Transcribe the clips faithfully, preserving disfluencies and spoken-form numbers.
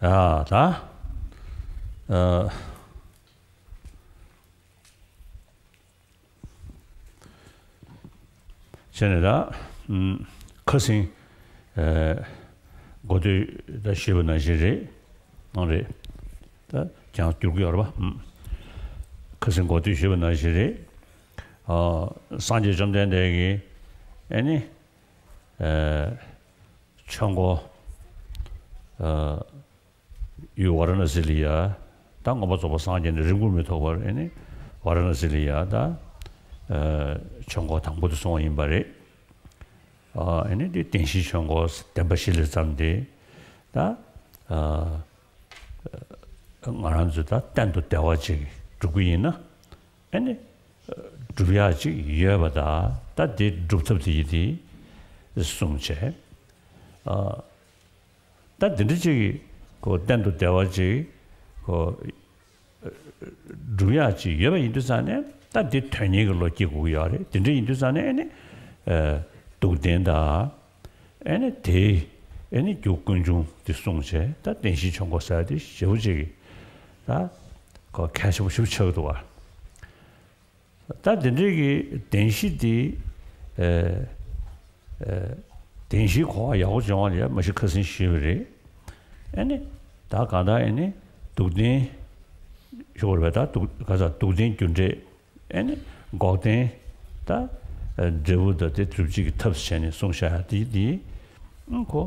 ཡ་ད། ཨ། བྱས་ནས་ད། ཨུམ། ཁ་སང་། ཨ། གོ་ཐོས་ད་ཞུས་པ་ནང་བཞིན་རེད། གནང་རེད། ད་ཀྱང་བསྒྱུར་གྱི་ཡོད་རེད་པ། ཨུམ། ཁ་སང་གོ་ཐོས་ཞུས་པ་ནང་བཞིན་རེད། ཨ། སངས་རྒྱས་བཅོམ་ལྡན་འདས་ཀྱིས་ཨེ་ནི། ཨ། ཆོས་འཁོར། ཨ། ཡུལ་ཝཱ་ར་ཎ་སི་ལ་ཡ། ད་མངོན་པར་རྫོགས་པར་སངས་རྒྱས་ནས་རིང་པོར་མི་ཐོགས་པར་ཨེ་ནི་ཝཱ་ར་ཎ་སི་ལ་ཡ་ད། ཨ། ཆོས་འཁོར་དང་པོ་དེ་གསུངས་པ་ཡིན་པ་རེད། ཨ། ཨེ་ནི་དེ་བདེན་བཞིའི་ཆོས་འཁོར་བདེན་པ་བཞི་ལས་བརྩམས་ཏེ། ད། ཨ། ང་རང་ཚོས་ད་གཏན་དུ་བདེ་བ་ཅིག་སྒྲུབ་ཀྱི་ཡིན་ན། ཨེ་ནི། སྒྲུབ་ཡག་ཅིག་ཡོད་པ་དང་ད་དེ་སྒྲུབ་ཐབས་དེ་ཡིན་དེ་གསུངས་བྱས། ཨ། ད་འདི་འདྲ་ཅིག་གོ་གཏན་དུ་བདེ་བ་ཅིག་གོ་སྒྲུབ་ཡག་ཅིག་ཡོད་པ་ཡིན་དུས་ཙང་ནས་ད་འདི་དོན་གཉེར་གྱི་བློ་སྐྱེ་དགོས་ཀྱི་ཡོད་རེད། དེ་འདྲ་ཡིན་དུས་ཙང་ནས་ཨེ་ནི། ཨ། སྡུག་བདེན་དང་། ཨེ་ནི་དེའི་ཨེ་ནི་རྒྱུ་ཀུན་འབྱུང་དེ་གསུངས་བྱས་ད་བདེན་བཞིའི་ཆོས་འཁོར་ཟེར་ཡག་དེ་ཞེ་པོ་ཅིག་ད་གོ་གལ་ཆེན་པོ་ཞེ་པོ་ཆགས་ཀྱི་འདུག་བ། ད་དེ་འདྲའི་གི་བདེན་བཞི་དེ། ཨ། ཨ། བདེན་བཞིའི་གོ་བ་ཡག་པོ་སྦྱོང་བ་ལ་ཡ་མ་གཞི་ཁ་སང་ཞུས་པ་རེད། ཨ་ནི་ད་གང་ལྟར་ཨ་ནི་སྡུག་བདེན་ཞུ་བར་བས་ད་སྡུག་ག་ས་སྡུག་བདེན་རྒྱུ་འབྲས། ཨ་ནི་འགོག་བདེན། ད། ཨ། འབྲས་བུ་དང་དེ་སྒྲུབ་བྱེད་ཀྱི་ཐབས་བྱས་ནས་གསུངས་བཞག་ཡ་དེ་དེ། ཨང་ཁོ།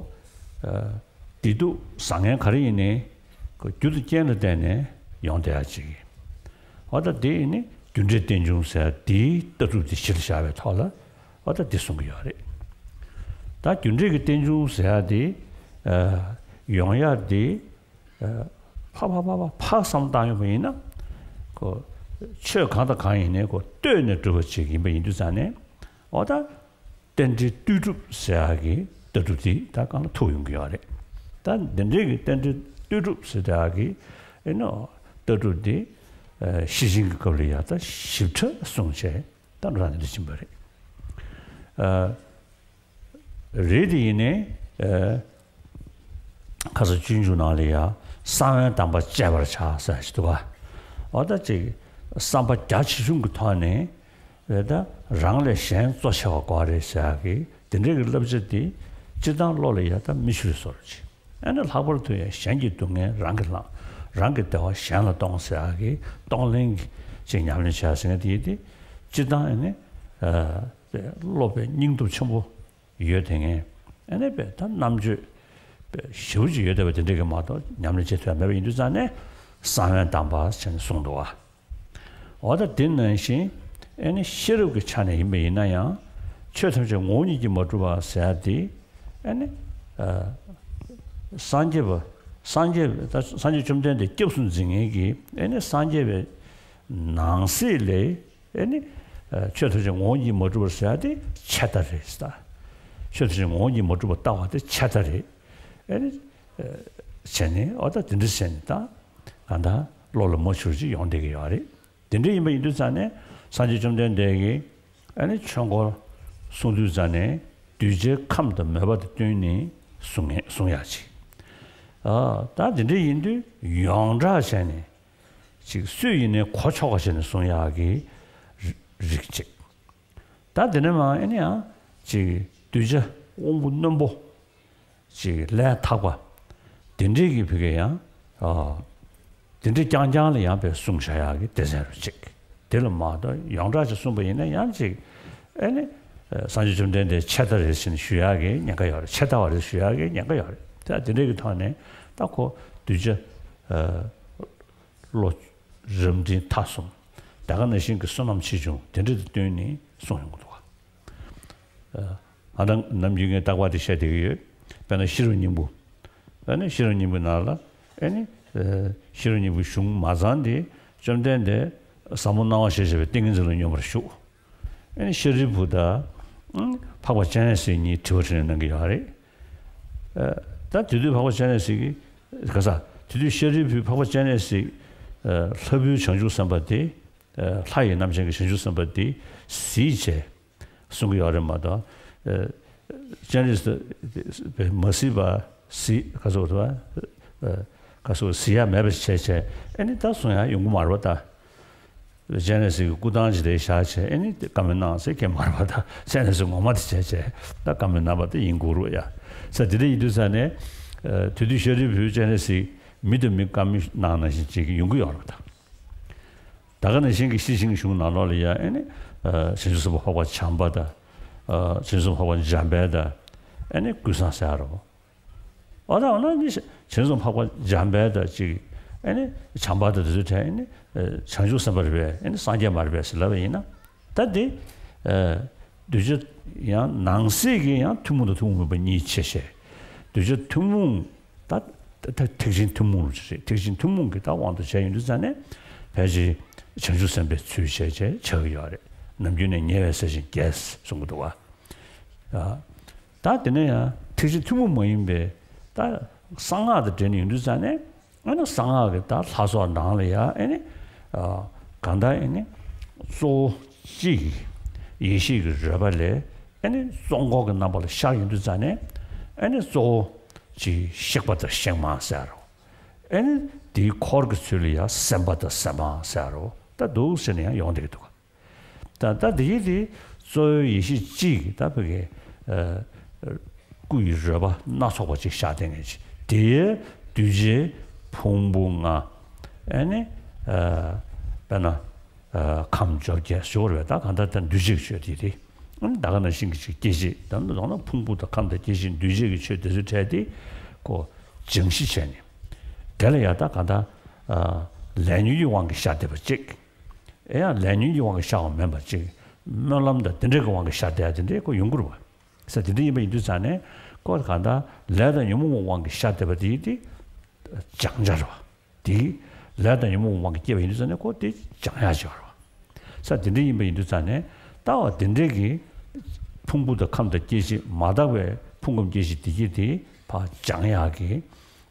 ཨ། བདེ་སྡུག་བཟང་ངན་ག་རེ་ཡིན་ནའི། ཁོ་རྒྱུ་དང་རྐྱེན་ལ་བརྟེན་ནས་ཡོང་བསྡད་ཡ་ཅིག་འོ་ད་དེ་ཡིན་ནི་རྒྱུ་འབྲས་རྟེན་འབྱུང་ཟེར་ཡ་དེའི་ལྟ་གྲུབ་དེ་གཞི་ལ་བཞག་པའི་ཐོག་ལ་འོ་ད་དེ་གསུང་གི་ཡོད་རེད། ད་རྒྱུ་འབྲས་ཀྱི་རྟེན་འབྱུང་ཟེར་ཡ་དེ། ཨ། ཡོང་ཡ་དེ། ཨ། ཕ་ཕ་ཕ་ཕ་ཕ་བསམ་བཏང་ཡོང་བ་ཡིན་ན། ཁོ། ཆོས་གང་དང་གང་ཡིན་ནའི་ཁོ་ལྟོས་ནས་གྲུབ་པ་ཅིག་ཡིན་པ་ཡིན་དུས་ཙང་ནས། འོ་ད། རྟེན་འབྲེལ་ལྟོས་གྲུབ་ཟེར་ཡག་གི་ལྟ་གྲུབ་དེ་ད་གང་ལ་ཐུག་ཡོང་གི་ཡོད་རེད། ད་འདི་འདྲའི་གི་རྟེན་འབྲེལ་ལྟོས་གྲུབ་ཟེར་ཡག་གི་ཨེ་ནོ་ལྟ་གྲུབ་དེ། ཨ། ཤེར་ཕྱིན་གྱི་སྐབས་ལ་ཡ་ད་ཞིབ་ཕྲ་གསུངས་བྱས་ད་འགྲོ་སྟངས་འདི་འདྲ་ཕྱིན་པ་རེད། ཨ། རེད་དེ་ཡིན་ནའི། ཨ། ཁ་སང་སྤྱོད་འཇུག་ནང་ལ་ཡ་གསང་བའི་གདམས་པ་སྤྱད་པར་བྱ་ཟེར་ཞིག་འདུག་ག་འོ་ད་ཅིག་བསམ་པ་རྒྱ་ཆེ་ཆུང་གི་ཐོག་ནས། རེད་ད། རང་ལས་གཞན་གཙོ་ཆེ་བ་དགོས་རེད་ཟེར་ཡག་གི་དེ་འདྲའི་གི་བསླབ་བྱ་དེ་སྤྱིར་བཏང་བློ་ལ་ཡ་ད་མི་ཤོར་བཟོ་འདྲ་ཅིག་ཨ་ནི་ལྷག་པར་དུ་ཡང་གཞན་གྱི་སྡུག་བསྔལ་རང་གིས་བླངས། རང་གི་བདེ་བ་གཞན་ལ་གཏོང་ཟེར་ཡག་གི་གཏོང་ལེན་གྱི་ཅིག་ཉམས་ལེན་བྱ་ཟེར་མཁན་དེ་ཡིན་ཏེ། སྤྱིར་བཏང་ཨ་ནི། ཨ། སློབ་པའི་སྙིང་སྟོབས་ཆེན་པོ་ཡོད་དེ་ངས་ཨ་ནི་པས་ད་རྣམ་དཔྱོད་པས་ཞེ་པོ་ཅིག་ཡོད་བསྡད་པ་དེ་འདྲ་གི་མ་གཏོགས་ཉམས་ལེན་བྱེད་ཐུབ་ཡ་མེད་པ་ཡིན་དུས་ཙང་ནས་གསང་བའི་གདམས་པ་ཟེར་ནས་གསུངས་འདུག་བ། འོ་ད་དེ་ནང་བཞིན་ཨེ་ནི་ཤེས་རབ་ཀྱི་ཆ་ནས་ཡིན་པ་ཡིན་ན་ཡང་ཆོས་ཐམས་ཅད་ངོ་བོ་ཉིད་ཀྱིས་མ་གྲུབ་པ་ཟེར་ཡ་དེ་ཨེ་ནི། ཨ། སངས་རྒྱས་པ། སངས་རྒྱས་ད་སངས་རྒྱས་བཅོམ་ལྡན་འདས་སྐྱབས་སུ་འཛིན་མཁན་གྱི་ཨེ་ནི་སངས་རྒྱས་པའི་ནང་གསེས་ལས་ཨེ་ནི། ཨ། ཆོས་ཐམས་ཅད་ངོ་བོ་ཉིད་མ་གྲུབ་པར་ཟེར་ཡ་དེ་ཆད་ལྟ་རེད་ཟེར། ཆོས་ཐམས་ཅད་ངོ་བོ་ཉིད་མ་གྲུབ་པར་ལྟ་བ་དེ་ཆད་ལྟ་རེད། ཨེ་ནི། ཨ། བྱས་ནས་འོ་ད་དེ་འདྲ་བྱས་ནས་ད་གང་ལྟར་བློ་ལ་མ་ཆུར་ཅིག་ཡོང་བསྡད་ཀྱི་ཡོད་རེད། དེ་འདྲ་ཡིན་པ་ཡིན་དུས་ཙང་ནས་སངས་རྒྱས་བཅོམ་ལྡན་འདས་ཀྱིས་ཨ་ནི་ཆོས་འཁོར་གསུང་དུས་ཙང་ནས་གདུལ་བྱའི་ཁམས་དང་མོས་པ་དང་བསྟུན་ནས་གསུང་ངེས་གསུང་ཡག་ཅིག་ཨ། ད་དེ་འདྲ་ཡིན་དུས་ཡོངས་གྲགས་བྱས་ནས་ཅིག་སུས་ཡིན་ནའི་གོ་ཆོག་པ་བྱས་ནས་གསུང་ཡག་གི་རིགས་ཅིག་ད་དེ་ནས་མ་ཨེ་ནི་ཡང་ཅིག་གདུལ་བྱ་དབང་པོ་རྣོན་པོ། ཅིག་ལས་ཐག་པ། དེ་འདྲའི་གི་ཕ་གི་ཡང་། ཨ། དེ་འདྲའི་རྐྱང་རྐྱང་ལ་ཡང་པའི་གསུང་བྱ་ཡག་གི་སྡེ་ཚན་རུ་གཅིག་དེ་ལ་མ་གཏོགས་ཡོངས་གྲགས་ཅིག་གསུངས་པ་ཡིན་ན་ཡང་ཅིག་ཨེ་ནི། ཨ། སངས་རྒྱས་བཅོམ་ལྡན་འདས་ཆད་ལྟ་རེད་ཟེར་ནས་ཞུ་ཡག་གི་ཉེན་ཁ་ཡོད་རེད། ཆད་ལྟ་བ་རེད་ཞུ་ཡག་གི་ཉེན་ཁ་ཡོད་རེད། ད་དེ་འདྲའི་གི་ཐོག་ནས་ད་ཁོ་གདུལ་བྱ། ཨ། བློ་རབ་འབྲིང་ཐ་གསུམ། ད་ག་ནང་བཞིན་གྱི་བསོད་ནམས་ཆེ་ཆུང་དེ་འདྲ་དང་བསྟུན་ནས་གསུངས་ཡོང་གི་འདུག་ག་ཨ། ད་ནམ་རྒྱུན་ངས་རྟག་པར་དེ་བཤད་བསྡད་ཀྱི་ཡོད། དཔེར་ན་ཤེས་རབ་སྙིང་པོ། དཔེར་ན་ཤེས་རབ་སྙིང་པོའི་ནང་ལ་ཨེ་ནི། ཨ། ཤེས་རབ་སྙིང་པོའི་གཞུང་མ་ཚང་དེ་བཅོམ་ལྡན་འདས་ཟབ་མོ་སྣང་བ་ཞེས་བྱ་བའི་ཏིང་ངེ་འཛིན་ལ་སྙོམས་པར་ཞུགས། ཨེ་ནི་ཤཱ་རིའི་བུ་དང་། ཨང་། འཕགས་པ་སྤྱན་རས་གཟིགས་གཉིས་དྲི་བ་དྲིས་ལན་གནང་གི་ཡོད་རེད། ཨ། ད་དེ་དུས་འཕགས་པ་སྤྱན་རས་གཟིགས་ཀྱིས། ག་ས། དེ་དུས་ཤཱ་རིའི་བུས་འཕགས་པ་སྤྱན་རས་གཟིགས། ཨ། ལྷ་བུའི་བྱང་ཆུབ་སེམས་དཔའ་དེ། ཨ། ལྷ་ཡི་རྣམ་ཅན་གྱི་བྱང་ཆུབ་སེམས་དཔའ་དེ་གཟིགས་བྱས། གསུང་གི་ཡོད་རེད་མ་གཏོགས། ཨ། སྤྱན་རས་གཟིགས་མ་གཟིགས་པ་གཟིགས་ག་ཚོད་རེད་བ། ཨ། ག་སོ་གཟིགས་ཡ་མེད་པ་བྱས་བྱས་ཨེ་ནི་ད་གསུང་ཡ་ཡོང་གི་མ་རེད་པ་ད། སྤྱན་རས་གཟིགས་ཀྱི་སྐུ་ཐང་ཅིག་དེ་བཞག་བྱས་ཨེ་ནི་བཀའ་མོལ་གནང་ཟེར་མཁན་མ་རེད་པ་ད། སྤྱན་རས་གཟིགས་ངོ་མ་དེ་བྱས་བྱས་ད་བཀའ་མོལ་གནང་བ་དེ་ཡིན་དགོས་རེད་ཡ། ས་དེ་འདྲ་ཡིན་དུས་ས་ནས་དེ་དུས་ཤཱ་རིའི་བུས་སྤྱན་རས་གཟིགས་མི་དང་མི་བཀའ་མོལ་གནང་ནང་བཞིན་ཅིག་ཡོང་གི་ཡོད་རེད་པ་ད། ད་ག་ནང་བཞིན་གྱི་ཤེར་ཕྱིན་གྱི་གཞུང་ནང་ལོགས་ལ་ཡ་ཨེ་ནི་བྱང་ཆུབ་སེམས་དཔའ་འཕགས་པ་བྱམས་པ་དང་། བྱང་ཆུབ་སེམས་དཔའ་འཕགས་པ་འཇམ་དཔལ་དང་ཨེ་ནི་ཀུན་བཟང་ཟེར་ཡ་རེད། འོ་ད་འོ་ན་ནི་བྱང་སེམས་འཕགས་པ་འཇམ་དཔལ་དང་གཅིག་ཨེ་ནི་བྱམས་པ་དང་དེ་ཚོའི་གྲས་ཨེ་ནི་བྱང་ཆུབ་སེམས་དཔའ་རེད་པས་ཨེ་ནི་སངས་རྒྱས་མ་རེད་པས་ཟེར་ལབ་པ་ཡིན་ན། ད་དེ་གདུལ་བྱ་ཡང་ནང་གསེས་ཀྱི་ཡང་ཐུན་མོང་དང་ཐུན་མོང་མིན་པ་གཉིས་ཕྱེ་བྱས། གདུལ་བྱ་ཐུན་མོང་ད་ད་ཐེག་ཆེན་ཐུན་མོང་རེད། ཐེག་ཆེན་ཐུན་མོང་གི་ད་དབང་དུ་བྱས་ཡོང་དུས་ཙང་ནས་ཕལ་ཆེར་བྱང་ཆུབ་སེམས་དཔའི་ཚུལ་བྱས་བྱས་བྱ་གི་ཡོད་རེད། ནམ་རྒྱུན་ནས་ཉེ་བའི་ས་ཞིང་རྒྱས་གསུང་གི་འདུག་བ། ད་དེ་ནས་ཡང་ཐེག་ཆེན་ཐུན་མོང་མ་ཡིན་པའི་ད་གསང་སྔགས་དང་འབྲེལ་ནས་ཡོང་དུས་ཙང་ནས་ཨ་ནི་གསང་སྔགས་ཀྱི་ད་ལྷ་ཚོགས་ནང་ལ་ཡང་ཨ་ནི་གང་ལྟར་ཨ་ནི་གཙོ་བོ་གཅིག་ཡེ་ཤེས་ཀྱི་རོལ་པ་ལས་ཨ་ནི་གཙོ་འཁོར་གྱི་རྣམ་པ་ལ་ཤར་ཡོང་དུས་ཙང་ནས་ཨ་ནི་གཙོ་བོ་གཅིག་གཤེགས་པ་དང་གཤེགས་མ་ཟེར་རོ། ཨ་ནི་དེའི་འཁོར་གྱི་ཚུལ་ལ་ཡང་སེམས་དཔའ་དང་སེམས་མ་ཟེར་རོ། ད་འདུག་ཟེར་ནས་ཡང་ཡོང་བསྡད་ཀྱི་འདུག་ད་ད་དེ་ཡི་དེ་གཙོ་བོའི་ཡེ་ཤེས་གཅིག་ད་བོད་ཀྱི་སྐུ་ཡི་རོལ་པ་སྣ་ཚོགས་པ་ཅིག་ཤར་བསྡད་མཁན་ཅིག་དེའི་གདུལ་བྱའི་ཕུང་པོ་ལྔ་ཨ་ནི་དཔེར་ན་ཁམས་བཅོ་བརྒྱད་ཞོར་བའི་ད་གང་ལྟར་ད་འདུས་བྱས་ཀྱི་ཆོས་དེ་དེ་ད་ག་ནང་བཞིན་གྱི་ཅིག་སྐྱེ་མཆེད་ད་ནི་ལོག་ན་ཕུང་པོ་དང་ཁམས་དང་སྐྱེ་མཆེད་འདུས་བྱས་ཀྱི་ཆོས་དེ་ཚོའི་གྲས་དེ་ཁོ་སྦྱང་གཞི་བྱས་ནས་དེ་ལ་ཡང་ད་གང་ལྟར་ལས་ཉོན་གྱི་དབང་གིས་ཤར་བསྡད་པ་གཅིག་ཨེ་ཡང་ལས་ཉོན་གྱི་དབང་གིས་ཤར་བ་མིན་པ་ཅིག་སྨོན་ལམ་དང་དེ་འདྲ་གི་དབང་གིས་ཤར་བསྡད་ཡ་དེ་འདྲའི་ཁོ་ཡོང་གི་རེད་བ། ས་དེ་འདྲ་ཡིན་པ་ཡིན་དུས་ཙང་ནས་ཁོ་གང་ལྟར་ལས་དང་ཉོན་མོངས་དབང་གིས་ཤར་བསྡད་པ་དེ་དེ་སྦྱང་བྱ་རེད་བ། དེ་ལས་དང་ཉོན་མོངས་དབང་གིས་སྐྱེས་པ་ཡིན་དུས་ཙང་ནས་ཁོ་དེ་སྦྱང་ཡ་ཅིག་ཡོད་རེད་བ། ས་དེ་འདྲ་ཡིན་པ་ཡིན་དུས་ཙང་ནས་ལྟ་བ་དེ་འདྲའི་གི་ཕུང་པོ་དང་ཁམས་དང་སྐྱེ་མཆེད་མ་དག་པའི་ཕུང་ཁམས་སྐྱེ་མཆེད་དེ་གྱིས་དེ་ཕར་སྦྱང་ཡག་གི་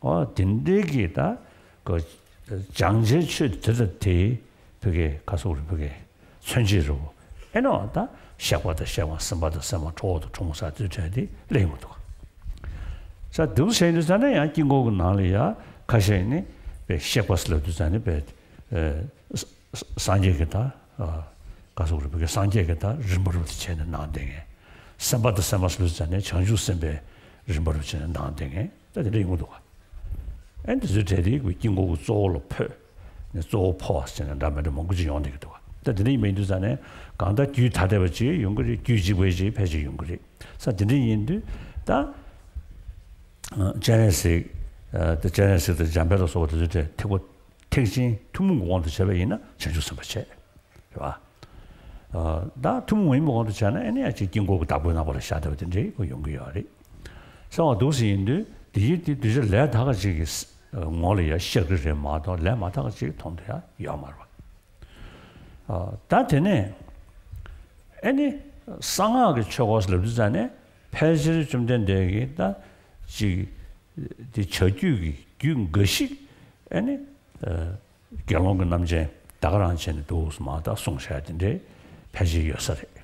འོ་དེ་འདྲའི་གི་ད་གོ་སྦྱང་བྱའི་ཆོས་དེ་དང་དེ་བོད་ཀྱི་ཁ་སོག་རེད་བོད་ཀྱི་མཚོན་བྱེད་རེད་བོ། ཨེ་ནོ་ད་གཤེགས་པ་དང་གཤེགས་མ་སེམས་དཔའ་དང་སེམས་མ་ཁྲོ་བོ་དང་ཁྲོ་མོ་ས་དེ་གྲས་དེ་སླེབས་ཡོང་གི་འདུག་ས་དེ་བྱས་ཡོང་དུས་ཙང་ནས་ཡང་དཀྱིལ་འཁོར་གྱི་ནང་ལ་ཡང་ཁ་ཤས་ནི་བའི་གཤེགས་པ་ཟེར་ལབ་དུས་ཙང་ནས་བའི་སངས་རྒྱས་ཀྱི་ད་ག་སོག་རེད་བོད་ཀྱི་སངས་རྒྱས་ཀྱི་ད་རིམ་པ་རུ་དེ་བྱས་ནས་ནང་བསྡད་མཁན། སེམས་དཔའ་དང་སེམས་མ་ཟེར་ལབ་དུས་ཙང་ནས་བྱང་ཆུབ་སེམས་དཔའི་རིམ་པ་རུ་བྱས་ནས་ནང་བསྡད་མཁན། ད་དེ་འདྲ་ཡོང་གི་འདུག་ག་ཨེ་འདི་ཚོའི་གྲས་དེ་དཀྱིལ་འཁོར་གྱི་གཙོ་བོ་ལ་འཕོས་ནས་གཙོ་བོ་འཕོ་བ་ཟེར་ནས་འདྲ་མི་འདྲ་མང་པོ་ཅིག་ཡོང་བསྡད་ཀྱི་འདུག་ག་ད་དེ་འདྲ་ཡིན་པ་ཡིན་དུས་ཙང་ནས་གང་ལྟར་རྒྱུད་ཐ་དད་པ་ཅིག་ཡོང་གི་རེད། རྒྱུད་གཅིག་པ་ཅིག་ཕལ་ཆེར་ཡོང་གི་རེད། ས་དེ་འདྲ་ཡིན་དུས་ད་སྤྱན་རས་གཟིགས་ད་སྤྱན་རས་གཟིགས་དང་འཇམ་དཔལ་ལ་སོགས་པ་དེ་ཚོའི་གྲས་ཐེག་པ་ཐེག་ཆེན་ཐུན་མོང་གི་དབང་དུ་བྱས་པ་ཡིན་ན་བྱང་ཆུབ་སེམས་དཔའ་བྱས། རེད་བ། ཨ་ད་ཐུན་མོང་མ་ཡིན་པའི་དབང་དུ་བྱས་ན་ཨེ་ནི་ཡང་ཅིག་དཀྱིལ་འཁོར་གྱི་བདག་པོའི་རྣམ་པ་ལ་ཤར་བསྡད་པ་དེ་འདྲའི་ཁོ་ཡོང་གི་ཡོད་རེད། གསང་བ་འདུག་སེ་ཡིན་དུས་དེ་ཡིན་དེ་གདུལ་བྱ་ལས་དག་པ་ཅིག་གི་ངོ་ལ་ཡང་ཤར་གྱི་རེད་མ་གཏོགས་ལས་མ་དག་པ་ཅིག་མཐོང་དུ་ཡང་ཡོད་མ་རེད་བ། ཨ་ད་དེ་ནས་ཨེ་ནི་གསང་སྔགས་ཀྱི་ཆོས་སྐོར་ལབ་དུས་ཙང་ནས་ཕལ་ཆེར་བཅོམ་ལྡན་འདས་ཀྱིས་ད་ཅིག་དེ་བྱ་རྒྱུད་ཀྱི་རྒྱུད་འགའ་ཞིག་ཨེ་ནི། དགེ་སློང་གི་རྣམ་བཅད་ད་ག་རང་བྱས་ནས་འདུག་སེ་མ་ད་གསུངས་བཞག་དེ་འདྲའི་ཕལ་ཆེར་ཡོད་ས་རེད།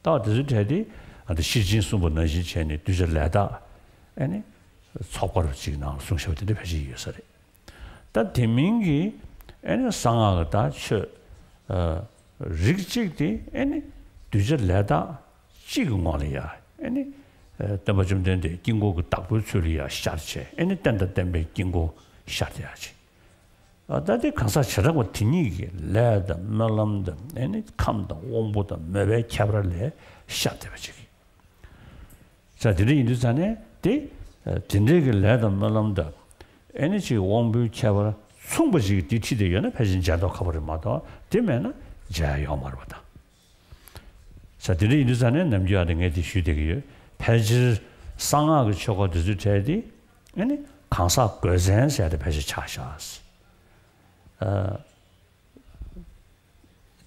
ད་དེ་ཚོའི་གྲས་དེ་ཨ་ད་ཤེར་ཕྱིན་གསུངས་པ་ནང་བཞིན་བྱས་ནས་གདུལ་བྱ་ལས་དག་ཨེ་ནི་ཚོགས་པ་རུ་ཅིག་ནང་ལ་གསུངས་བཞག་པ་དེ་འདྲ་ཕལ་ཆེར་ཡོད་ས་རེད། ད་དེ་མིན་གྱི་ཨེ་ནི་གསང་སྔགས་ཀྱི་ད་ཆོས་ཨ་རིགས་གཅིག་དེ་ཨེ་ནི་གདུལ་བྱ་ལས་དག་གཅིག་གི་ངོ་ལ་ཡ་ཨེ་ནི་ཨ་སྟོན་པ་བཅོམ་ལྡན་འདས་དཀྱིལ་འཁོར་གྱི་བདག་པོའི་ཚུལ་ལ་ཡ་ཤར་བྱས་ཨེ་ནི་རྟེན་དང་བརྟེན་པའི་དཀྱིལ་འཁོར་ཤར་བསྡད་ཡ་ཅིག་ཨ་ད་དེ་གང་ཟག་བྱེ་བྲག་པ་དེ་ཉིད་ཀྱི་ལས་དང་སྨོན་ལམ་དང་ཨེ་ནི་ཁམས་དང་དབང་པོ་དང་མོས་པའི་ཁྱད་པར་ལས་ཤར་བསྡད་པ་ཅིག་ས་དེ་འདྲ་ཡིན་དུས་ཙང་ནས་དེ་ཨ་དེ་འདྲའི་གི་ལས་དང་སྨོན་ལམ་དང་ཨེ་ནི་ཅིག་དབང་པོའི་ཁྱད་པར་མཚུངས་པ་ཞིག་དེ་ཁྲིད་དེ་ཡོད་ན་ཕལ་ཆེར་མཇལ་མདོག་ཁ་པོ་རེད་མ་གཏོགས་དེ་མེད་ན་མཇལ་ཡ་ཡོད་མ་རེད་པ་ད། ས་དེ་འདྲ་ཡིན་དུས་ཙང་ནས་ནམ་རྒྱུན་ཨ་ནི་ངས་དེ་ཞུས་བསྡད་ཀྱི་ཡོད། ཕལ་ཆེར་གསང་སྔགས་ཀྱི་ཆོས་སྐོར་དེ་ཚོའི་གྲས་དེ་ཨ་ནི་གང་ཟག་དགོས་མཚན་ཟེར་ཡ་དེ་ཕལ་ཆེར་ཆགས་བཞག་ཨ་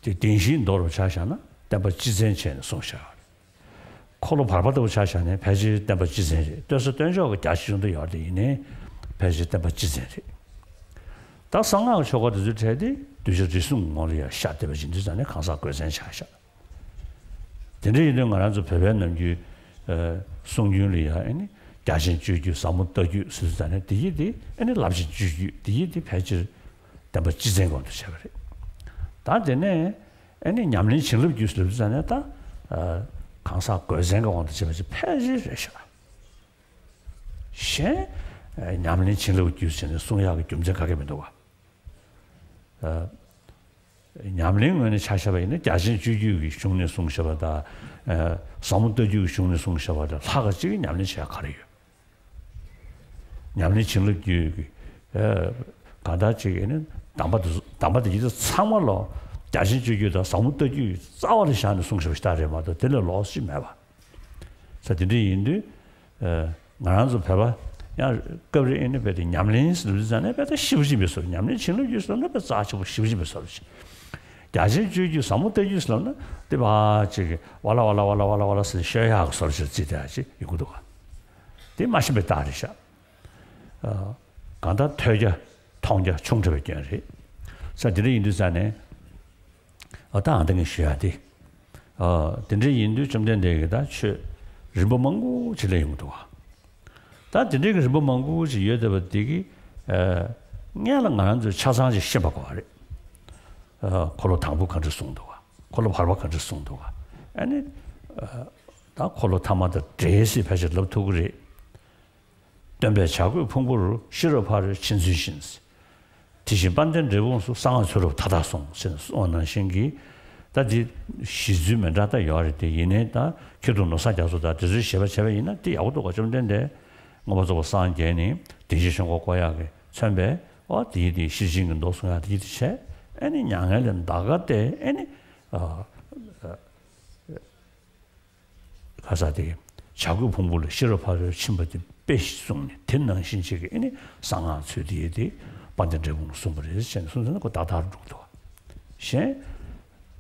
དེ་བདེན་བཞིའི་མདོ་རུ་ཆ་བཞག་ན་བསྟན་པ་སྤྱི་མཚན་བྱས་ནས་གསུངས་བཞག་འཁོར་ལོ་བར་པ་ལྟ་བུ་ཆ་བཞག་ནས་ཕལ་ཆེར་བསྟན་པ་སྤྱི་མཚན་རེད། སྟོན་ས་སྟོན་ཕྱོགས་ཀྱི་རྒྱ་ཆེ་ཆུང་དུ་ཡོད་དེ་ཡིན་ནའི་ཕལ་ཆེར་བསྟན་པ་སྤྱི་མཚན་རེད། ད་གསང་སྔགས་ཀྱི་ཆོས་སྐོར་དེ་ཚོའི་གྲས་དེ་གདུལ་བྱ་རིགས་གསུམ་གྱི་ངོ་ལ་ཡང་ཤར་བསྡད་པ་ཡིན་དུས་ཙང་ནས་གང་ཟག་དགོས་མཚན་ཆགས་ཤག་དེ་འདྲ་ཡིན་དུས་ང་རང་ཚོ་བོད་པའི་ནམ་རྒྱུན་ཨ་གསུང་རྒྱུན་ལ་ཡང་ཨ་ནི་ རྒྱ་ཆེན་སྤྱོད་བརྒྱུད་ཟབ་མོ་ལྟ་བརྒྱུད་ཟེར་དུས་ཙ་ནས་དེ་ཡིག་དེ་ཨ་ནི་རླབས་ཆེན་སྤྱོད་བརྒྱུད་དེ་ཡིག་དེ་ཕལ་ཆེར་བསྟན་པ་སྤྱི་བཙན་གྱི་དབང་དུ་བྱས་པ་རེད། ད་དེ་ནས་ཨ་ནི་ཉམས་ལེན་བྱིན་རླབས་བརྒྱུད་ཟེར་དུས་ཙ་ནས་ད་གང་ཟག་སྒོས་བཙན་གྱི་དབང་དུ་བྱས་པ་ཞིག་ཕལ་ཆེར་རེད་ཤག་གཞན་ཉམས་ལེན་བྱིན་རླབས་བརྒྱུད་ཟེར་ནས་གསུང་ཡག་གི་རྒྱུ་མཚན་ག་གེ་མི་འདུག་བ། ཉམས་ལེན་ངོས་ནས་ཆ་བཞག་པ་ཡིན་ན་རྒྱ་ཆེན་སྤྱོད་བརྒྱུད་ཀྱི་གཞུང་ནས་གསུངས་བཞག་པ་དང་། ཟབ་མོ་ལྟ་བརྒྱུད་ཀྱི་གཞུང་ནས་གསུངས་བཞག་པ་དང་ལྷག་ག་གཅིག་གི་ཉམས་ལེན་བྱེད་ཡག་ག་རེ་ཡོད། ཉམས་ལེན་བྱིན་རླབས་བརྒྱུད་ཀྱི་གང་ལྟར་གཅིག་ཡིན་ན་གདམས་པ་དེ་གདམས་པ་དེ་ཡིན་ཚང་མ་ལོ་རྒྱ་ཆེན་སྤྱོད་བརྒྱུད་དང་ཟབ་མོ་ལྟ་བརྒྱུད་ཀྱི་རྩ་བ་ལ་བཞག་ནས་གསུངས་བཞག་པ་ཞིག་ད་རེད་མ་གཏོགས་དེ་ལས་ལོགས་སུ་ཅིག་མེད་པ། ས་དེ་འདྲ་ཡིན་དུས། ང་རང་ཚོ་བོད་པ་ཡང་སྐབས་རེ་ཨེ་ནི་བོད་དེ་ཉམས་ལེན་ཟེར་དུས་ཙང་ནས་བོད་དེ་ཞེ་པོ་ཅིག་མི་བཟོ། ཉམས་ལེན་བྱིན་རླབས་བརྒྱུད་ཟེར་ན་བོད་རྩ་ཆེན་པོ་ཞེ་པོ་ཅིག་མི་བཟོ་རེད། རྒྱ་ཆེན་སྤྱོད་བརྒྱུད་ཟབ་མོ་ལྟ་བརྒྱུད་ཟེར་ན་དེ་བ་ཅིག་གི་ཝ་ལ་ཝ་ལ་ཝ་ལ་ཝ་ལ་ཝ་ལ་ཟེར་ཤོད་ཡག་གི་བཟོ་འདྲ་ཅིག་རྩིས་བསྡད་ཡག་ཅིག་ཡོང་གི་འདུག་ག་དེ་མ་ཤེས་པའི་རྟགས་རེད་ཤག་གང་ལྟར་ཐོས་རྒྱ་མཐོང་རྒྱ་ཆུང་དྲགས་པའི་སྐྱོན་རེད། ས་དེ་འདྲ་ཡིན་དུས་ཙང་ནས་ཨ་ད་ཨ་ད་ངས་ཞུ་ཡག་དེ། ཨ་དེ་འདྲ་ཡིན་དུས་བཅོམ་ལྡན་འདས་ཀྱིས་ད་ཆོས་རིམ་པ་མང་པོ་ཅིག་སླེབས་ཡོང་གི་འདུག་ག་ད་དེ་འདྲའི་གི་རིམ་པ་མང་པོ་ཅིག་ཡོད་བསྡད་པ་འདི་གི་ཨ་སྔོན་ལ་ང་རང་ཚོས་ཆ་ཚང་ཅིག་ཤེས་པ་དགོས་པ་རེད། ཨ་འཁོར་ལོ་དང་པོ་ག་འདྲ་གསུངས་འདུག་ག་འཁོར་ལོ་བར་པ་ག་འདྲ་གསུངས་འདུག་ག་ཨ་ནི་ཨ་ད་འཁོར་ལོ་ཐ་མ་དང་འབྲེལ་སྲིད་ཕལ་ཆེར་ལབ་ཐུབ་ཀྱི་རེད། སྟོན་པས་བྱ་རྒོད་ཕུང་པོ་རུ། ཤེས་རབ་ཕ་རོལ་ཕྱིན་ཚུལ་བཞིན། དེ་བཞིན་དཔལ་ལྡན་འབྲས་སྤུངས་སུ། གསང་སྔགས་ཚུལ་རབ་མཐའ་དག་གསུངས། ཞེས་གསུངས་པ་ནང་བཞིན་གྱི། ད་འདི་གཞི་ཚུལ་མི་འདྲ་ད་ཡོད་རེད་དེ། ཡིན་ནའི་ད་མཁས་གྲུབ་ནོར་བཟང་རྒྱ་མཚོ་དང་དེ་ཚོས་བཞེད་པ་བྱས་པ་ཡིན་ན་དེ་ཡག་པོ་འདུག་ག་བཅོམ་ལྡན་འདས་མངོན་པར་རྫོགས་པར་སངས་རྒྱས་ནས་བདེན་བཞིའི་ཆོས་འཁོར་བསྐོར་ཡག་གི་མཚོན་པའི་འོ་དེ་ཡིན་དེ་ཤེར་ཕྱིན་གྱི་མདོ་གསུང་ཡག་དེ་ཡིན་དེ་བྱས། ཨེ་ནི་མྱ་ངན་ལས་འདའ་ག་སྟེ་ཨེ་ནི། ཨ། ཁ་ས་དེ་བྱ་རྒོད་ཕུང་པོ་ལས་ཤེས་རབ་ཕ་རོལ་ཕྱིན་པ་དེ་དཔེ་གསུངས་ནས། དེ་ནང་བཞིན་བྱེད་ཀྱི་ཨེ་ནི་གསང་སྔགས་ཚུལ་དེ་ཡིན་དེ་དཔལ་ལྡན་འབྲས་སྤུངས་ལ་གསུངས་པ་རེད་ཟེར་ནས་གསུངས་ཟེར་ན་ཁོ་ཏག་ཏག་འགྲོ་གི་འདུག་གཞན་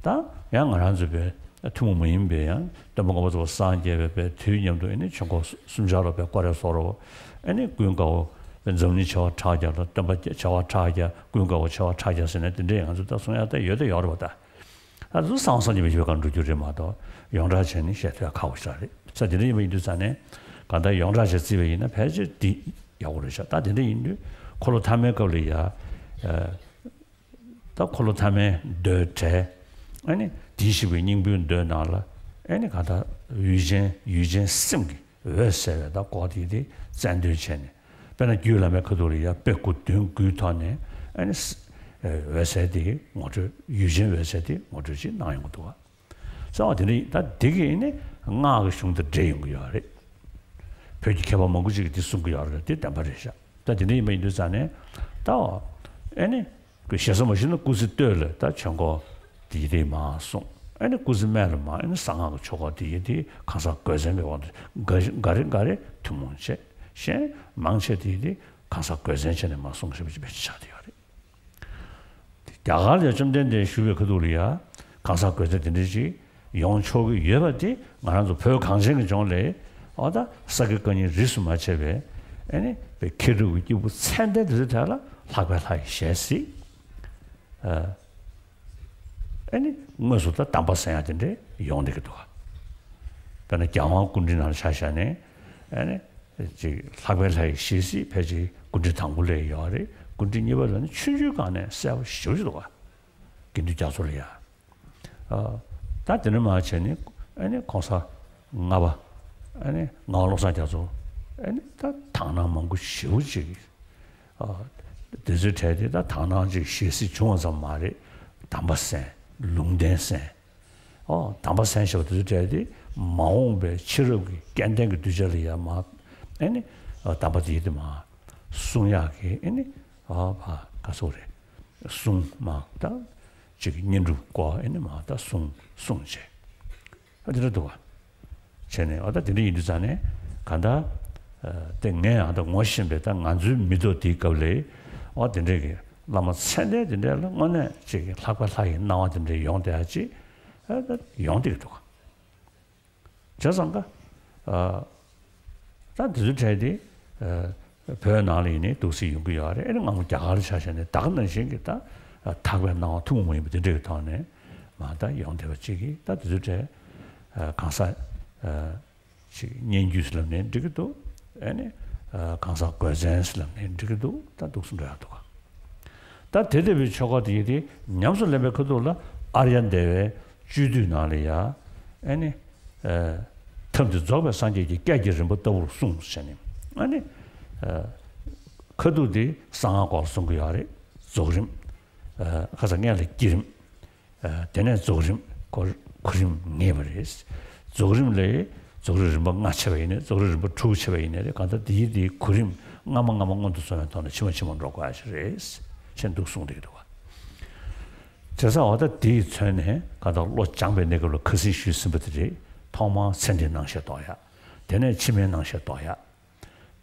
ད་ཡང་ང་རང་ཚོ་བས་ཐུན་མོང་མ་ཡིན་པའི་ཡང་སྟོན་པ་མངོན་པར་རྫོགས་པར་སངས་རྒྱས་པའི་བའི་དུས་མཉམ་དུ་ཨེ་ནི་ཆོས་འཁོར་སུམ་ཆ་ལ་བའི་བསྐོར་རས་སོགས་རོ། ཨེ་ནི་ཀུན་དགའ་བོ་བའི་འཛམ་གླིང་བྱེ་བ་ཕྲག་བརྒྱ་ལ་སྟོན་པ་བྱེ་བ་ཕྲག་བརྒྱ་ཀུན་དགའ་བོ་བྱེ་བ་ཕྲག་བརྒྱ་ཟེར་ནས་དེ་འདྲའི་ང་ཚོ་ད་གསུང་ཡག་ད་ཡོད་ད་ཡོད་རེད་བ་ད། ད་དུང་གསང་སངས་རྒྱས་པའི་ཞི་བའི་ཁམས་འགྲོ་རྒྱུ་རེད་མ་གཏོགས་ཡོངས་གྲགས་བྱས་ནས་བཤད་ཐུབ་ཡག་ཁག་པོ་ཞིག་རེད། ས་དེ་འདྲ་ཡིན་པ་ཡིན་དུས་ཙང་ནས་གང་ལྟར་ཡོངས་གྲགས་བྱས་བརྩིས་པ་ཡིན་ན་ཕལ་ཆེར་འདི་ཡག་པོ་རེད་ཤག་ད་དེ་འདྲ་ཡིན་དུས་འཁོར་ལོ་ཐ་མའི་སྐབས་ལ་ཡ། ཨ། ད་འཁོར་ལོ་ཐ་མའི་མདོའི་གྲས། ཨ་ནི་དེའི་ཞིག་པའི་སྙིང་པོའི་མདོའི་ནང་ལ་ཨ་ནི་གང་ལྟར་ཡུལ་ཅན་ཡུལ་ཅན་སེམས་ཀྱི་འོད་གསལ་བའི་ད་གོ་དེ་དེ་རྩལ་འདོན་བྱས་ནས། དཔེར་ན་རྒྱུད་བླ་མའི་ཁ་ཐུག་ལ་ཡ་དཔེ་དགུ་དོན་དགུའི་ཐོག་ནས་ཨ་ནི་ས་ཨེ་འོད་གསལ་དེ་ངོ་སྤྲོད། ཡུལ་ཅན་འོད་གསལ་དེ་ངོ་སྤྲོད་ཅིག་གནང་ཡོང་གི་འདུག་ག་གསང་བ་དེ་འདྲ་ཡིན། ད་དེ་གི་ནི་སྔགས་ཀྱི་གཞུང་དང་འབྲེལ་ཡོང་གི་ཡོད་རེད། བོད་ཀྱི་མཁས་པ་མང་པོ་ཅིག་གིས་དེ་གསུང་གི་ཡོད་རེད། དེ་བདེན་པ་རེད་ཤག་ད་དེ་འདྲ་ཡིན་པ་ཡིན་དུས་ཙང་ནས་ད་ཨེ་ནི་ཞེ་ས་མ་ཞུས་ན་སྐུ་ཚེ་སྟོད་ལ་ད་ཆོས་འཁོར་དེ་དེ་མར་གསུངས། ཨེ་ནི་སྐུ་ཚེ་སྨད་ལ་མར་ཨེ་ནི་གསང་སྔགས་ཀྱི་ཆོས་འཁོར་དེ་ཡི་དེ་གང་ཟག་སྒོས་བཙན་པའི་དབང་དུ་འགའ་འགའ་རེ་འགའ་རེ་ཐུན་མོང་བྱས། གཞན་མང་ཆེ་དེ་ཡི་དེ་གང་ཟག་སྒོས་བཙན་བྱས་ནས་མར་གསུངས་བཞག་པ་ཅིག་ཕལ་ཆེར་ཆགས་བསྡད་ཡོད་རེད། རྒྱ་གར་ལ་བཅོམ་ལྡན་འདས་བཞུགས་པའི་ཁ་ཐུག་ལ་ཡ་གང་ཟག་སྒོས་བཙན་དེ་འདྲ་ཅིག་ཡོང་ཆོག་གི་ཡོད་པ་དེ་ང་རང་ཚོ་བོད་གངས་ཅན་གྱི་ལྗོངས་ལ་ཨོ་ད་ས་དགེ་བཀའ་རྙིང་རིས་སུ་མ་ཆད་པའི་ཨེ་ནི་བའི་མཁས་གྲུབ་ཀྱི་སྐྱེས་བུ་ཚད་ལྡན་དེ་ཚོའི་གྲས་ལ་ལྷག་པའི་ལྷ་ཡི་ཞལ་གཟིགས། ཨ་ཨེ་ནི་དངོས་སུ་ད་གདམས་པ་གསན་ཡག་དེ་འདྲ་ཡོང་བསྡད་ཀྱི་འདུག་ག་དཔེར་ན་རྒྱལ་དབང་སྐུ་ཕྲེང་ནང་ལ་ཆ་བཞག་ནས་ཨེ་ནི། ཅིག་ལྷག་པའི་ལྷ་ཡི་ཞལ་གཟིགས་ཕལ་ཆེར་སྐུ་ཕྲེང་དང་པོ་ལ་ཡོད་རེད། སྐུ་ཕྲེང་གཉིས་པ་ལ་ནི་ཆུང་ཆུང་སྒང་ནས་གསལ་པོ་ཞེ་པོ་ཅིག་འདུག་ག་དགེ་འདུན་རྒྱ་མཚོ་ལ་ཡ། ཨ་ད་དེ་འདྲ་མ་བྱས་ནས་ཨ་ནི་གོང་ས་ལྔ་པ་ཨ་ནི་ངག་དབང་བློ་བཟང་རྒྱ་མཚོ་ཨ་ནི་ད་དག་སྣང་མང་པོ་ཞེ་པོ་ཅིག་ཨ་དེ་ཚོའི་གྲས་དེ་ད་དག་སྣང་ཅིག་ཞལ་གཟིགས་བྱུང་བ་ཙམ་མ་རེད། གདམས་པ་གསན། ལུང་བསྟན་གསན། ཨོ་གདམས་པ་གསན་བཞག་པ་དེ་ཚོ་གྲས་དེ་མ་འོངས་པའི་ཕྱི་རབས་ཀྱི་སྐལ་ལྡན་གྱི་གདུལ་བྱ་ལ་ཡང་མ་ཨེ་ནི་གདམས་པ་དེ་ཡིན་དེ་མ་གསུང་ཡག་གི་ཨེ་ནི་ཨ་ཕ་ག་སོགས་རེད། གསུང་མ་ད་ཅིག་བསྙེན་སྒྲུབ་སྐོར་ཨེ་ནི་མ་ད་གསུང་གསུང་བྱས་ཨ་དེ་འདྲ་འདུག་བ། བྱས་ནས་ཨ་ད་དེ་འདྲ་ཡིན་དུས་ཙང་ནས་ག་ད་དེ་ངས་ཨ་ད་ངོ་ཤེས་པའི་ད་ང་ཚོའི་མི་ཐོག་དེའི་སྐབས་ལ་ཨ་དེ་འདྲ་གི་བླ་མ་ཚད་ལྡན་དེ་འདྲ་ལ་དངོས་གནས་ཅིག་ལྷག་པ་ལྷ་ཡི་སྣང་བ་དེ་འདྲ་ཡོང་བསྡད་ཡ་ཅིག་ཨ་ད་ཡོང་བསྡད་ཀྱི་འདུག་བྱས་ཙང་ཀ་ཨ་ད་དེ་ཚོའི་གྲས་དེ་ཨ་བོད་ནང་ལ་ཡིན་ནའི་འདུག་སེ་ཡོང་གི་ཡོད་རེད། ཨེ་ནི་སྔ་མོ་རྒྱ་གར་ལ་ཆ་བཞག་ནས་ད་ག་ནང་བཞིན་གྱི་ད་ཐག་པའི་སྣང་བ་ཐུན་མོང་མ་ཡིན་པ་དེ་འདྲ་གི་ཐོག་ནས་མ་ད་ཡོང་བསྡད་པ་ཅིག་གིས་ད་དེ་ཚོའི་གྲས་ཨ་གང་ཟག་ཨ་ཅིག་སྙན་བརྒྱུད་ལབ་ནའི་འགྲིག་གི་འདུག་ཨེ་ནི། ཨ། གང་ཟག་དགོས་མཚན་ཟེར་ལབ་ནས་འགྲིག་གི་འདུག་ད་འདུག་སེ་འགྲོ་ཡག་འདུག་ག་ད་དེ་ལྟ་བུའི་ཆོ་ག་དེ་ཡིན་ཏེ་ཉམས་སུ་ལེན་པའི་ཁ་ཐུག་ལ་ཨཱརྱ་དེ་བའི་སྤྱོད་བསྡུས་ནང་ལ་ཡ། ཨེ་ནི། ཨ། ཐབས་འདི་རྫོགས་པའི་སངས་རྒྱས་ཀྱི་སྐད་ཀྱི་རིམ་པ་ལྟ་བུར་གསུངས་ཟེར་ནས། ཨེ་ནི། ཨ། ཁ་ཐུག་དེ་གསང་སྔགས་སྐོར་ལ་གསུང་གི་ཡོད་རེད། རྫོགས་རིམ། ཨ། ཁ་སང་སྔོན་ལ་བསྐྱེད་རིམ། ཨ། དེ་ནས་རྫོགས་རིམ། གོ་གོ་རིམ་ངེས་པ་རེད། རྫོགས་རིམ་ལས་རྫོགས་རིམ་རིམ་པ་ལྔ་བྱས་པ་ཡིན་ནའི། རྫོགས་རིམ་རིམ་པ་དྲུག་བྱས་པ་ཡིན་ནའི་རེད། གང་ལྟར་དེའི་དེའི་གོ་རིམ་སྔ་མ་སྔ་མ་སྔོན་དུ་སོང་བའི་ཐོག་ནས་ཕྱི་མ་ཕྱི་མར་འགྲོ་དགོས་ཡ་ཞིག་རེད། ཅེས་འདུག་གསུངས་བསྡད་ཀྱི་འདུག་བ། བྱས་ཙང་འོ་ད་དེས་མཚོན་ནས་གང་ལྟར་བློ་སྦྱངས་པའི་གནས་སྐབས་ལ་ཁ་སང་ཞུས་ཟིན་པ་དེ་རེད། ཐོག་མར་ཚེ་འདིའི་སྣང་ཤས་རྟོགས་ཡ། དེ་ནས་ཕྱི་མའི་སྣང་ཤས་རྟོགས་ཡ།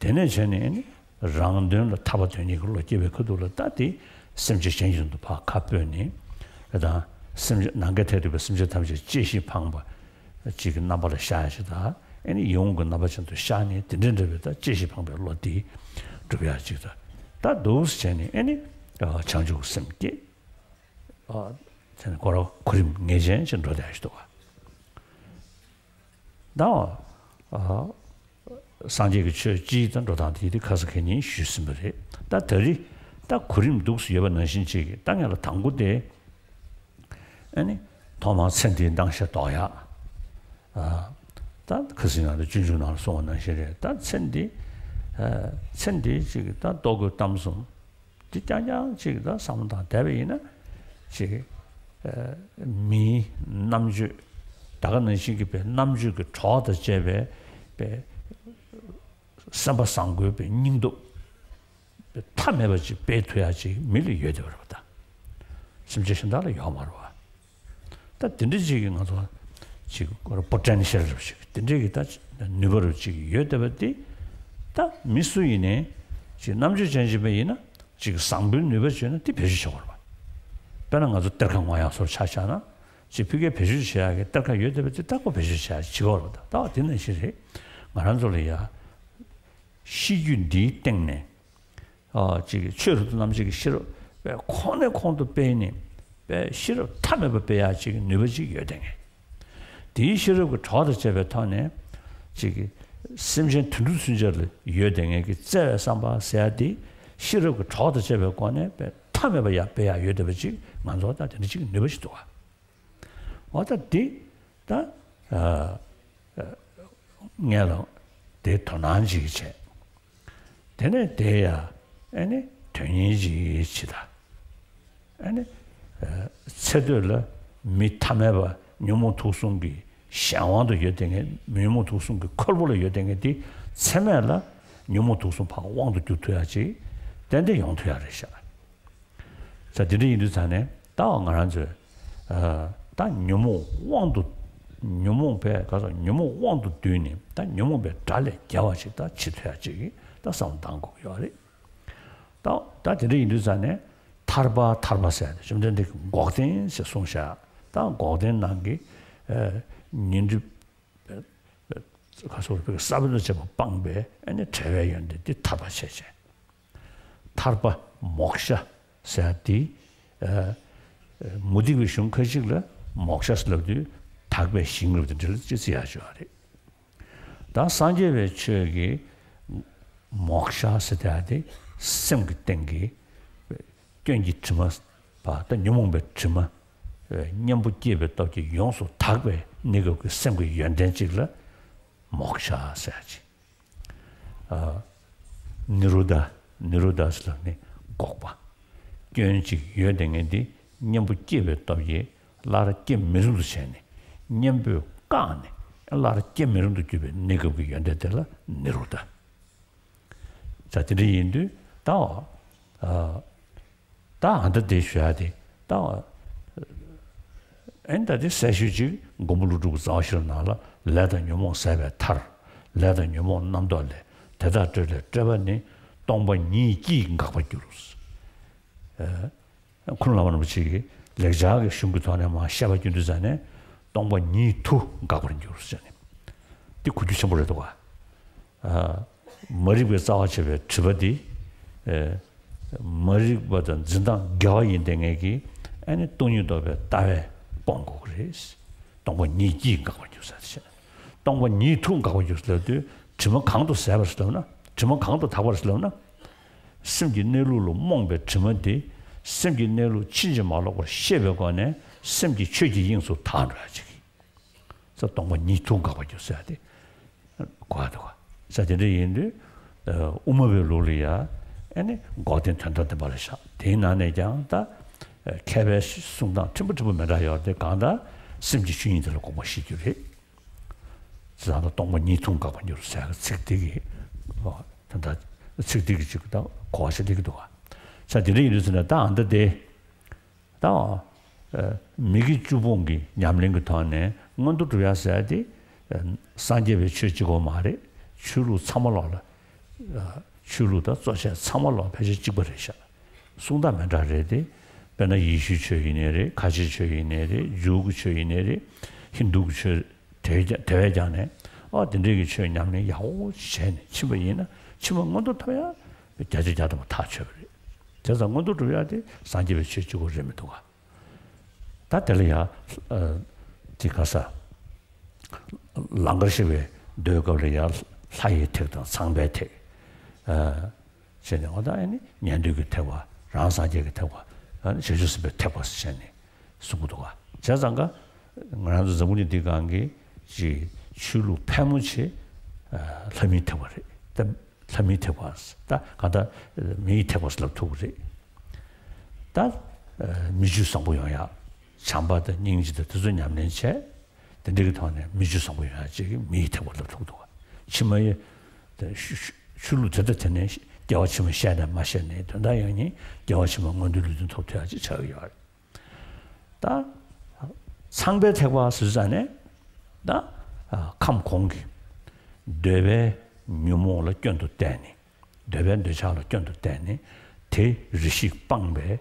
དེ་ནས་བྱས་ནས་ནི་རང་དོན་ལ་ཐར་པ་དོན་གཉེར་གྱི་བློ་སྐྱེ་བའི་ཁ་ཐུག་ལ། ད་དེ་སེམས་ཅན་གཞན་གྱི་དོན་དུ་ཕར་ཁ་སྤོས་ནས། ཨེ། ད་སེམས་ཅན་ནམ་མཁའི་མཐས་གཏུགས་པའི་སེམས་ཅན་ཐམས་ཅད་གཅེས་ཤིང་ཕངས་པ་ཅིག་གི་རྣམ་པ་ལ་ཤར་ཡ་ཅིག་དང་། ཨེ་ནི་ཡིད་འོང་གི་རྣམ་པ་ཅན་དུ་ཤར་ནས་དེ་འདྲའི་འདྲ་བའི་ད་གཅེས་ཤིང་ཕངས་པའི་བློ་དེ་སྒྲུབ་ཡ་ཅིག་དང་། ད་འདུག་སེ་བྱས་ནས་ཨེ་ནི་བྱང་ཆུབ་ཀྱི་སེམས་བསྐྱེད། ཨ། དེ་ནས་ཁོ་རང་གོ་རིམ་ངེས་ཅན་ཅིག་འགྲོ་བསྡད་ཡ་ཞིག་འདུག་ག་ད་འོ། ཨ། སངས་རྒྱས་ཀྱི་ཆོས་སྤྱིའི་ད་འགྲོ་སྟངས་དེ་དེ་ཁ་སང་ཁ་ཉིན་ཞུས་ཟིན་པ་རེད། ད་ད་རེས་ད་གོ་རིམ་འདུག་སེ་ཡོད་པ་ནང་བཞིན་ཅིག་ད་ངས་ལ་དང་པོ་དེ། ཨ་ནི། ཐོག་མར་ཚེ་འདིའི་སྣང་ཤས་རྟོགས་ཡ། ཨ། ད་ཁ་སང་ནང་དུ་སྤྱོད་འཇུག་ནང་ལ་གསུངས་པ་ནང་བཞིན་རེད། ད་ཚེ་འདི། ཨ། ཚེ་འདི་ཅིག་ད་རྟོགས་དགོས་གཏམ་གསུམ། འདི་རྐྱང་རྐྱང་ཅིག་ད་བསམ་བློ་བཏང་བསྡད་པ་ཡིན་ན། ཅིག་ཨ། མིའི་རྣམ་དཔྱོད། ད་ག་ནང་བཞིན་གྱི་པའི་རྣམ་དཔྱོད་ཀྱི་གྲོགས་དང་བཅས་པའི་པའི་སེམས་པ་བཟང་པོའི་པའི་སྙིང་སྟོབས་པའི་མཐའ་མེད་པ་ཅིག་སྤེལ་ཐུབ་ཡ་ཅིག་མི་ལ་ཡོད་བསྡད་པ་རེད་པ། ད་སེམས་ཅན་གཞན་དག་ལ་ཡོད་མ་རེད་པ། ད་དེ་འདྲ་ཅིག་གི་ང་ཚོ་ཅིག་པོ་ཊེན་ཤལ་རབ་ཅིག་དེ་འདྲའི་གི་ད་ནུས་པ་རབ་ཅིག་ཡོད་བསྡད་པ་དེ། ད་མི་སུ་ཡིན་ནའི་ཅིག་རྣམ་དཔྱོད་ཅན་ཅིག་པ་ཡིན་ན། ཅིག་བཟང་པོའི་ནུས་པ་བྱུང་ན་དེ་བེད་སྤྱོད་བྱེད་དགོས་རེད་པ། དཔེར་ན་ང་ཚོ་གཏེར་ཁ་སྔོག་ཡག་སོགས་ཆ་བཞག་ན། ཅིག་ཕ་གིར་བེད་སྤྱོད་བྱེད་ཡག་གི་གཏེར་ཁ་ཡོད་བསྡད་པ་དེ་ད་ཁོ་བེད་སྤྱོད་བྱེད་ཡག་བྱེད་དགོས་རེད་པ། ད་ད་བ་དེ་ནང་བཞིན་རེད། ང་རང་ཚོ་ལ་ཡ། ཤེས་རྒྱུད་འདིའི་སྟེང་ནས། ཨ། ཅིག་ཆོས་རབ་ཏུ་རྣམ་འབྱེད་ཀྱི་ཤེས་རབ་པའི་གོང་ནས་གོང་དུ་སྤེལ་ནས། པའི་ཤེས་རབ་མཐའ་མེད་པ་སྤེལ་ཡག་ཅིག་ནུས་པ་ཅིག་ཡོད་བསྡད་མཁན། དེའི་ཤེས་རབ་ཀྱི་གྲོགས་དང་བཅས་པའི་ཐོག་ནས། ཅིག་སེམས་ཅན་དུད་འགྲོ་ཚུན་ཆད་ལ་ཡོད་བསྡད་མཁན་གྱི་བརྩེ་བའི་བསམ་པ་ཟེར་ཡག་དེ། ཤེས་རབ་ཀྱི་གྲོགས་དང་བཅས་པའི་སྒོ་ནས་པའི་མཐའ་མེད་པ་ཡར་སྤེལ་ཡག་ཡོད་བསྡད་པ་ཅིག་ང་ཚོ་ད་དེ་འདྲ་ཅིག་ནུས་པ་ཞིག་འདུག་ག་འོ་ད་འདི་ད། ཨ། ཨ། ངས་ལ་དེ་དོ་སྣང་ཅིག་བྱས། དེ་ནས་དེ་ཡ། ཨེ་ནི་དོན་གཉེར་ཅིག་བྱེད་ད། ཨེ་ནི། ཨ། ཚེ་སྟོད་ལ་མི་ཐ་མལ་པ་ཉོན་མོངས་དུག་གསུམ་གྱི་གཞན་དབང་དུ་ཡོད་བསྡད་མཁན། ཉོན་མོངས་དུག་གསུམ་གྱི་ཁུར་པོ་ལ་ཡོད་བསྡད་མཁན་དེ། ཚེ་སྨད་ལ་ཉོན་མོངས་དུག་གསུམ་ཕར་དབང་དུ་བསྒྱུར་ཐུབ་ཡག་ཅིག་ཏན་ཏན་ཡོང་ཐུབ་ཡག་རེད་ཤག་ས་དེ་འདྲ་ཡིན་དུས་ཙང་ནས་ད་ང་རང་ཚོས། ཨ། ད་ཉོན་མོངས་དབང་དུ། ཉོན་མོངས་པའི་ག་ས་ཉོན་མོངས་དབང་དུ་བསྡུས་ནས། ད་ཉོན་མོངས་པའི་དགྲ་ལས་རྒྱལ་བ་ཞིག་ད་བྱེད་ཐུབ་ཡག་ཅིག་གི་ད་བསམ་བློ་གཏང་དགོས་ཀྱི་ཡོད་རེད། ད་ད་དེ་འདྲ་ཡིན་དུས་ཙང་ནས་ཐར་པ་ཐར་པ་ཟེར་ཏེ་བཅོམ་ལྡན་འདས་ཀྱིས་འགོག་བདེན་ཞེས་གསུངས་ཤག་ད་འགོག་བདེན་ནང་གི། ཨ། ཉོན་སྒྲིབ་ག་སོགས་པའི་ས་བོན་དང་བཅས་པ་སྤངས་པའི་ཨ་ནི་བྲལ་བའི་ཡོན་ཏན་འདི་ཐར་པ་བྱས་བྱས། ཐར་པ་མོཀྵ་ཟེར་ཡག་འདི། ཨ། མུ་སྟེགས་པའི་གཞུང་ཁ་ཅིག་ལ་མོཀྵ་ཟེར་ལབ་དུས་དག་པའི་ཞིང་ལབ་དེ་འདྲ་ལ་ཅིག་བརྩི་ཡག་ཅིག་ཡོད་རེད། ད་སངས་རྒྱས་པའི་ཆོས་ཀྱི་མོཀྵ་ཟེར་ཡག་དེ་སེམས་ཀྱི་སྟེང་གི་སྐྱོན་གྱི་དྲི་མ་པ་དང་ཉོན་མོངས་པའི་དྲི་མ། གཉེན་པོ་སྐྱེས་པའི་སྟོབས་ཀྱིས་ཡོངས་སུ་དག་པའི་གནས་སྐབས་ཀྱི་སེམས་ཀྱི་ཡོན་ཏན་ཅིག་ལ་མོཀྵ་ཟེར་ཡག་ཅིག་ཨ། ནི་རོ་དྷ། ནི་རོ་དྷ་ཟེར་ལབ་ནི་འགོག་པ། སྐྱོན་ཅིག་ཡོད་བསྡད་མཁན་འདི་གཉེན་པོ་སྐྱེས་པའི་སྟོབས་ཀྱིས་སླར་སྐྱེ་མི་རུང་དུ་བྱས་ནས། གཉེན་པོས་བཀག་ནས་སླར་སྐྱེ་མི་རུང་དུ་གྱུར་པའི་གནས་སྐབས་ཀྱི་ཡོན་ཏན་དེ་ལ་ནི་རོ་དྷ། ས་དེ་འདྲ་ཡིན་དུས་ད། ཨ། ད་ཨ་ད་དེ་ཞུ་ཡག་དེ་ད། ཨེ་ད་དེ་གསལ་ཤོས་ཅིག་མགོན་པོ་ཀླུ་སྒྲུབ་ཀྱི་རྩ་བ་ཤེས་རབ་ནང་ལ། ལས་དང་ཉོན་མོངས་ཟད་པའི་མཐར། ལས་དང་ཉོན་མོངས་རྣམ་རྟོག་ལས། དེ་དག་བཀྲོལ་ལས་བཀྲོལ་པ་ནི། སྟོང་པ་ཉིད་ཀྱིས་འགག་པར་འགྱུར། ཨ། ཀུན་བླ་མ་རིན་པོ་ཆེ་གིས་ལེགས་སྦྱར་གྱི་གཞུང་གི་ཐོག་ནས་མར་བཤད་པ་རྒྱུ་མཚན་ནི། སྟོང་པ་ཉིད་དུ་འགག་པར་འགྱུར་ཟེར་ནས། འདི་གོ་རྒྱུ་ཆེན་པོ་རེད་འདུག་ག་ཨ། མ་རིག་པའི་རྩ་བ་བྱས་པའི་སྒྲིབ་པ་འདི། ཨེ། མ་རིག་པ་དང་འཛིན་སྟངས་འགལ་བ་ཡིན་བསྡད་མཁན་གྱི་ཨ་ནི་སྟོང་ཉིད་རྟོགས་པའི་ལྟ་བས་སྤོང་དགོས་ཀྱི་རེད། སྟོང་པ་ཉིད་ཀྱིས་འགག་པར་འགྱུར་ཟེར་ཏེ་བཤད། སྟོང་པ་ཉིད་དུ་འགག་པར་འགྱུར་ཟེར་ལབ་དུས་ དྲི་མ་གང་དུ་ཟད་པར་ལབ་ན། དྲི་མ་གང་དུ་དག་པར་ལབ་ན། སེམས་ཀྱི་གནས་ལུགས་ལ་རྨོངས་པའི་དྲི་མ་དེ་སེམས་ཀྱི་གནས་ལུགས་ཕྱིན་ཅི་མ་ལོག་པར་ཤེས་པའི་སྒོ་ནས་སེམས་ཀྱི་ཆོས་ཀྱི་དབྱིངས་སུ་དག་འགྲོ་ཡ་ཅིག་ས་སྟོང་པ་ཉིད་དུ་འགག་པར་འགྱུར་ཟེར་ཡ་དེ་གོ་ཡ་འདུག་ག་ས་དེ་འདྲ་ཡིན་དུས་དབུ་མ་པའི་ལུགས་ལ་ཡ་ཨེ་ནི་འགོག་བདེན་དོན་དམ་བདེན་པ་ལ་བཞག་དེའི་ནང་ནས་ཀྱང་ད་མཁས་པའི་གསུང་སྟངས་ཕྲན་བུ་ཕྲན་བུ་མི་འདྲ་ཡོད་དེ་གང་ལྟར་སེམས་ཀྱི་ཆོས་ཉིད་དེ་ལ་དགོངས་པ་བཞེས་རྒྱུ་རེད། ཙང་ལ་སྟོང་པ་ཉིད་དུ་འགག་པར་འགྱུར་ཟེར་ཚིག་འདི་གི་ད་ལྟ་ཚིག་འདི་གི་ཅིག་ད་གོ་བ་ཞིག་སླེབས་ཀྱི་འདུག་ག་ས་དེ་འདྲ་ཡིན་དུས་ཟེར་ན་ད་ཨ་མདའ་དེ་ད་མི་དགེ་བཅུ་སྤོང་གི་ཉམས་ལེན་གྱི་ཐོག་ནས་མངོན་མཐོ་སྒྲུབ་ཡ་ཟེར་ཡ་དེ་སངས་རྒྱས་པའི་ཆོས་གཅིག་པོ་མ་རེད། ཆོས་ལུགས་ཚང་མ་ལོག་ལ་ཆོས་ལུགས་དང་གཙོ་ཆེ་ཚང་མ་ལོག་ཕལ་ཆེར་གཅིག་པ་རེད་ཤག་གསུང་སྟངས་མི་འདྲ་རེད་དེ། དཔེར་ན་ཡེ་ཤུའི་ཆོས་ཡིན་ནའི་རེད། ཁ་ཆེའི་ཆོས་ཡིན་ནའི་རེད། ཇུའུ་གི་ཆོས་ཡིན་ནའི་རེད། ཧིན་དུ་གི་ཆོས་དེ་བས་ཀྱང་དེ་བས་ཀྱང་ནས་ཨ་དེ་འདྲའི་གི་ཆོས་ཉམས་ལེན་ཡག་པོ་བྱས་ནས་ཕྱིན་པ་ཡིན་ན་ཕྱི་མ་མངོན་མཐོ་ཐོབ་ཡ་བརྒྱ་ཆ་བརྒྱ་ཐམ་པ་ཐག་ཆོད་པ་རེད། དེ་ཙང་མངོན་མཐོ་སྒྲུབ་ཡ་དེ་སངས་རྒྱས་པའི་ཆོས་གཅིག་པོ་རེད་མི་འདུག་ག་ད་དེ་ལ་ཡ་དེ་ག་ས་ལང་ཀར་གཤེགས་པའི་མདོའི་སྐབས་ལ་ཡ་ལྷ་ཡི་ཐེག་དང་ཚངས་པའི་ཐེག་བྱས་ནས་འོ་ད་ཨ་ནི་ཉན་ཐོས་ཀྱི་ཐེག་པ། རང་སངས་རྒྱས་ཀྱི་ཐེག་པ། ཨ་ནི་བྱང་ཆུབ་སེམས་དཔའི་ཐེག་པ་ཟེར་བྱས་ནས་གསུང་གི་འདུག་ག་བྱས་ཙང་ཀ་ང་རང་ཚོ་འཛམ་བུ་གླིང་འདི་སྒང་གི་ཅིག་ཆོས་ལུགས་ཕལ་མོ་ཆེ་ལྷ་མིའི་ཐེག་པ་རེད། ད་ལྷ་མིའི་ཐེག་པ། ད་གང་ལྟར་མིའི་ཐེག་པ་ཟེར་ལབ་ཐུབ་ཀྱི་རེད། ད་མི་རྒྱུད་བཟང་པོ་ཡོང་ཡག་བྱམས་པ་དང་སྙིང་རྗེ་དང་དེ་ཚོ་ཉམས་ལེན་བྱས། དེ་འདྲ་གི་ཐོག་ནས་མི་རྒྱུད་བཟང་པོ་ཡོང་ཡ་གཅིག་གིས་མིའི་ཐེག་པ་ལ་ཐུག་འདུག་ག་ཕྱི་མ་ཡི་ཆོས་ལུགས་དེ་དང་དེ་ནས་སྐྱེ་བ་ཕྱི་མ་བཤད་ནས་མ་བཤད་ནས་དོན་དག་ཡང་ནི་སྐྱེ་བ་ཕྱི་མ་མངོན་མཐོའི་ལུས་རྟེན་ཐོབ་ཐུབ་ཡ་གཅིག་ཆགས་ཀྱི་ཡོད་རེད། ད་ཚངས་པའི་ཐེག་པ་ཟེར་ཙང་ནས་ད་ཁམས་གོང་གི་འདོད་པའི་ཉོན་མོངས་ལ་སྐྱོན་དུ་བལྟས་ནས། འདོད་པའི་འདོད་ཆགས་ལ་སྐྱོན་དུ་བལྟས་ནས་དེ་རེ་ཞིག་སྤངས་པས་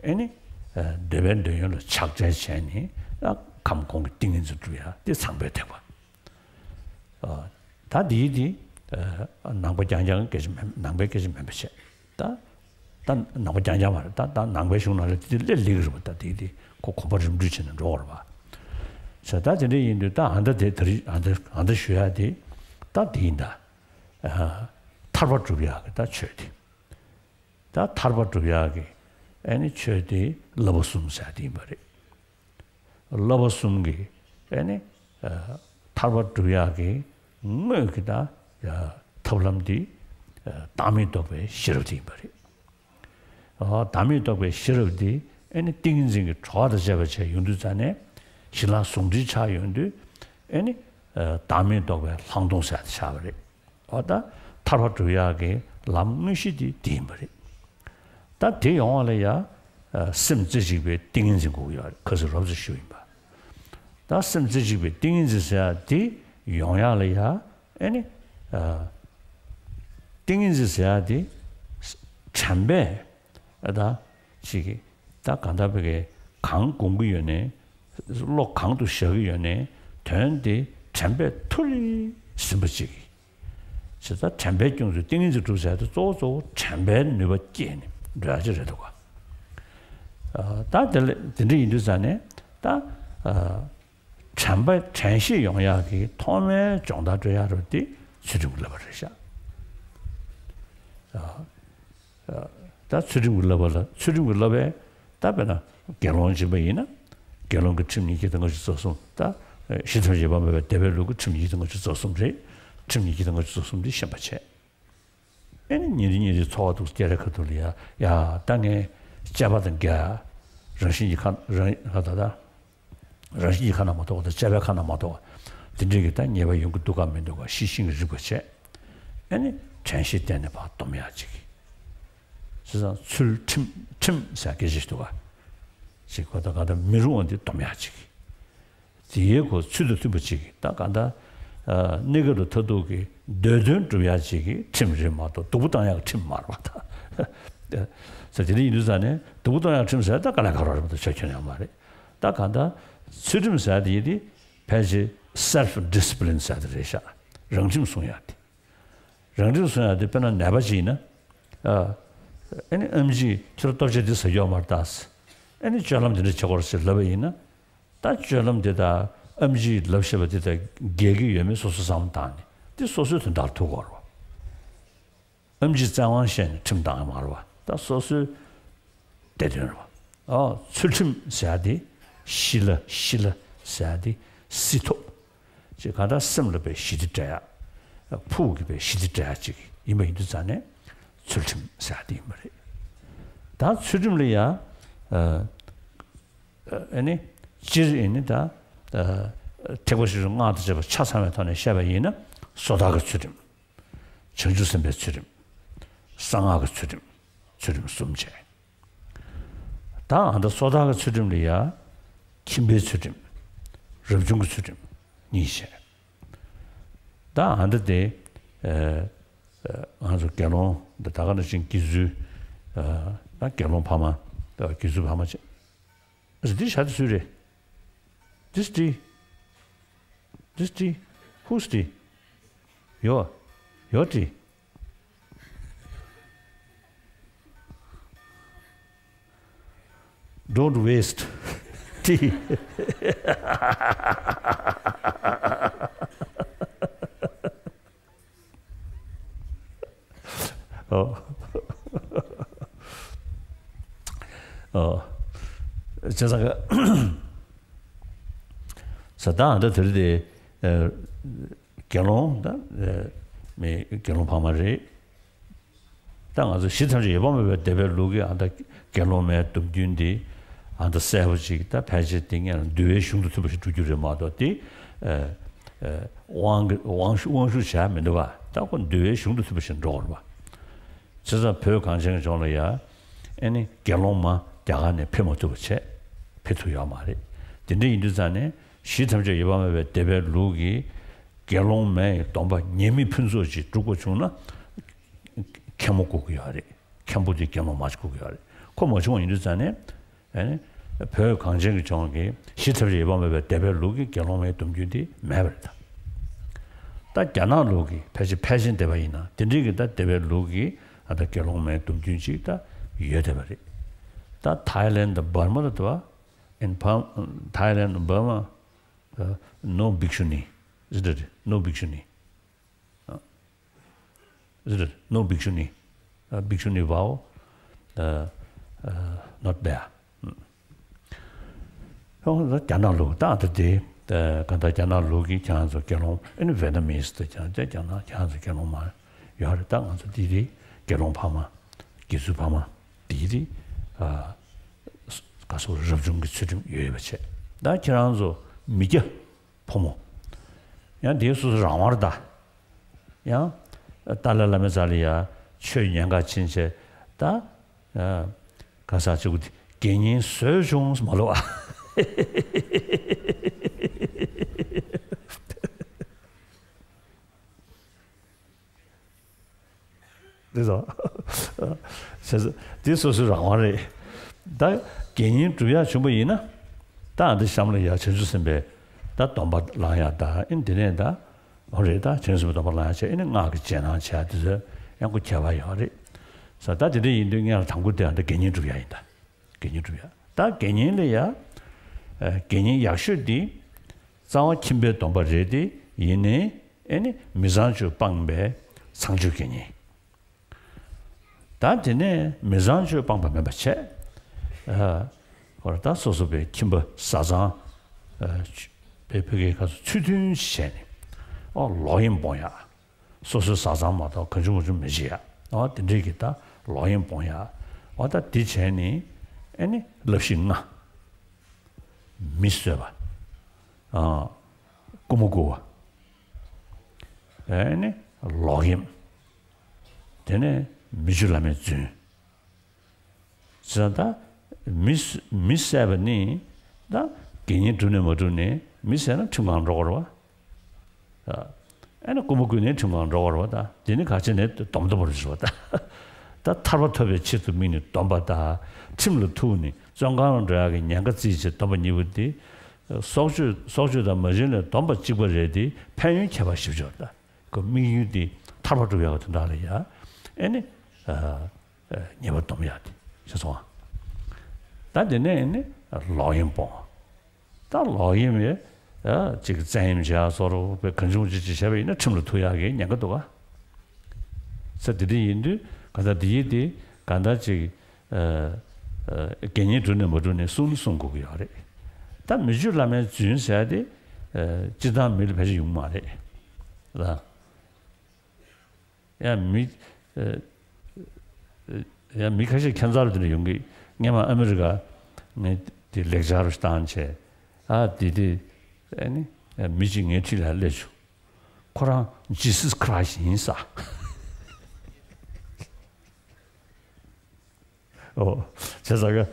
ཨེ་ནི། འདོད་པའི་འདོད་ཡོན་ལ་ཆགས་བྲལ་བྱས་ནས་ཁམས་གོང་གི་ཏིང་ངེ་འཛིན་སྒྲུབ་ཡ་དེ་ཚངས་པའི་ཐེག་པ། ད་འདིའི་དེ་ནང་པ་རྐྱང་རྐྱང་སྐད་ཆ་མིན། ནང་པའི་སྐད་ཆ་མིན་པ་བྱས། ད་ད་ནང་པ་རྐྱང་རྐྱང་མ་རེད། ད་ད་ནང་པའི་གཞུང་ནང་ལ་དེ་སླེབས་ལེགས་རེད་པ། ད་དེ་དེ་ཁོ་གོམ་པ་རིམ་བགྲོད་བྱས་ནས་འགྲོ་བ་རེད་པ། བྱས་ད་དེ་འདྲ་ཡིན་དུས་ད་ཨ་མདའ་དེ་ད་རེས་ཨ་མདའ་ཨ་མདའ་ཞུ་ཡ་དེ་ད་དེ་ཡིན་ད། ཐར་པ་སྒྲུབ་ཡག་གི་ད་ཆོས་དེ། ད་ཐར་པ་སྒྲུབ་ཡག་གི་ཨེ་ནི་ཆོས་དེ་བསླབ་པ་གསུམ་ཟེར་དེ་ཡིན་པ་རེད། བསླབ་པ་གསུམ་གི་ཨེ་ནི་ཐར་པ་སྒྲུབ་ཡག་གི་དངོས་ཀྱི་ད་ཐབས་ལམ་དེ་བདག་མེད་རྟོགས་པའི་ཤེས་རབ་དེ་ཡིན་པ་རེད། བདག་མེད་རྟོགས་པའི་ཤེས་རབ་དེ་ཨེ་ནི་ཏིང་ངེ་འཛིན་གྱི་གྲོགས་དང་བཅས་པ་བྱས་ཡོང་དུས་ཙ་ནས་ཞི་ལྷག་ཟུང་འབྲེལ་ཆགས་ཡོང་དུས་ཨེ་ནི་བདག་མེད་རྟོགས་པའི་ལྷག་མཐོང་ཟེར་དེ་ཆགས་པ་རེད། འོ་ད་ཐར་པ་སྒྲུབ་ཡག་གི་ལམ་དངོས་གཞི་དེ་དེ་ཡིན་པ་རེད། ད་དེ་ཡོང་བ་ལ་ཡ་སེམས་རྩེ་གཅིག་པའི་ཏིང་ངེ་འཛིན་དགོས་ཀྱི་ཡོད་རེད། ཁ་སང་རོབ་ཙམ་ཞུས་ཡིན་པ། ད་སེམས་རྩེ་གཅིག་པའི་ཏིང་ངེ་འཛིན་ཟེར་ཡ་དེ་ཡོང་ཡག་ལ་ཡ་ཨེ་ནི་ཏིང་ངེ་འཛིན་ཟེར་ཡ་དེ་དྲན་པས་ཨ་ད་ཅིག་གིས་ད་གང་ལྟར་བའི་གང་སྒོམ་གྱི་ཡོད་ནའི། བློ་གང་དུ་བཞག་གི་ཡོད་ནའི་དོན་དེ་དྲན་པས་ཐུར་རེ་ཟིན་པ་ཅིག་གིས། ཇི་ལྟར་དྲན་པས་སྐྱོང་ཚུལ་ཏིང་ངེ་འཛིན་སྒྲུབ་ཟེར་དེ་གཙོ་བོ་གཙོ་བོ་དྲན་པའི་ནུས་པ་སྐྱེས་ནས་འགྲོ་ཡ་ཅིག་རེད་འདུག་ག་ད་དེ་ལ་དེ་འདྲ་ཡིན་དུས་ཙ་ནས་ད་དྲན་པ་དྲན་ཤེས་ཡོང་ཡག་གི་ཐོག་མའི་སྦྱོང་བརྡར་སྤྲོད་ཡག་རུ་དེ་ཚུལ་ཁྲིམས་ཀྱི་བསླབ་པ་རེད་ཤག་ད་ཚུལ་ཁྲིམས་ཀྱི་བསླབ་པ་ལ་ཚུལ་ཁྲིམས་ཀྱི་བསླབ་པས་ད་དཔེར་ན་དགེ་སློང་བྱེད་པ་ཡིན་ན་དགེ་སློང་གི་ཁྲིམས་ཉི་ཤུ་དང་ལྔ་བཅུ་རྩ་གསུམ། ད་ཤིང་རྟ་བཞི་པ་མེད་པའི་སྡེ་པའི་ལུགས་ཀྱི་ཁྲིམས་ཉི་ཤུ་དང་ལྔ་བཅུ་རྩ་གསུམ་རེད། ཁྲིམས་ཉི་ཤུ་དང་ལྔ་བཅུ་རྩ་གསུམ་དེ་ཤེས་པ་བྱས། ཨེ་ནི་ཉིན་རེ་ཉིན་རེ་འཚོ་བ་འདུག་སྐྱེ་རེ་ཁ་ཐུག་ལ་ཡ་ཡ་ད་ངས་དཔྱད་པ་དང་འགལ་རང་བཞིན་གྱི་ཁ་རང་ཁ་ད་ད། རང་བཞིན་གྱི་ཁ་ན་མ་གཏོགས་དང་དཔྱད་པའི་ཁ་ན་མ་གཏོགས་དེ་འདྲའི་གི་ད་ཉེས་པ་ཡོང་གི་འདུག་ག་མི་འདུག་ག་ཤེས་བཞིན་གྱི་རིག་པ་བྱས། ཨ་ནི་དྲན་ཤེས་བསྟེན་ནས་ཕར་སྡོམ་ཡག་ཅིག་གིས། བྱས་ཙང་ཚུལ་ཁྲིམས་ཁྲིམས་ཟེར་སྐད་ཆ་ཞིག་འདུག་ག་ཅིག་གོ་ད་ག་ད་མི་རུང་བ་འདི་སྡོམ་ཡག་ཅིག་གིས། དེའི་གོ་ཚུལ་དང་མཐུན་པ་ཅིག་གིས་ད་ག་ད་གནས་སྐབས་ལ་མཐར་ཐུག་གི་འདོད་དོན་སྒྲུབ་ཡག་ཅིག་གི་ཁྲིམས་རེད་མ་གཏོགས་སྡུག་པོ་བཏང་ཡག་གི་ཁྲིམས་མ་རེད་པ་ད། ཟེར་དེ་འདྲ་ཡིན་དུས་ཙ་ནས་སྡུག་པོ་བཏང་ཡག་ཁྲིམས་ཟེར་ད་དཀའ་ལས་ཁག་རོགས་རེད་པ་ད་ཆོས་ཁྱོན་ཡང་མ་རེད། ད་གང་ལྟར་ཚུལ་ཁྲིམས་ཟེར་དེ་ཡིན་དེ་ཕལ་ཆེར་self discipline ཟེར་དེ་རེད་ཤག་རང་ཁྲིམས་སྲུང་ཡག་དེ། རང་ཁྲིམས་སྲུང་ཡག་དེ་དཔེར་ན་ནད་པ་ཅིག་ཡིན་ན། ཨ་ཨ་ནི་ཨེམ་ཆིས་ཁྱོད་ལ་ལྟོ་ཆས་འདི་ཟ་རྒྱུ་ཡོད་མ་རེད་ད། ཨ་ནི་སྤྱོད་ལམ་འདི་འདྲ་བྱེད་དགོས་རེད་ཟེར་ལབ་པ་ཡིན་ན། ད་སྤྱོད་ལམ་འདི་དང་ཨེམ་ཆིས་ལབ་བཞག་པ་འདི་དང་འགལ་གྱི་ཡོད་མེད་སོ་སོ་བསམ་བློ་བཏང་ནས་ འདི་སོ་སོའི་དོན་དག་ལ་ཐུག་དགོས་རེད་བ། ཨེམ་ཆི་བཙན་དབང་བཤད་ནས་ཁྲིམས་བཏང་ཡ་མ་རེད་བ། ད་སོ་སོའི་བདེ་དོན་རེད་བ། ཨོ། ཚུལ་ཁྲིམས་ཟེར་ཡ་དེ་ཤི་ལ་ཤི་ལ་ཟེར་ཡ་དེ་སྲིད་ཐོག་ཅིག་གང་ལྟར་སེམས་ལ་དཔེ་ཞི་བདེ་སྤྲད་ཡ། ཕུགས་ཀྱི་དཔེ་ཞི་བདེ་སྤྲད་ཡ་ཅིག་ཡིན་པ་ཡིན་དུས་ཙང་ནས་ཚུལ་ཁྲིམས་ཟེར་ཡ་དེ་ཡིན་པ་རེད། ད་ཚུལ་ཁྲིམས་ལ་ཡ། ཨ་ནི་སྤྱིར་ཨེ་ནི་ད་ཐེག་པ་ཆེ་ཆུང་སྔགས་དང་བཅས་པ་ཆ་ཚང་བའི་ཐོག་ནས་བཤད་པ་ཡིན་ན། སོ་ཐར་གྱི་ཚུལ་ཁྲིམས། བྱང་ཆུབ་སེམས་དཔའི་ཚུལ་ཁྲིམས། གསང་སྔགས་ཀྱི་ཚུལ་ཁྲིམས། ཚུལ་ཁྲིམས་གསུམ་བྱས། ད་ཨ་ད་སོ་ཐར་གྱི་ཚུལ་ཁྲིམས་ལ་ཡ། ཁྱིམ་པའི་ཚུལ་ཁྲིམས། རབ་བྱུང་གི་ཚུལ་ཁྲིམས་གཉིས་བྱས། ད་ཨ་ད་དེ་ཨ་ང་ཚོ་དགེ་སློང་འདི་ད་ག་ནང་བཞིན་དགེ་ཚུལ། ཨ་ད་དགེ་སློང་ཕ་མ། དགེ་ཚུལ་ཕ་མ་བྱས། འདི་ཤ་དེ་སུའི་རེད། This tea. This tea. Whose tea? Your. Your tea. Don't waste tea. ཨོ། ཨོ། བྱས་ཙང་ག་ས་ད་ཨ་ད་དེ་རེད་དེ། ཨ་དགེ་སློང་ད་ཨ་མི་དགེ་སློང་ཕ་མ་རེད། ད་ང་ཚོ་གཞི་ཐམས་ཅད་ཡོད་པར་སྨྲ་བའི་སྡེ་པའི་ལུགས་ཀྱི་ཨ་ད་དགེ་སློང་མའི་སྡོམ་རྒྱུན་འདི་ཨ་ད་གསལ་པོ་ཅིག་ད་ཕལ་ཆེར་འདི་སྔོན་ལ་འདུལ་བའི་གཞུང་དུ་ཚུད་པ་ཞིག་འགྲོ་རྒྱུ་རེད་མ་གཏོགས། དེ་ཨ་ཨ་དབང་གི་དབང་ཤུགས་དབང་ཤུགས་བྱ་མི་འདུག་བ། ད་ཁོ་འདུལ་བའི་གཞུང་དུ་ཚུད་པ་ཞིག་འགྲོ་བར་བ། བྱས་ཙང་བོད་གངས་ཅན་གྱི་ལྗོངས་ལ་ཡ། ཨེ་ནི་དགེ་སློང་མ་རྒྱ་གར་ནས་ཕེབས་མ་ཐུབ་པ་བྱས། ཕེབས་ཐུབ་ཡོད་མ་རེད། དེ་འདྲ་ཡིན་དུས་ཙང་ནས་གཞི་ཐམས་ཅད་ཡོད་པར་སྨྲ་བའི་སྡེ་པའི་ལུགས་ཀྱི་དགེ་སློང་མའི་སྡོམ་པ་ཉེས་དམིགས་ཕུན་ཚོགས་ཅིག་སྒྲུབ་དགོས་བྱུང་ན། མཁན་མོ་དགོས་ཀྱི་ཡོད་རེད། མཁན་པོ་དེ་དགེ་སློང་མ་ཞིག་དགོས་ཀྱི་ཡོད་རེད། ཁོ་མ་བྱུང་བ་ཡིན་དུས་ཙང་ནས། ཨེ་ནི་བོད་གངས་ཅན་གྱི་ལྗོངས་ཀྱི་གཞི་ཐམས་ཅད་ཡོད་པར་སྨྲ་བའི་སྡེ་པའི་ལུགས་ཀྱི་དགེ་སློང་མའི་སྡོམ་རྒྱུན་དེ་མེད་པ་རེད་ད། ད་རྒྱ་ནག་ལུགས་ཀྱི་ཕལ་ཆེར་ཕལ་ཆེན་སྡེ་པ་ཡིན་ན་དེ་འདྲའི་གི་ད་སྡེ་པའི་ལུགས་ཀྱི་ཨ་ད་དགེ་སློང་མའི་སྡོམ་རྒྱུན་ཅིག་ད་ཡོད་བསྡད་པ་རེད། ད་ཐའི་ལེན་དང་འབར་མ་ལ་དུ་བ། In Burma, Thailand, Burma, uh, no bhikkhuni. Is it? No bhikkhuni. Uh, is it? No bhikkhuni. Uh, bhikkhuni vow, uh, uh, not there. ཁོང་ཚོ་རྒྱ་ནག་ལུགས་ད་ལྟ་དེ། གང་ལྟར་རྒྱ་ནག་ལུགས་ཀྱི་ཁྱེད་རང་ཚོ་དགེ་སློང་ཨེ་ནི་ཝེ་ཏ་མིས་དེ་ཁྱེད་རང་ཚོ་རྒྱ་ནག་ཁྱེད་རང་ཚོ་དགེ་སློང་མ་ཡོད་རེད། ད་ང་ཚོ་འདི་རེད། དགེ་སློང་ཕ་མ། དགེ་ཚུལ་ཕ་མ། འདི་རེད། ཨ་ག་སོ་རབ་བྱུང་གི་ཚུལ་ཁྲིམས་ཡོད་ཡོད་པ་བྱས། ད་ཁྱེད་རང་ཚོ་མི་སྐྱ་ཕོ་མོ། ཡང་དེའི་སོ་སོ་རང་དབང་རེད་ད། ཡང་ཏཱ་ལའི་བླ་མའི་རྩ་ལ་ཡ་ཆོས་ཉན་ག་ཕྱིན་བྱས་ད། ཨ་ག་ས་ཅིག་དགེ་བསྙེན་བཟོས་བྱུང་མ་ལོ། ཨ་དེ་ཚོ། བྱས་ཙང་དེ་སོ་སོའི་རང་དབང་རེད། ད་དགེ་བསྙེན་སྒྲུབ་ཡག་བྱུང་པ་ཡིན་ན། ད་འདི་གཤམ་ལ་ཡ་བྱང་ཆུབ་སེམས་དཔའི་ད་སྡོམ་པ་བླང་ཡག་ད་ཨིན། དེ་ནས་ད་འོ་རེད། ད་བྱང་ཆུབ་སེམས་དཔའི་སྡོམ་པ་བླང་ཡག་བྱས། ཨེ་ནི་སྔགས་ཀྱི་རྗེས་གནང་བྱས་དེ་ཚོ་ཡང་ཁོ་ཁྱད་པར་ཡོད་རེད། ས་ད་དེ་འདྲ་ཡིན་དུས་སྔོན་ལ་དང་པོ་དེ་ཡང་ད་དགེ་བསྙེན་སྒྲུབ་ཡག་ཡིན་ད། དགེ་བསྙེན་སྒྲུབ་ཡག་ད་དགེ་བསྙེན་ལ་ཡ། ཨ་དགེ་བསྙེན་ཡག་ཤོས་དེ་རྩ་བ་ཁྱིམ་པའི་སྡོམ་པ་རེད་དེ། ཡིན་ནའི་ཨེ་ནི་མི་ཚངས་སྤྱོད་སྤངས་པའི་ཚངས་སྤྱོད་དགེ་བསྙེན། ད་དེ་ནས་མི་ཚངས་སྤྱོད་སྤངས་པ་མིན་པ་བྱས། ཨ་ཧོར་ད་སོ་སོ་པའི་ཁྱིམ་པ་བཟའ་ཚང་། ཨ་ཆུ་པའི་ཕ་གིའི་ཁ་སོ་ཚུལ་མཐུན་བྱས་ནས། ཨོ་ལོག་གཡེམ་སྤོང་ཡག་སོ་སོའི་བཟའ་ཚང་མ་གཏོགས་གང་བྱུང་མང་བྱུང་མི་བྱེད་ཡག་ཨོ་དེ་འདྲའི་གི་ད་ལོག་གཡེམ་སྤོང་ཡག་ཨོ་ད་དེ་བྱས་ནས་ཨེ་ནི་བསླབ་གཞི་ལྔ། མི་གསོད་པ། ཨ་རྐུན་མ་རྐུ་བ། ཨེ་ནི་ལོག་གཡེམ། དེ་ནས་མི་ཆོས་བླ་མའི་རྫུན། བྱས་ཙང་ད་མི་མི་བསད་པ་ནི་ད་དགེ་བསྙེན་བསྒྲུབས་ནས་མ་བསྒྲུབས་ནས་མི་བསད་ན་ཁྲིམས་ཁང་འགྲོ་དགོས་རེད་བ། ཨ་ནི་རྐུན་མ་རྐུས་ནས་ཁྲིམས་ཁང་འགྲོ་དགོས་རེད་བ། ད་དེ་ནི་ག་ཅི་ནས་སྡོམ་སྡོམ་པ་རེད་བ། ད་ད་ཐར་པ་ཐོབ་པའི་ཆེད་དུ་དམིགས་ནས་སྡོམ་པ་དང་ཁྲིམས་ལ་ཐུག་ནས་བཙོན་ཁང་ལ་འགྲོ་ཡག་གི་ཉེན་ཁ་བརྩིས་བྱས་སྡོམ་པ་གཉིས་པོ་དེ་སྲོག་གཅོད་སྲོག་གཅོད་དང་མ་བྱིན་ལེན་སྡོམ་པ་གཅིག་པ་རེད་དེ། ཕན་ཡོན་ཁྱད་པར་ཞེ་པོ་ཅིག་ཡོད་རེད་ད། ཁོ་དམིགས་ཡུལ་དེ་ཐར་པ་སྒྲུབ་ཡག་གི་དོན་དག་ལ་ཡ། ཨེ་ནི་ཨ་ཨ་ཉེས་པ་སྡོམ་ཡག་དེ་ཤེས་སོང་ཨ། ད་དེ་ནས་ཨེ་ནི་ལོག་གཡེམ་སྤོང་། ད་ལོག་གཡེམ་ཡེ་ ཨ་ཅིག་བཙན་གཡེམ་བྱེད་ཡག་བཟོ་འདྲ་བའི་གང་བྱུང་ཅིག་ཅིག་བྱས་པ་ཡིན་ན་ཁྲིམས་ལ་ཐུག་ཡག་གི་ཉེན་ཁ་འདུག་ག། ས་དེ་འདྲ་ཡིན་དུས་གང་ལྟར་དེ་ཡིན་དེ་གང་ལྟར་ཅིག་ཨ་ཨ་དགེ་བསྙེན་སྒྲུབ་ནས་མ་སྒྲུབ་ནས་གསུང་ནི་གསུང་དགོས་ཀྱི་ཡོད་རེད། ད་མི་བཅུ་བླ་མའི་རྫུན་ཟེར་ཡ་དེ་ཨ་སྤྱིར་བཏང་མི་ལ་ཕལ་ཆེར་ཡོང་གི་མ་རེད་ལ། ཡང་མི་ཨ་ཨ་ཡང་མི་ཁ་ཤས་ཁྱད་མཚར་དེ་འདྲ་ཡོང་གི། སྔོན་མ་ཨ་མི་རི་ཀ་ངས་དེ་ལེགས་ཆར་བཏང་བྱས། ཨ་དེ་དེ་ཨ་ནི་ཨ་མི་གཅིག་ངའི་འཁྲིས་ལ་སླེབས་བྱུང་། ཁོ་རང་Jesus Christ ཡིན་ས། ཨོ། བྱས་ཙང་ཀ་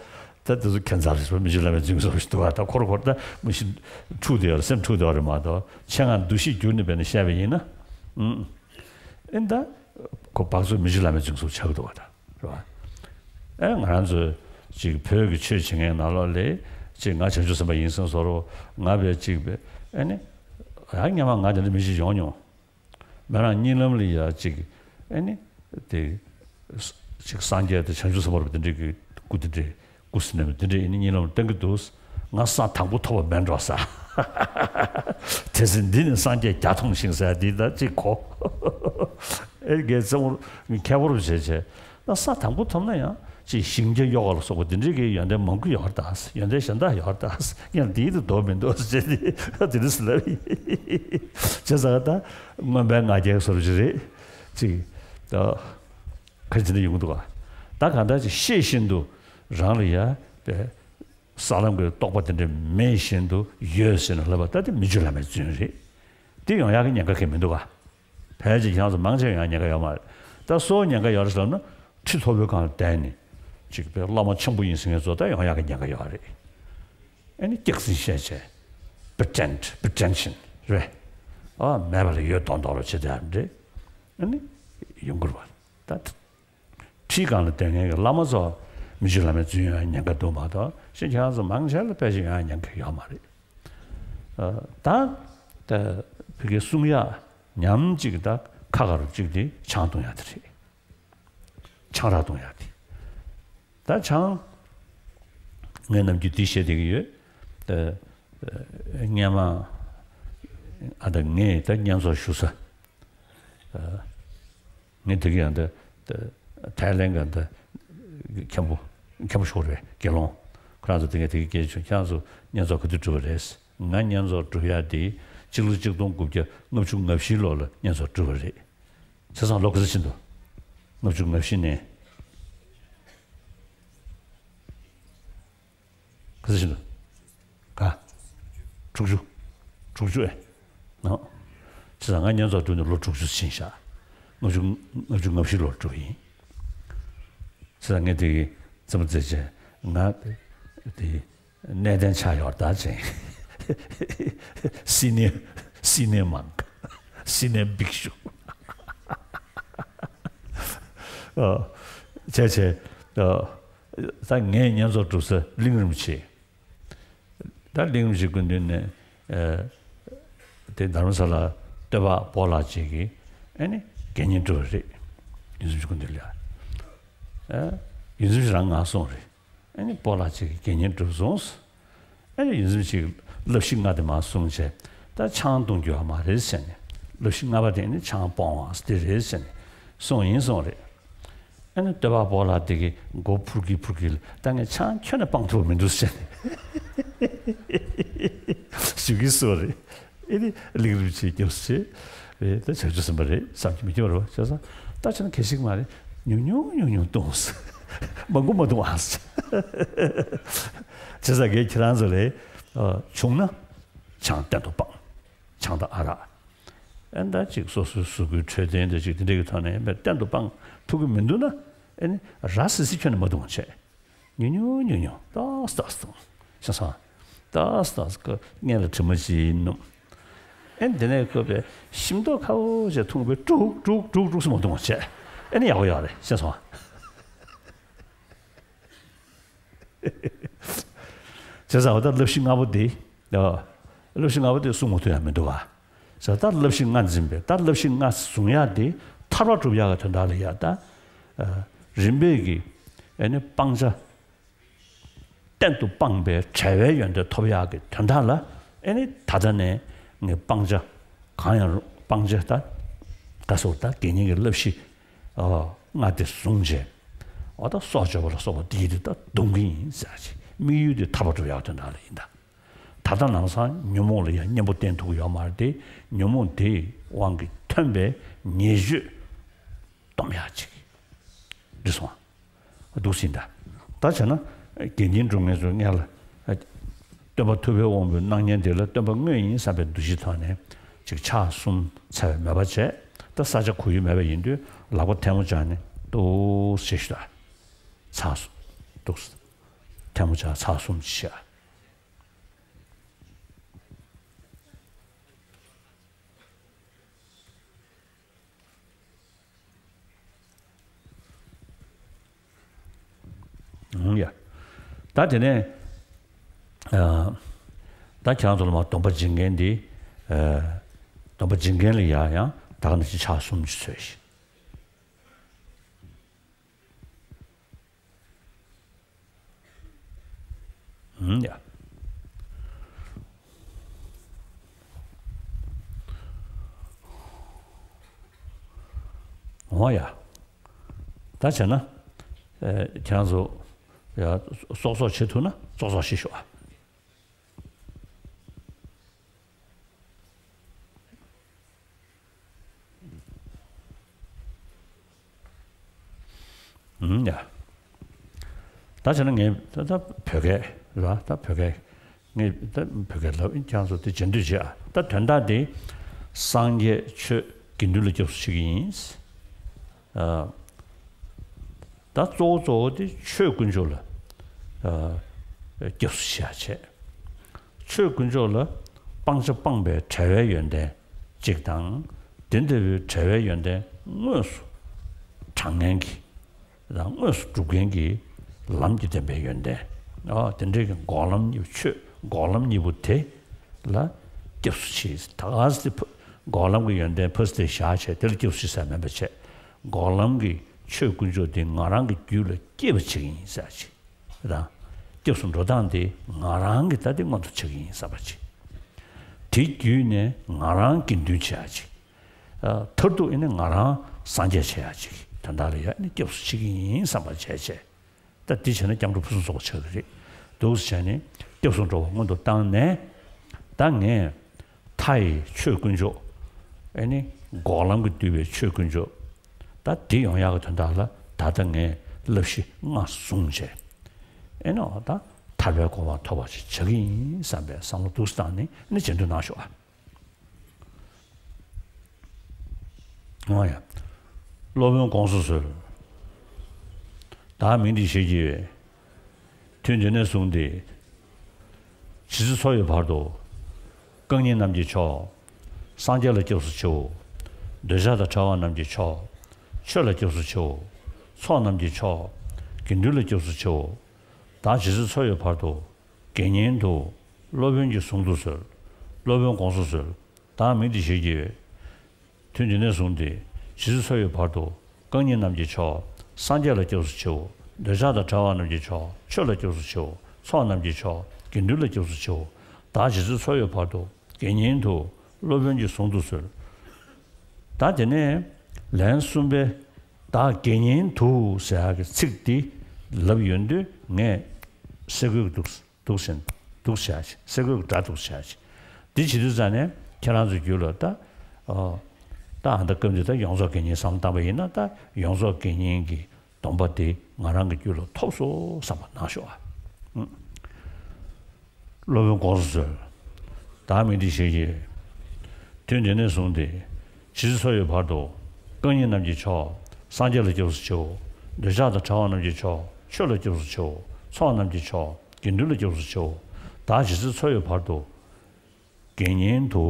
ད་དེ་ཚོ་ཁྱད་མཚར་རེད་ཟེར། མི་བཅུ་བླ་མའི་རྫུན་བཟོ་ཞིག་འདུག་ག། ད་ཁོ་རང་ཁོ་རང་ད་མི་ཤི་འཁྲུག་བསྡད་ཡོད་རེད། སེམས་འཁྲུག་བསྡད་ཡོད་རེད་མ་གཏོགས། ཆེད་མངགས་འདུ་ཤེས་བསྒྱུར་ནས་བྱས་ནས་བཤད་པ་ཡིན་ན། ཨུམ། ཨེ་ད་ཁོ་བག་ཚོད་མི་བཅུ་བླ་མའི་རྫུན་བཟོ་ཆགས་ཀྱི་འདུག་ག་ད། རེད་བ། ཨེ་ང་རང་ཚོ་ཅིག་བོད་ཀྱི་ཆོས་བྱེད་མཁན་ནང་ལོགས་ལ་ཅིག་ང་བྱང་ཆུབ་སེམས་དཔའ་ཡིན་བསམ་བཟོ་འདྲ། ང་བས་ཅིག་བས་ཨེ་ནི་ཡང་སྔོན་མ་ང་དེ་འདྲ་མི་ཞིག་ཡོང་མྱོང་། མོ་རང་གཉིད་ལམ་ལ་ཡ་ཅིག་ཨེ་ནི་དེ་ཅིག་སངས་རྒྱས་དང་བྱང་ཆུབ་སེམས་དཔའ་རུ་དེ་འདྲའི་གི་སྐུ་དེ་འདྲའི་སྐུ་ཟེར་ནས་དེ་འདྲའི་ཨེ་ནི་གཉིད་ལམ་ལ་བསྟན་གི་འདུག། ང་ས་དང་པོ་ཐོབ་པ་མེད་འགྲོ་ས། དེ་ཚེ་འདི་ནི་སངས་རྒྱས་བརྒྱ་མཐོང་ཞིང་ཟེར་འདི་ད་ཅིག་གོ། ཨེ་རྒྱལ་ཚང་མཁས་པོ་རུ་བྱས་བྱས། ད་ས་དང་པོ་ཐོབ་ན་ཡང་ཅིག་ཞིང་སྐྱ་ཡོ་ག་ལ་སོགས་པ་འདི་འདྲའི་གི་ཡོན་ཏན་མང་པོ་ཡོད་རེད་ད། ཡོན་ཏན་གཞན་དག་ཡོད་རེད་ད། ཡང་འདིའི་དུ་དོ་མི་འདུག་ཟེར་ཏེ་དེ་འདྲ་ཟེར་ལབ་ཡིན། བྱས་ཙང་ད་མངོན་པའི་ང་རྒྱལ་བཟོ་འདྲ་ཅིག་རེད། ཅིག་ད་ག་ཅི་འདྲ་ཡོང་གི་འདུག་ག། ད་གང་ལྟར་ཅིག་ཤེས་བཞིན་དུ་རང་ལ་ཡ་པའི་ས་ལམ་གྱི་རྟོགས་པ་དེ་འདྲ་མེད་བཞིན་དུ་ཡོད་ཟེར་ནས་ལབ་པ་ད་དེ་མི་བཅུ་བླ་མའི་རྫུན་རེད། དེ་ཡོང་ཡག་གི་ཉེན་ཁ་གང་ཡང་མི་འདུག་ག། ཕལ་ཆེར་ཁྱེད་རང་ཚོ་མང་ཆེ་ཡོང་ཡག་ཉེན་ཁ་ཡོད་མ་རེད། ད་སོ་སོ་ཉེན་ཁ་ཡོད་རེད་ཟེར་ན་ཁྲི་མཐོ་པོའི་སྒང་ལ་བསྡད་ནས་ཅིག་པའི་བླ་མ་ཆེན་པོ་ཡིན་ཟེར་མཁན་ཚོ་ད་ཡོང་ཡག་གི་ཉེན་ཁ་ཡོད་རེད། ཨ་ནི་སྐྱག་རྫུན་བཤད་བྱས། པི་ཊེན་ཌི་པི་ཊེན་ཤན་རེད། ཨ་མེད་པ་ལ་ཡོད་མདོག་མདོག་རུ་བྱེད་དེ་ཡག་འདྲེ། ཨ་ནི་ཡོང་གི་རེད་པ། ད་ཁྲིའི་སྒང་ལ་སྡོད་མཁན་གྱི་བླ་མ་ཚོ་མི་བཅུ་བླ་མའི་རྫུན་ཡོང་ཡག་ཉེན་ཁ་འདུག་མ་གཏོགས་གཞན་ཁྱེད་རང་ཚོ་མང་ཆེ་ལ་ཕལ་ཆེར་ཡོང་ཡག་ཉེན་ཁ་ཡོད་མ་རེད། ཨ་ད་ད་བོད་སྐད་གསུང་ཡག་ཉམས་གཅིག་ད་ཁ་ཁ་རུ་གཅིག་དེ་ཆང་འཐུང་ཡག་དེ་རེད། ཆང་རག་འཐུང་ཡག་དེ། ད་ཆང་ངས་ནམ་རྒྱུན་འདི་བཤད་བསྡད་ཀྱི་ཡོད། ད་ཨ་སྔོན་མ་ཨ་ད་ངས་ད་བསྙེན་རྫོགས་ཞུ་ས། ཨ་ངས་དེ་གི་ཡང་ད་ད་ཐའི་ལེན་གྱི་ད་མཁན་པོ་མཁན་པོ་ཞོར་བའི་དགེ་སློང་ཁོ་རང་ཚོ་དེ་གས་དེ་གི་སྐད་ཆ་བྱུང་། ཁྱེད་རང་ཚོ་བསྙེན་རྫོགས་ག་དུས་སྒྲུབ་པ་རེད། ང་བསྙེན་རྫོགས་སྒྲུབ་ཡག་དེ་སྤྱི་ལོ་གཅིག་སྟོང་དགུ་བརྒྱ་ལྔ་བཅུ་ང་བཞི་ལོ་ལ་བསྙེན་རྫོགས་སྒྲུབ་པ་རེད། བྱས་ཙང་ལོ་ག་ཚོད་ཕྱིན་འདུག། ལྔ་བཅུ་ང་བཞི་ནས། ག་ཚོད་ཕྱིན་འདུག། ག། དྲུག་ཅུ། དྲུག་ཅུ་ཨེ། ནོ། བྱས་ཙང་ང་བསྙེན་རྫོགས་སྒྲུབ་ནས་ལོ་དྲུག་ཅུ་ཕྱིན་ཤག། ལྔ་བཅུ་ལྔ་བཅུ་ང་བཞི་ལོར་སྒྲུབ་ཡིན། བྱས་ཙང་ངས་དེ་གི་རྩེད་མོ་རྩེ་བྱས་ང་དེ་གནས་བརྟན་ཆགས་ཡོད་ད་ཅེས། སི་ནི་ཡར་སི་ནི་ཡར་མོན་ཀ། སི་ནི་ཡར་བིག་ཤུ། ཨ། བྱས་བྱས། ཨ། ད་ངས་བསྙེན་རྫོགས་སྒྲུབ་ས་གླིང་རིན་པོ་ཆེ། ད་གླིང་རིན་པོ་ཆེ་སྐུ་མདུན་ནས་ཨ་དེ་དྷ་རམ་ས་ལ་སྟོད་པ་སྤོ་ལགས་ཅིག་གིས་ཨ་ནི་དགེ་བསྙེན་སྒྲུབ་པ་རེད། ཡུམ་ཆེན་སྐུ་མདུན་ལ། ཨ་ཡུམ་ཆེན་རང་ང་སོང་རེད། ཨ་ནི་སྤོ་ལགས་ཅིག་གིས་དགེ་བསྙེན་སྒྲུབ་སོང་། ཨ་ནི་ཡུམ་ཆེན་ཅིག་བསླབ་གཞི་ལྔ་དེ་མར་གསུངས་བྱས། ད་ཆང་འཐུང་རྒྱུ་ཡོད་མ་རེད་ཟེར་ནས། བསླབ་གཞི་ལྔ་པ་དེ་ནི་ཆང་སྤོང་བ་དེ་རེད་ཟེར་ནས་གསུངས་ཡིན་གསུངས་རེད། ཨ་ནི་སྟོད་པ་སྤོ་ལགས་དེ་གི་མགོ་འཕུར་གི་འཕུར་གི་ལ། ད་ངས་ཆང་ཁྱོན་ནས་སྤང་ཐུབ་མི་འདུག་ཟེར་ནས་ཞུ་གི་སོང་རེད། ཨེ་ནི་གླིང་རིན་པོ་ཆེ་སྐྱབས་སུ་མཆི། རེད། ད་བྱང་ཆུབ་སེམས་དཔའ་རེད་བསམ་གྱི་མི་སྐྱོ་རེད་བ། བྱས་ཙང་ད་ཆ་ན་གལ་ཆེ་གི་མ་རེད། ཉུང་ཉུང་ཉུང་ཉུང་འཐུང་། མང་པོ་མ་འཐུང་ཨ། བྱས་ཙང་ངས་ཁྱེད་རང་ཚོ་ལ་ཨ་བྱུང་ན་ཆང་གཏན་དུ་སྤང་། ཆང་དང་ཨ་རག། ཨེ་ད་ཅིག་སོ་སོའི་གཟུགས་པོའི་འཕྲོད་བསྟེན་དང་ཅིག་དེ་འདྲ་གི་ཐོག་ནས་ཡིན་པས་གཏན་དུ་སྤང་ཐུབ་ཀྱི་མི་འདུག་ན། ཨེ་ནི་ར་སི་སི་ཁྱོན་ནས་མ་འཐུང་བྱས། ཉུང་ཉུང་ཉུང་ཉུང་ཏོག་ཙམ་ཏོག་ཙམ་འཐུང་། ཤེས་སོང་། ཏོག་ཙམ་ཏོག་ཙམ་ཀ་སྔོན་ལ་དྲི་མ་ཅིག་སྣོམ། ཨེ་ནི་དེ་ནས་ཁོ་པའི་ཤིམ་ཏོག་ཁ་བོ་ཅིག་འཐུང་བའི་ཀྲུག་ཀྲུག་ཀྲུག་ཀྲུག་སུ་མ་འཐུང་བ་བྱས། ཨེ་ནི་ཡག་པོ་ཡོད་རེད། ཤེས་སོང་། བྱས་ཙང་འོ་ད་བསླབ་གཞི་ལྔ་པོ་འདི། བསླབ་གཞི་ལྔ་པོ་འདི་སྲུང་མ་ཐུབ་ཡ་མི་འདུག་ག། ཟེར་ད་བསླབ་གཞི་ལྔ་འཛིན་པའི་ད་བསླབ་གཞི་ལྔ་བཟུང་ཡ་དེ་ཐར་པ་སྒྲུབ་ཡག་གི་དོན་དག་ལ་ཡ་ད། ཨ་རིམ་པས་ཀྱི་ཨེ་ནི་སྤང་བྱ་གཏན་དུ་སྤངས་པའི་བྲལ་བའི་ཡོན་ཏན་ཐོབ་ཡག་གི་དོན་དག་ལ་ ཨེ་ནི་ད་ལྟ་ནས་ངས་སྤང་བྱ་གང་ཡང་རུང་། སྤང་བྱ་ད་ག་སོགས་ད་དགེ་བསྙེན་གྱི་བསླབ་གཞི་ལྔ་དེ་བཟུང་བྱས། འོ་ད་སྲོག་གཅོད་པ་ལ་སོགས་པ་འདི་ཡིས་དེ་ད་སྡོམ་གྱི་ཡིན་ཟེར་ཡ་ཅིག་དམིགས་ཡུལ་དེ་ཐར་པ་སྒྲུབ་ཡག་དོན་དག་ལ་ཡིན་ད། ད་ལྟ་ལམ་སང་ཉོན་མོངས་ལ་ཡང་གཉེན་པོ་བསྟེན་ཐུབ་ཀྱི་ཡོད་མ་རེད་དེ། ཉོན་མོངས་དེའི་དབང་གིས་ཐོན་པའི་ཉེས་སྤྱོད་སྡོམ་ཡག་ཅིག་རེད་སོང་ཨ། འདུག་ཟིན་ད། ད་བྱས་ན་དགེ་བསྙེན་སྒྲུབ་མཁན་ཚོའི་སྔོན་ལ་སྟོན་པ་ཐུབ་པའི་དབང་པོའི་སྣང་བརྙན་དེ་ལ་སྟོན་པ་དངོས་ཡིན་བསམ་པའི་འདུ་ཤེས་ཐོག་ནས་ཅིག་ཕྱག་གསུམ་འཚལ་བའི་མོས་པ་བྱས། ད་ས་ཆ་གོ་ཡུལ་མེད་པ་ཡིན་དུས་ལག་པ་ཐལ་མོ་སྦྱར་ནས་འདུག་སེ་ཞུ་ད། ཕྱག་གསུམ་འདུག་སེ་ཐལ་མོ་སྦྱར་ཕྱག་གསུམ་ཅིག་བྱས། ཨང་ཡ། ད་དེ་ནས་ཨ། ད་ཁྱེད་རང་ཚོ་ལ་མ་སྡོམ་པ་འབྱིན་མཁན་འདི། ཨ། སྡོམ་པ་འབྱིན་མཁན་ལ་ཡ་ཡང་ད་ག་ནང་བཞིན་ཕྱག་གསུམ་ཅིག་འཚལ་ཞིག་ཨང་ཡ། འོ་ཡ། ད་བྱས་ན། ཨེ། ཁྱེད་རང་ཚོ་ཡ་སོག་སོག་བྱེད་ཐུབ་ན་སོག་སོག་ཞིག་ཤོག་ཨ། ཨུམ་ཡ། ད་བྱས་ན་ངས་ད་ད་བོད་སྐད་རེད་བ། ད་བོད་སྐད་ངས་ད་བོད་སྐད་ལབ་ཡིན། ཁྱེད་རང་ཚོ་དེ་བྱེད་འདོད་བྱེད་ཨ། ད་དོན་དག་དེ་སངས་རྒྱས་ཆོས་དགེ་འདུན་ལ་སྐྱབས་སུ་མཆི་གི་ཡིན། ཨ། ད་གཙོ་བོ་གཙོ་བོ་དེ་ཆོས་དཀོན་མཆོག་ལ། ཨ། སྐྱབས་སུ་མཆི་ཡ་བྱས། ཆོས་དཀོན་མཆོག་ལ་སྤང་བྱ་སྤངས་པའི་བྲལ་བའི་ཡོན་ཏན་གཅིག་དང་། དེ་ལྟ་བུའི་བྲལ་བའི་ཡོན་ཏན་དངོས་སུ་དྲང་མཁན་གྱི་དང་དངོས་སུ་སྒྲུབ་མཁན་གྱི་ལམ་གྱི་བདེན་པའི་ཡོན་ཏན། ཨ། དེ་འདྲའི་གི་འགོག་ལམ་གཉིས་པོ། ཆོས་འགོག་ལམ་གཉིས་པོ་དེ་ལ་སྐྱབས་སུ་མཆི། ད་ག་སེ་འགོག་ལམ་གྱི་ཡོན་ཏན་ཕར་ཚུར་བཞག་བྱས་དེ་ལ་སྐྱབས་སུ་མཆི་ས་མེད་པ་བྱས། འགོག་ལམ་གྱི་ཆོས་དཀོན་མཆོག་དེ་ང་རང་གི་རྒྱུད་ལ་སྐྱེ་བར་བྱེད་ཀྱི་ཡིན་ཟེར་ཅིག་དང་། སྐྱབས་སུ་འགྲོ་སྟངས་དེ་ང་རང་གི་ད་དེ་མངོན་དུ་བྱེད་ཀྱི་ཡིན་བསམ་པ་ཅིག་དེ་བརྒྱུད་ནས་ང་རང་དགེ་འདུན་བྱེད་ཡ་ཅིག་ཨ། མཐར་ཐུག་ཨེ་ནི་ང་རང་སངས་རྒྱས་བྱེད་ཡ་ཅིག་དོན་དག་ལ་ཡ་ཨེ་ནི་སྐྱབས་སུ་མཆི་གི་ཡིན་བསམ་པ་བྱས་བྱས། ད་འདི་བྱས་ན་སྐྱབས་འགྲོ་ཕུན་སུམ་ཚོགས་པ་ཆགས་ཀྱི་རེད། འདུག་སེ་བྱས་ནས་སྐྱབས་སུ་འགྲོ་བ་སྔོན་དུ་བཏང་ནས། ད་ངས་མཐའ་ཡི་ཆོས་དཀོན་མཆོག་ཨེ་ནི་འགོག་ལམ་གྱིས་བསྡུས་པའི་ཆོས་དཀོན་མཆོག་ད་འདི་ཡོང་ཡག་གི་དོན་དག་ལ་ད་ལྟ་ངས་བསླབ་གཞི་ལྔ་བཟུང་བྱས། ཨེ་ནི་འོ་ད་ཐར་པའི་གོ་འཕང་ཐོབ་པ་ཞིག་བྱ་གི་ཡིན་བསམ་པའི་བསམ་བློ་འདུག་སེ་བཏང་ནས་ཨེ་ནི་བྱེད་འདོད་གནང་ཤོག་ཨ། ཨོ་ཡ། སློབ་དཔོན་དགོངས་སུ་གསོལ། བདག་མིང་འདི་ཞེས་བགྱི་བའི། ཐུན་འདི་ནས་བཟུང་སྟེ། ཇི་སྲིད་འཚོ་ཡི་བར་དུ། རྐང་གཉིས་རྣམས་ཀྱི་མཆོག་སངས་རྒྱས་ལ་སྐྱབས་སུ་མཆིའོ། འདོད་ཆགས་དང་བྲལ་བ་རྣམས་ཀྱི་མཆོག་ཆོས་ལ་སྐྱབས་སུ་མཆིའོ། ཚོགས་རྣམས་ཀྱི་མཆོག་དགེ་འདུན་ལ་སྐྱབས་སུ་མཆིའོ། བདག་ཇི་སྲིད་འཚོ་ཡི་བར་དུ། དགེ་བསྙེན་དུ། སློབ་དཔོན་གྱིས་གཟུང་དུ་གསོལ། སློབ་དཔོན་དགོངས་སུ་གསོལ། བདག་མིང་འདི་ཞེས་བགྱི་བའི། ཐུན་འདི་ནས་བཟུང་སྟེ། ཇི་སྲིད་འཚོ་ཡི་བར་དུ། རྐང་གཉིས་རྣམས་ཀྱི་མཆོག་སངས་རྒྱས་ལ་སྐྱབས་སུ་མཆིའོ། འདོད་ཆགས་དང་བྲལ་བ་རྣམས་ཀྱི་མཆོག་ཆོས་ལ་སྐྱབས་སུ་མཆིའོ། ཚོགས་རྣམས་ཀྱི་མཆོག་དགེ་འདུན་ལ་སྐྱབས་སུ་མཆིའོ། བདག་ཇི་སྲིད་འཚོ་ཡི་བར་དུ། དགེ་བསྙེན་དུ། སློབ་དཔོན་གྱིས་གཟུང་དུ་གསོལ། ད་དེ་ནས་ལན་གསུམ་པའི་བདག་དགེ་བསྙེན་དུ་ཟེར་ཡག་གི་ཚིག་འདི་ལབ་ཡོང་དུས་ངས་སེ་གོལ་གྱི་འདུག་འདུག་ཟེར། འདུག་བྱ་ཞིག་སེ་གོལ་གྱི་སྒྲ་འདུག་བྱ་ཞིག་འདི་བྱེད་དུས་ཙ་ནས་ཁྱེད་རང་ཚོའི་རྒྱུད་ལ་ད། ཨ། ད་ཨ་ད་སྐབས་འདི་ད་ཡོངས་རྫོགས་དགེ་བསྙེན་བསམ་བློ་བཏང་པ་ཡིན་ན་ད་ཡོངས་རྫོགས་དགེ་བསྙེན་གྱི་སྡོམ་པ་དེ་ང་རང་གི་རྒྱུད་ལ་ཐོབ་སོང་བསམ་པ་གནང་ཤོག་ཨ། ཨུ། སློབ་དཔོན་དགོངས་སུ་གསོལ། བདག་མིང་འདི་ཞེས་བགྱི། ཐུན་འདི་ནས་བཟུང་སྟེ། ཇི་སྲིད་འཚོ་ཡི་བར་དུ། རྐང་གཉིས་རྣམས་ཀྱི་མཆོག་སངས་རྒྱས་ལ་སྐྱབས་སུ་མཆིའོ། འདོད་ཆགས་དང་བྲལ་བ་རྣམས་ཀྱི་མཆོག་ཆོས་ལ་སྐྱབས་སུ་མཆིའོ། ཚོགས་རྣམས་ཀྱི་མཆོག་དགེ་འདུན་ལ་སྐྱབས་སུ་མཆིའོ། བདག་ཇི་སྲིད་འཚོ་ཡི་བར་དུ། དགེ་བསྙེན་དུ།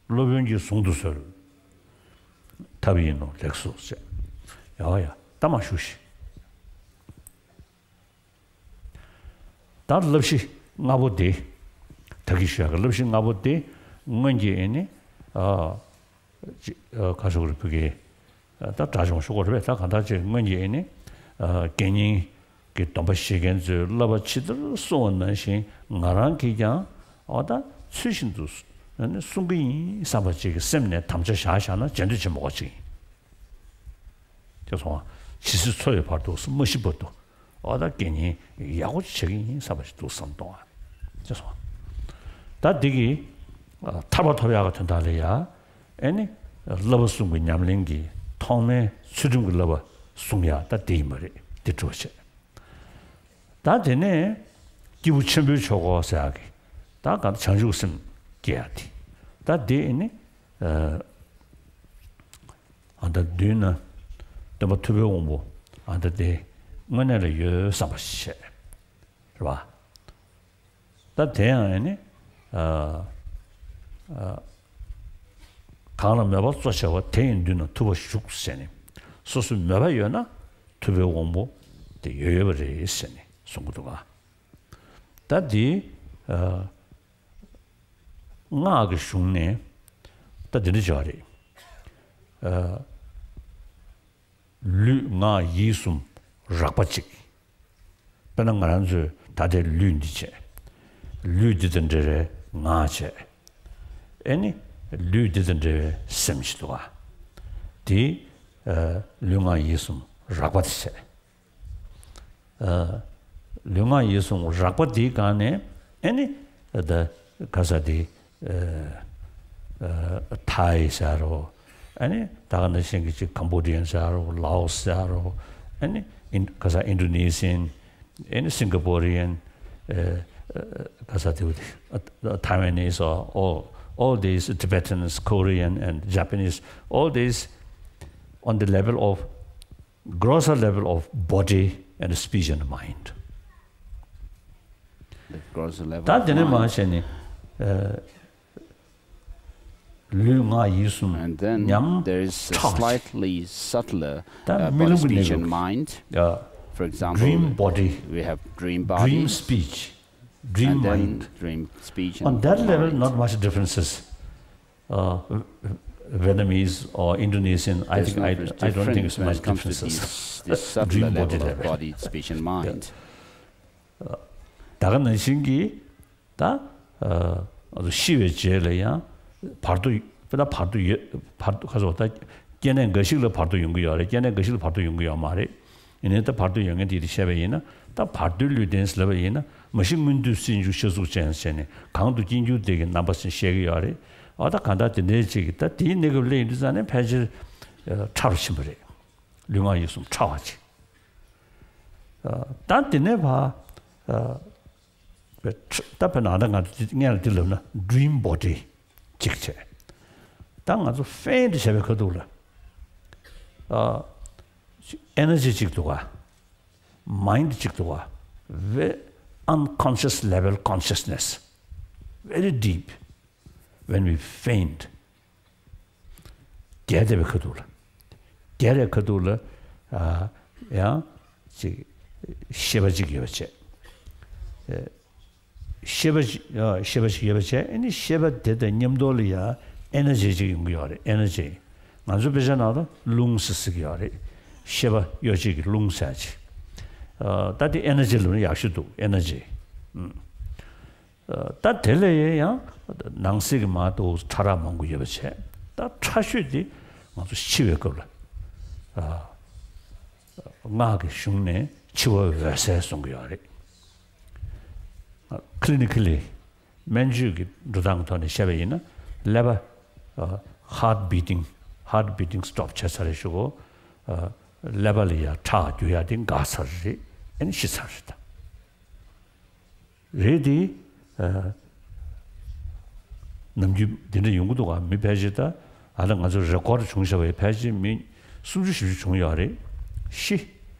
སློབ་དཔོན་གྱིས་གཟུང་དུ་གསོལ། ཐབས་ཡིན་ནོ་ལེགས་སོ་ཞེས། ཡ་ཡ། ད་མ་ཞུ་ཞིག་ད་བསླབ་གཞི་ལྔ་པོ་དེ། ད་གིན་ཞུ་ཡག་གི་བསླབ་གཞི་ལྔ་པོ་དེ་སྔོན་གྱི་ཨེ་ནི། ཨ། ཅི། ཨ། ཁ་ཤོག་རེ་ཕུ་གེ། ཨ། ད་དགྲ་བཅོམ་ཤོག་གོ་རེ་བས་ད་གང་ལྟར་ཅིག་སྔོན་གྱི་ཨེ་ནི། ཨ། དགེ་བསྙེན། གི་སྡོམ་པ་བཞེས་མཁན་ཚོས་བསླབ་པ་ཇི་ལྟར་གསུང་བ་ནང་བཞིན་ང་རང་གིས་ཀྱང་འོ་ད་ཚུལ་བཞིན་དུ་ཨ་ནི་སྲུང་གི་ཡིན་བསམ་པ་ཅིག་གི་སེམས་ནས་དམ་བཅའ་བཞག་བཞག་ན་བྱེད་འདོད་བྱེད་མ་དགོས་ཅིག་ཡིན། དེ་སོང་ང་ཇི་སྲིད་འཚོ་བའི་བར་དུ་མ་ཤི་བར་དུ་འོ་ད་དགེ་བསྙེན་ཡག་པོ་ཅིག་བྱེད་ཀྱི་ཡིན་བསམ་པ་ཞིག་འདུག་བསམ་གཏོང་བ། དེ་སོང་ད་འདི་གི་ཨ་ཐར་པ་ཐོབ་ཡག་གི་དོན་དག་ལ་ཡ་ཨེ་ནི་བསླབ་པ་གསུམ་གྱི་ཉམས་ལེན་གྱི་ཐོག་མའི་ཚུལ་ཁྲིམས་ཀྱི་བསླབ་པ་བསྲུང་ཡག་ད་འདི་ཡིན་པ་རེད། འདི་སྒྲུབ་པ་བྱེད། ད་དེ་ནས་སྐྱེས་བུ་ཆེན་པོའི་ཆོས་སྒོ་ཟེར་ཡག་གི་ད་ག་བྱང་ཆུབ་སེམས་སྐྱེ་ཡག་དེ་ད་འདི་ཨེ་ནི་ཨ། ཨ་ད་མདུན་ན་སྟོན་པ་ཐུབ་པའི་དབང་པོ་ཨ་ད་དེ་དངོས་གནས་ལ་ཡོད་བསམ་པ་ཞིག་བྱས་རེད་བ། ད་དེ་ཡང་ཨ་ནི་ཨ་ཨ་གང་ལ་མོས་པ་གཙོ་ཆེ་བ་དེ་ཡི་མདུན་ན་ཐུབ་པ་བཞུགས་ཟེར་ནས་སོ་སོའི་མོས་པ་ཡོད་ན་ཐུབ་པའི་དབང་པོ་དེ་ཡོད་ཡོད་པ་རེད་ཟེར་ནས་གསུང་གི་འདུག་ག་ད་དེ་ཨ། སྔགས་ཀྱི་གཞུང་ནས་ད་འདི་འདྲ་བྱ་བ་རེད། ཨ། ལུས་ངག་ཡིད་གསུམ་རགས་པ་གཅིག་དཔེར་ན་ང་རང་ཚོས་ད་ལྟའི་ལུས་འདི་བྱས། ལུས་འདི་དང་འབྲེལ་བའི་ངག་བྱས། ཨེ་ནི་ལུས་འདི་དང་འབྲེལ་བའི་སེམས་ཅིག་འདུག་ག་དེ་ཨ། ལུས་ངག་ཡིད་གསུམ་རགས་པ་དེ་བྱས། ཨ། ལུས་ངག་ཡིད་གསུམ་རགས་པ་འདིའི་སྒང་ནས་ཨ་ནི་ད་ག་ས་དེ་ཨ། ཨ། ཐའི་ཟེར་རོ། ཨ་ནི་ད་ག་ནང་བཞིན་གྱི་ཅིག་Cambodian་ཟེར་རོ། Laos་ཟེར་རོ། ཨ་ནི་ཨིན་ག་ས་Indonesian། ཨ་ནི་Singaporean། ཨ། ཨ། ག་ས་དེ་Taiwanese or all, all these Tibetans, Korean and Japanese, all these on the level of grosser level of body and speech and mind. The grosser level ད་of དེ་ནས་མ་mind. བྱས་ནས་ཨ། ལུས་ངག་ཡིད་གསུམ་And then ཉམས་there is a ཕྲ་བ་slightly subtler ད་uh, རྨི་body, ལམ་གྱི་speech གནས་and ལུགས mind. ཨ། For example, Dream body, we have dream body, dream speech, dream and then mind. Dream speech and On that level, mind. Not much differences. Uh, Vietnamese or Indonesian, I There's think no I, difference I don't think it's when much it comes to differences. These, this subtler Dream body level of level. Body, speech and mind. ད་ག་ནང་བཞིན་གྱི་ད་ཨ་ཤི་བའི་རྗེས་ལ་ཡང་བར་དོ་དཔེ་ད་བར་དོ་ཡོད་བར་དོ་ཁ་སོགས་ད་སྐྱེ་གནས་འགའ་ཞིག་ལ་བར་དོ་ཡོང་གི་ཡོད་རེད། སྐྱེ་གནས་འགའ་ཞིག་ལ་བར་དོ་ཡོང་གི་ཡོད་མ་རེད། ཡིན་ནའི་ད་བར་དོ་ཡོད་མཁན་དེ་དེ་བཤད་པ་ཡིན་ན་ད་བར་དོའི་ལུས་རྟེན་ཟེར་ལབ་པ་ཡིན་ན་མ་ཤི་སྔོན་དུས་སྲིད་འཇུག་ཤ་གཟུགས་ཅན་ཟེར་ནས་གང་དུ་སྐྱེ་འགྱུར་དེ་གི་རྣམ་པ་ཟེར་བཤད་ཀྱི་ཡོད་རེད། ཨ་ད་གང་ལྟར་དེ་འདྲའི་ཅིག་གི་ད་དེའི་གནས་སྐབས་སླེབས་ཡིན་དུས་ཙང་ནས་ཕལ་ཆེར་ཕྲ་རུ་ཕྱིན་པ་རེད། ལུས་ངག་ཡིད་གསུམ་ཕྲ་བ་ཅིག་ད་དེ་ནས་ཕ་ད་བོད་ནང་ད་ང་ཚོ་སྔན་ལ་འདི་ལབ་ན་dream body་ཅིག་བྱས། ད་ང་ཚོ་faint་བྱས་པའི་ཁ་ཐུག་ལ་ཨ་energy་ཅིག་འདུག་ག mind་ཅིག་འདུག་ག very unconscious level consciousness, very deep. When we faint, རྒྱལ་བསྡད་པའི་ཁ་ཐུག་ལ། རྒྱལ་བའི་ཁ་ཐུག་ལ་ཨ་ཡང་ཅིག་ཤེས་པ་ཅིག་ཡོད་པ་བྱས། ཨེ་ཤེས་པ་ཅིག་ཨ་ཤེས་པ་ཅིག་ཡོད་པ་བྱས། ཨ་ནི་ཤེས་པ་དེ་དང་མཉམ་དུ་ལ་ཡང་energy་ཅིག་ཡོང་གི་ཡོད་རེད། energy། ང་ཚོ་དཔེ་ཆ་ནང་ལ་རླུང་ཟེར་ཟེར་གི་ཡོད་རེད། ཤེས་པ་གཡོ་བྱེད་ཀྱི་རླུང་ཟེར་ཅིག་ཨ་ད་དེ་energy་ལབ་ན་ཡག་ཤོས་འདུག energy། ཨ། ད་དེ་ལས་ཡང་ནང་གསེས་ཀྱི་མ་གཏོགས་ཕྲ་རགས་མང་པོ་ཡོད་པ་བྱས། ད་ཕྲ་ཤོས་དེ་ང་ཚོ་འཆི་བའི་སྐབས་ལ་ཨ་སྔགས་ཀྱི་གཞུང་ནས་འཆི་བ་འོད་གསལ་གསུང་གི་ཡོད་རེད། clinically་སྨན་བཅོས་ཀྱི་འགྲོ་སྟངས་ཐོག་ནས་བཤད་པ་ཡིན་ན་ཀླད་པ་ཨ་heart beating, heart beating stop་བྱས་ཚར་རེད་ཞུ་གོ་ཨ་ཀླད་པ་ལ་ཡང་ཁྲག་རྒྱུག་ཡག་དེ་འགག་ཚར་རེད། ཨ་ནི་ཤི་ཚར་རེད་ད། རེད་དེ། ཨ། ནམ་རྒྱུན་འདི་འདྲ་ཡོང་གི་འདུག་ག་མི་ཕལ་ཆེར་ད་ཨ་ད་ང་ཚོ་རེ་ཀོར་བྱུང་བཞག་པའི་ཕལ་ཆེར་མི་སུམ་ཅུ་བཞི་བཅུ་བྱུང་ཡོད་རེད། ཤི།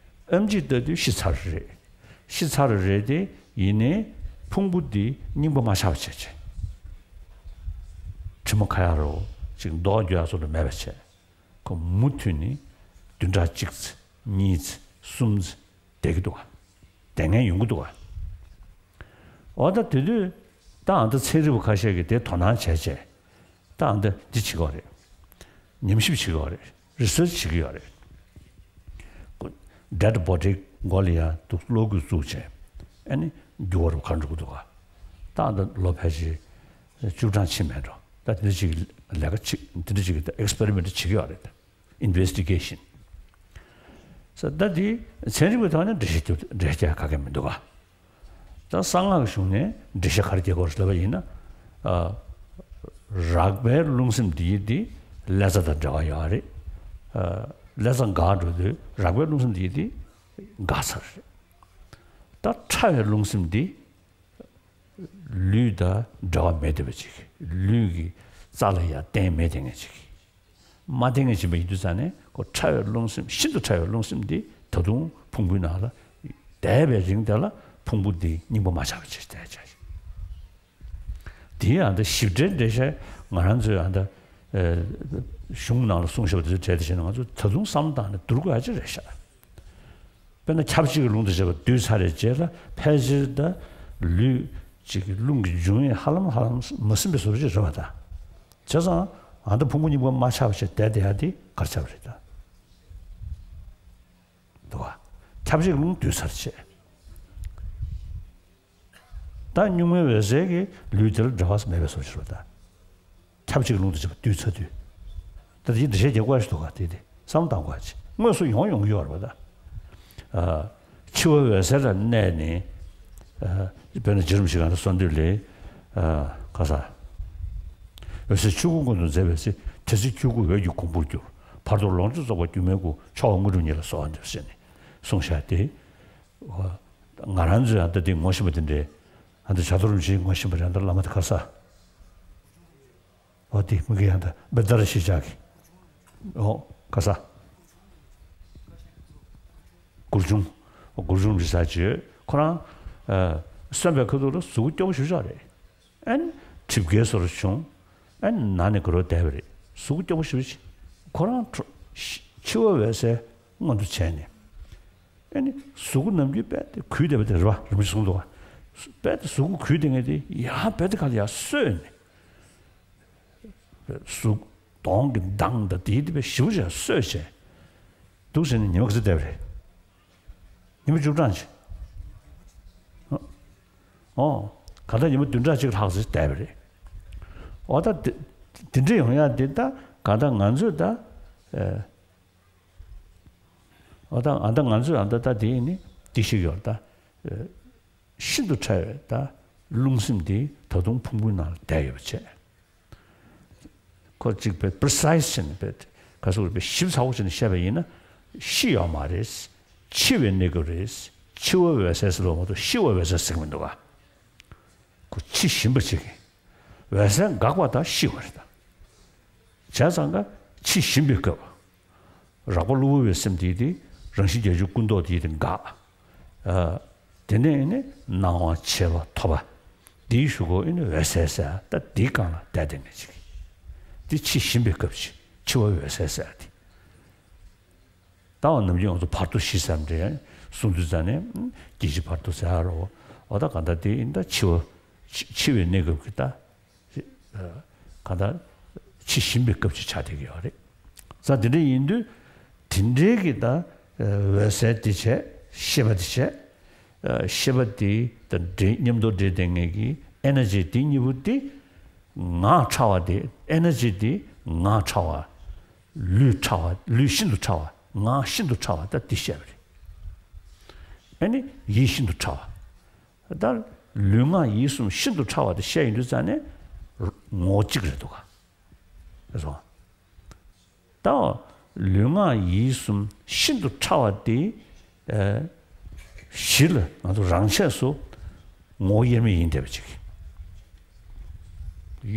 ཨེམ་ཆི་ལྟ་དུས་ཤི་ཚར་རེད། ཤི་ཚར་རེད་དེ་ཡིན་ནའི་ཕུང་པོ་འདི་རྙིང་པ་མ་ཆགས་པ་བྱས་བྱས། དྲི་མ་ཁ་ཡག་རོ་ཅིག་མདོག་འགྱུར་ཡག་སོགས་ལ་མེད་པ་བྱས། ཁོ་མུ་མཐུད་ནས་བདུན་ཕྲག་གཅིག་ཙམ་གཉིས་ཙམ་གསུམ་ཙམ་བསྡད་ཀྱི་འདུག་ག་བསྡད་མཁན་ཡོང་གི་འདུག་ག་འོ་ད་དེ་དུས་ད་ཨ་ད་ཚན་རིག་པ་ཁ་ཤས་ཀྱིས་དེ་དོ་སྣང་བྱས་བྱས་ད་ཨ་ད་འདི་བྱེད་ཀྱི་ཡོད་རེད། ཉམས་ཞིབ་བྱེད་ཀྱི་ཡོད་རེད། རི་སར་ཆི་བྱེད་ཀྱི་ཡོད་རེད། ཁོ་dead body་ མགོ་ལ་ཡ་འདུག་གློག་སྐུད་བཙུགས་བྱས། ཨ་ནི་འགྱུར་བ་རུ་ག་འགྲོ་གི་འདུག་ག་ད་ད་ལོ་ཕལ་ཆེར་བཅུ་གྲངས་ཕྱིན་མེད་འགྲོ། ད་དེ་འདྲ་ཅིག་ལས་ཀ་ཅིག་དེ་འདྲ་ཅིག་གི་ཨེག་སི་པེ་རི་མེན་ཊི་བྱེད་ཀྱི་ཡོད་རེད། ཨིན་ཝེ་སི་ཊི་གེ་ཤན། ས་ད་དེ་ཚན་རིག་པའི་ཐོག་ནས་འགྲེལ་བཤད་རྒྱབ་འགྲེལ་བཤད་རྒྱག་ག་གེ་མི་འདུག་ག་ད་གསང་སྔགས་ཀྱི་གཞུང་ནས་འགྲེལ་བཤད་ག་རེ་རྒྱག་དགོས་རེད་ལབ་པ་ཡིན་ན། ཨ། རགས་པའི་རླུང་སེམས་འདི་ཡི་འདི་ཀླད་རྩ་དང་འབྲེལ་བ་ཡོད་རེད། ཨ། ཀླད་རྩ་འགག་འགྲོ་དུས་རགས་པའི་རླུང་སེམས་འདི་ཡི་འདི་འགག་ཚར་རེད། ད་ཕྲ་བའི་རླུང་སེམས་འདི་ལུས་དང་འབྲེལ་བ་མེད་བསྡད་པ་ཅིག་ལུས་ཀྱི་རྩ་ལ་ཡང་གཏན་མེད་བསྡད་མཁན་ཅིག་མ་བསྟེན་ངེས་བྱིན་པ་ཡིན་དུས་ཙང་ནས་ཁོ་ཕྲ་བའི་རླུང་སེམས་ཤིན་ཏུ་ཕྲ་བའི་རླུང་སེམས་འདི་ད་དུང་ཕུང་པོའི་ནང་ལ་བསྡད་པའི་རིང་དེ་ལ་ཕུང་པོ་འདི་རྙིང་པ་མ་ཆགས་པ་ཅིག་བསྡད་བྱ་ཞིང་། དེའི་ཨ་ད་ཞིབ་ཕྲའི་འགྲེལ་བཤད་ང་རང་ཚོའི་ཨ་ད་གཞུང་ནང་ལ་གསུངས་བཞག་པ་དེ་ཚོ་བྲལ་ཏེ་བྱས་ན་ང་ཚོ་ད་དུང་བསམ་བློ་བཏང་ནས་བསྡུར་དགོས་ཡ་ཅིག་རེད་ཤག་དཔེར་ན་ཁྱབ་བྱེད་ཀྱི་རླུང་དང་བཅས་པ་བསྡུས་ཚར་རེད་རྗེས་ལ་ཕལ་ཆེར་ད་ལུས་གཅིག་གི་རླུང་གི་འབྱུང་ཡུལ་ཧ་ལམ་ཧ་ལམ་མ་ཟིན་པའི་བཟོ་འདྲ་ཅིག་རེད་པ་ད། བྱས་ཙང་ཨ་ད་ཕུང་པོ་རྙིང་པ་མ་ཆགས་པ་ཞིག་བསྡད་བསྡད་ཡ་དེ་ག་རེ་ཆགས་པ་རེད་ད། འདུག་བ། ཁྱབ་བྱེད་ཀྱི་རླུང་བསྡུས་ཚར་བྱས། ད་གཉུག་མའི་འོད་གསལ་གྱི་ལུས་དེ་ལ་འབྲེལ་བ་མེད་པའི་བཟོ་འདྲ་ཅིག་རེད་པ་ད། ཁྱབ་བྱེད་ཀྱི་རླུང་དང་བཅས་པ་བསྡུས་ཚར་དུས། ད་དེ་འགྲེལ་བཤད་རྒྱག་དགོས་ཞིག་འདུག་ག་དེ་དེ་བསམ་བློ་གཏང་དགོས་ཅིག་དངོས་སུ་ཡོང་ཡོང་གི་ཡོད་རེད་པ་ད། ཨ། འཆི་བ་འོད་གསལ་ལ་གནས་ནས། ཨ། དཔེར་ན་རྗེ་རིན་པོ་ཆེ་གང་ལ་གསོལ་འདེབས་ལས། ཨ། ཁ་ས། འོད་གསལ་ཆོས་སྐུ་མངོན་དུ་མཛད་པའི་ཚེ། དེ་ཚེ་ཆོས་སྐུ་འོད་ཀྱི་གོང་བུར་གྱུར། བར་དོར་ལོངས་སྤྱོད་རྫོགས་པ་སྒྱུ་མའི་སྐུ། ཕྱོགས་དངོས་གྲུབ་བརྙེས་ལ་གསོལ་བ་འདེབས་ཟེར་ནས་གསུངས་བཞག་སྟེ། ང་རང་ཚོས་ཨ་ད་དེ་ངོ་ཤེས་པ་དེ་འདྲས། ཨ་ད་བྱ་དོར་རིན་པོ་ཆེ་ངོ་ཤེས་པ་རེད། ཨ་ད་བླ་མ་དེ་ཁ་ས། འོ་དེ་མི་གི་ཡང་ད་བེ་ད་ར་ཤི་ཅག་གི། འོ་ཁ་ས། གུར་ཆུང་། གུར་ཆུང་རི་ས་བྱོས་ཁོ་རང་། ཨ། གསོན་པའི་ཁ་ཐུག་ལ་གཟུགས་སྐྱོ་པོ་ཞེ་པོ་ཅིག་རེད། ཨན། གྲིབ་སྐྱེལ་སོར་བྱུང་། ཨན། ན་ནས་དགའ་རབ་བསྡད་པ་རེད། གཟུགས་སྐྱོ་པོ་ཞེ་པོ་ཅིག་ཁོ་རང་འཕྲོ། འཆི་བ་འོད་གསལ་མངོན་དུ་བྱས་ནས། ཨ་ནི་གཟུགས་པོ་ནམ་རྒྱུན་རྦད་དེ་གུས་བསྡད་པ་དེ་རེད་པ། རིན་པོ་ཆེས་གསུངས་འདུག་པ། རྦད་དེ་གཟུགས་པོ་གུས་བསྡད་མཁན་དེ་ཡང་རྦད་དེ་ག་ལ་ཡང་གསོས་ནས། གཟུགས་གདོང་གི་མདངས་དང་དེའི་དེ་བས་ཞེ་པོ་ཅིག་གསོས་བྱས། འདུག་ཟེར་ནས་ཉི་མ་ག་ཚོད་བསྡད་པ་རེད། ཉི་མ་བཅུ་གྲངས་ཅིག་ཨོ། ག་ད་ཉི་མ་བདུན་ཕྲག་གཅིག་ལྷག་ཙམ་བསྡད་པ་རེད། འོ་ད་དེ་དེ་འདྲ་ཡོང་ཡ་དེ་ད་ག་ད་ང་ཚོས་ད། ཨེ། འོ་ད་ཨ་ད་ང་ཚོས་ཨ་ད་ད་དེ་ནི་དེ་ཞིག་ཡོད་ད། ཨེ། ཤིན་ཏུ་ཕྲ་བའི་ད་རླུང་སེམས་དེ་ད་དུང་ཕུང་པོའི་ནང་ལ་བསྡད་ཡོད་པ་བྱས། ཁོ་གཅིག་པའི་པི་རི་སའི་སི་བྱས་ནས་པའི་ག་ཚོད་པའི་ཞིབ་ཚགས་པོ་བྱས་ནས་བཤད་པ་ཡིན་ན། ཤི་ཡོད་མ་རེད། འཆི་བའི་གནས་སྐབས་རེད། འཆི་བ་འོད་གསལ་ཟེར་བ་མ་གཏོགས་ཤི་བ་འོད་གསལ་ཟེར་གྱི་མི་འདུག་ག་ཁོ་འཆི་བཞིན་པ་ཅིག་གི་འོད་གསལ་འགག་པ་དང་ཤི་བ་རེད་ད། བྱས་ཙང་ཀ་འཆི་བཞིན་པའི་སྐབས། རགས་པ་གློ་བུར་བའི་སེམས་དེ་དེ་རང་བཞིན་བརྒྱད་ཅུ་ཀུན་རྟོག་དེ་དེ་འགག་ཨ། དེ་ནས་ནི་སྣང་བ་མཆེད་པ་ཐོབ་པ། དེའི་གཞུག་གུ་ཨེ་ནི་འོད་གསལ་ཟེར་ད་དེའི་སྒང་ལ་བསྡད་བསྡད་ངེས་ཅིག་དེ་འཆི་བཞིན་པའི་སྐབས་ཅིག་འཆི་བ་འོད་གསལ་ཟེར་དེ། ད་བ་ནམ་རྒྱུན་ང་ཚོ་བར་དོ་བཞི་ཟེར་འདྲ་གསུང་དུས་ཙང་ནས་སྐྱེ་འཆི་བར་དོ་ཟེར་རོ། འོ་ད་གང་ལྟར་དེ་ཨེ་ནི་ད་འཆི་བ་འཆི་འཆི་བའི་གནས་སྐབས་ཀྱི་ད། གང་ལྟར་འཆི་བཞིན་པའི་སྐབས་ཅིག་ཆགས་བསྡད་ཀྱི་ཡོད་རེད། ས་དེ་འདྲ་ཡིན་དུས་དེ་འདྲའི་གི་ད་འོད་གསལ་དེ་བྱས། ཤེས་པ་དེ་བྱས། ཤེས་པ་དེ་དང་འདྲེས་མཉམ་དུ་འདྲེས་བསྡད་མཁན་གྱི་ཨེ་ནར་ཇི་དེ་གཉིས་པོ་དེ་ངག་ཕྲ་བ་དེ། ཨེ་ནར་ཇི་དེ་ངག་ཕྲ་བ། ལུས་ཕྲ་བ། ལུས་ཤིན་ཏུ་ཕྲ་བ། ངག་ཤིན་ཏུ་ཕྲ་བ་ད་དེ་བཤད་པ་རེད། ཨེ་ནི་ཡིད་ཤིན་ཏུ་ཕྲ་བ། ད་ལུས་ངག་ཡིད་གསུམ་ཤིན་ཏུ་ཕྲ་བ་དེ་བཤད་ཡོང་དུས་ཙང་ནས་ངོ་བོ་གཅིག་རེད་འདུག་ག་རེད་སོང་། ད་ལུས་ངག་ཡིད་གསུམ་ཤིན་ཏུ་ཕྲ་བ་དེ། ཨ། གཞི་ལ་ང་ཚོ་རང་ཆས་སུ་ངོ་བོ་དབྱེར་མེད་ཡིན་བསྡད་པ་ཅིག་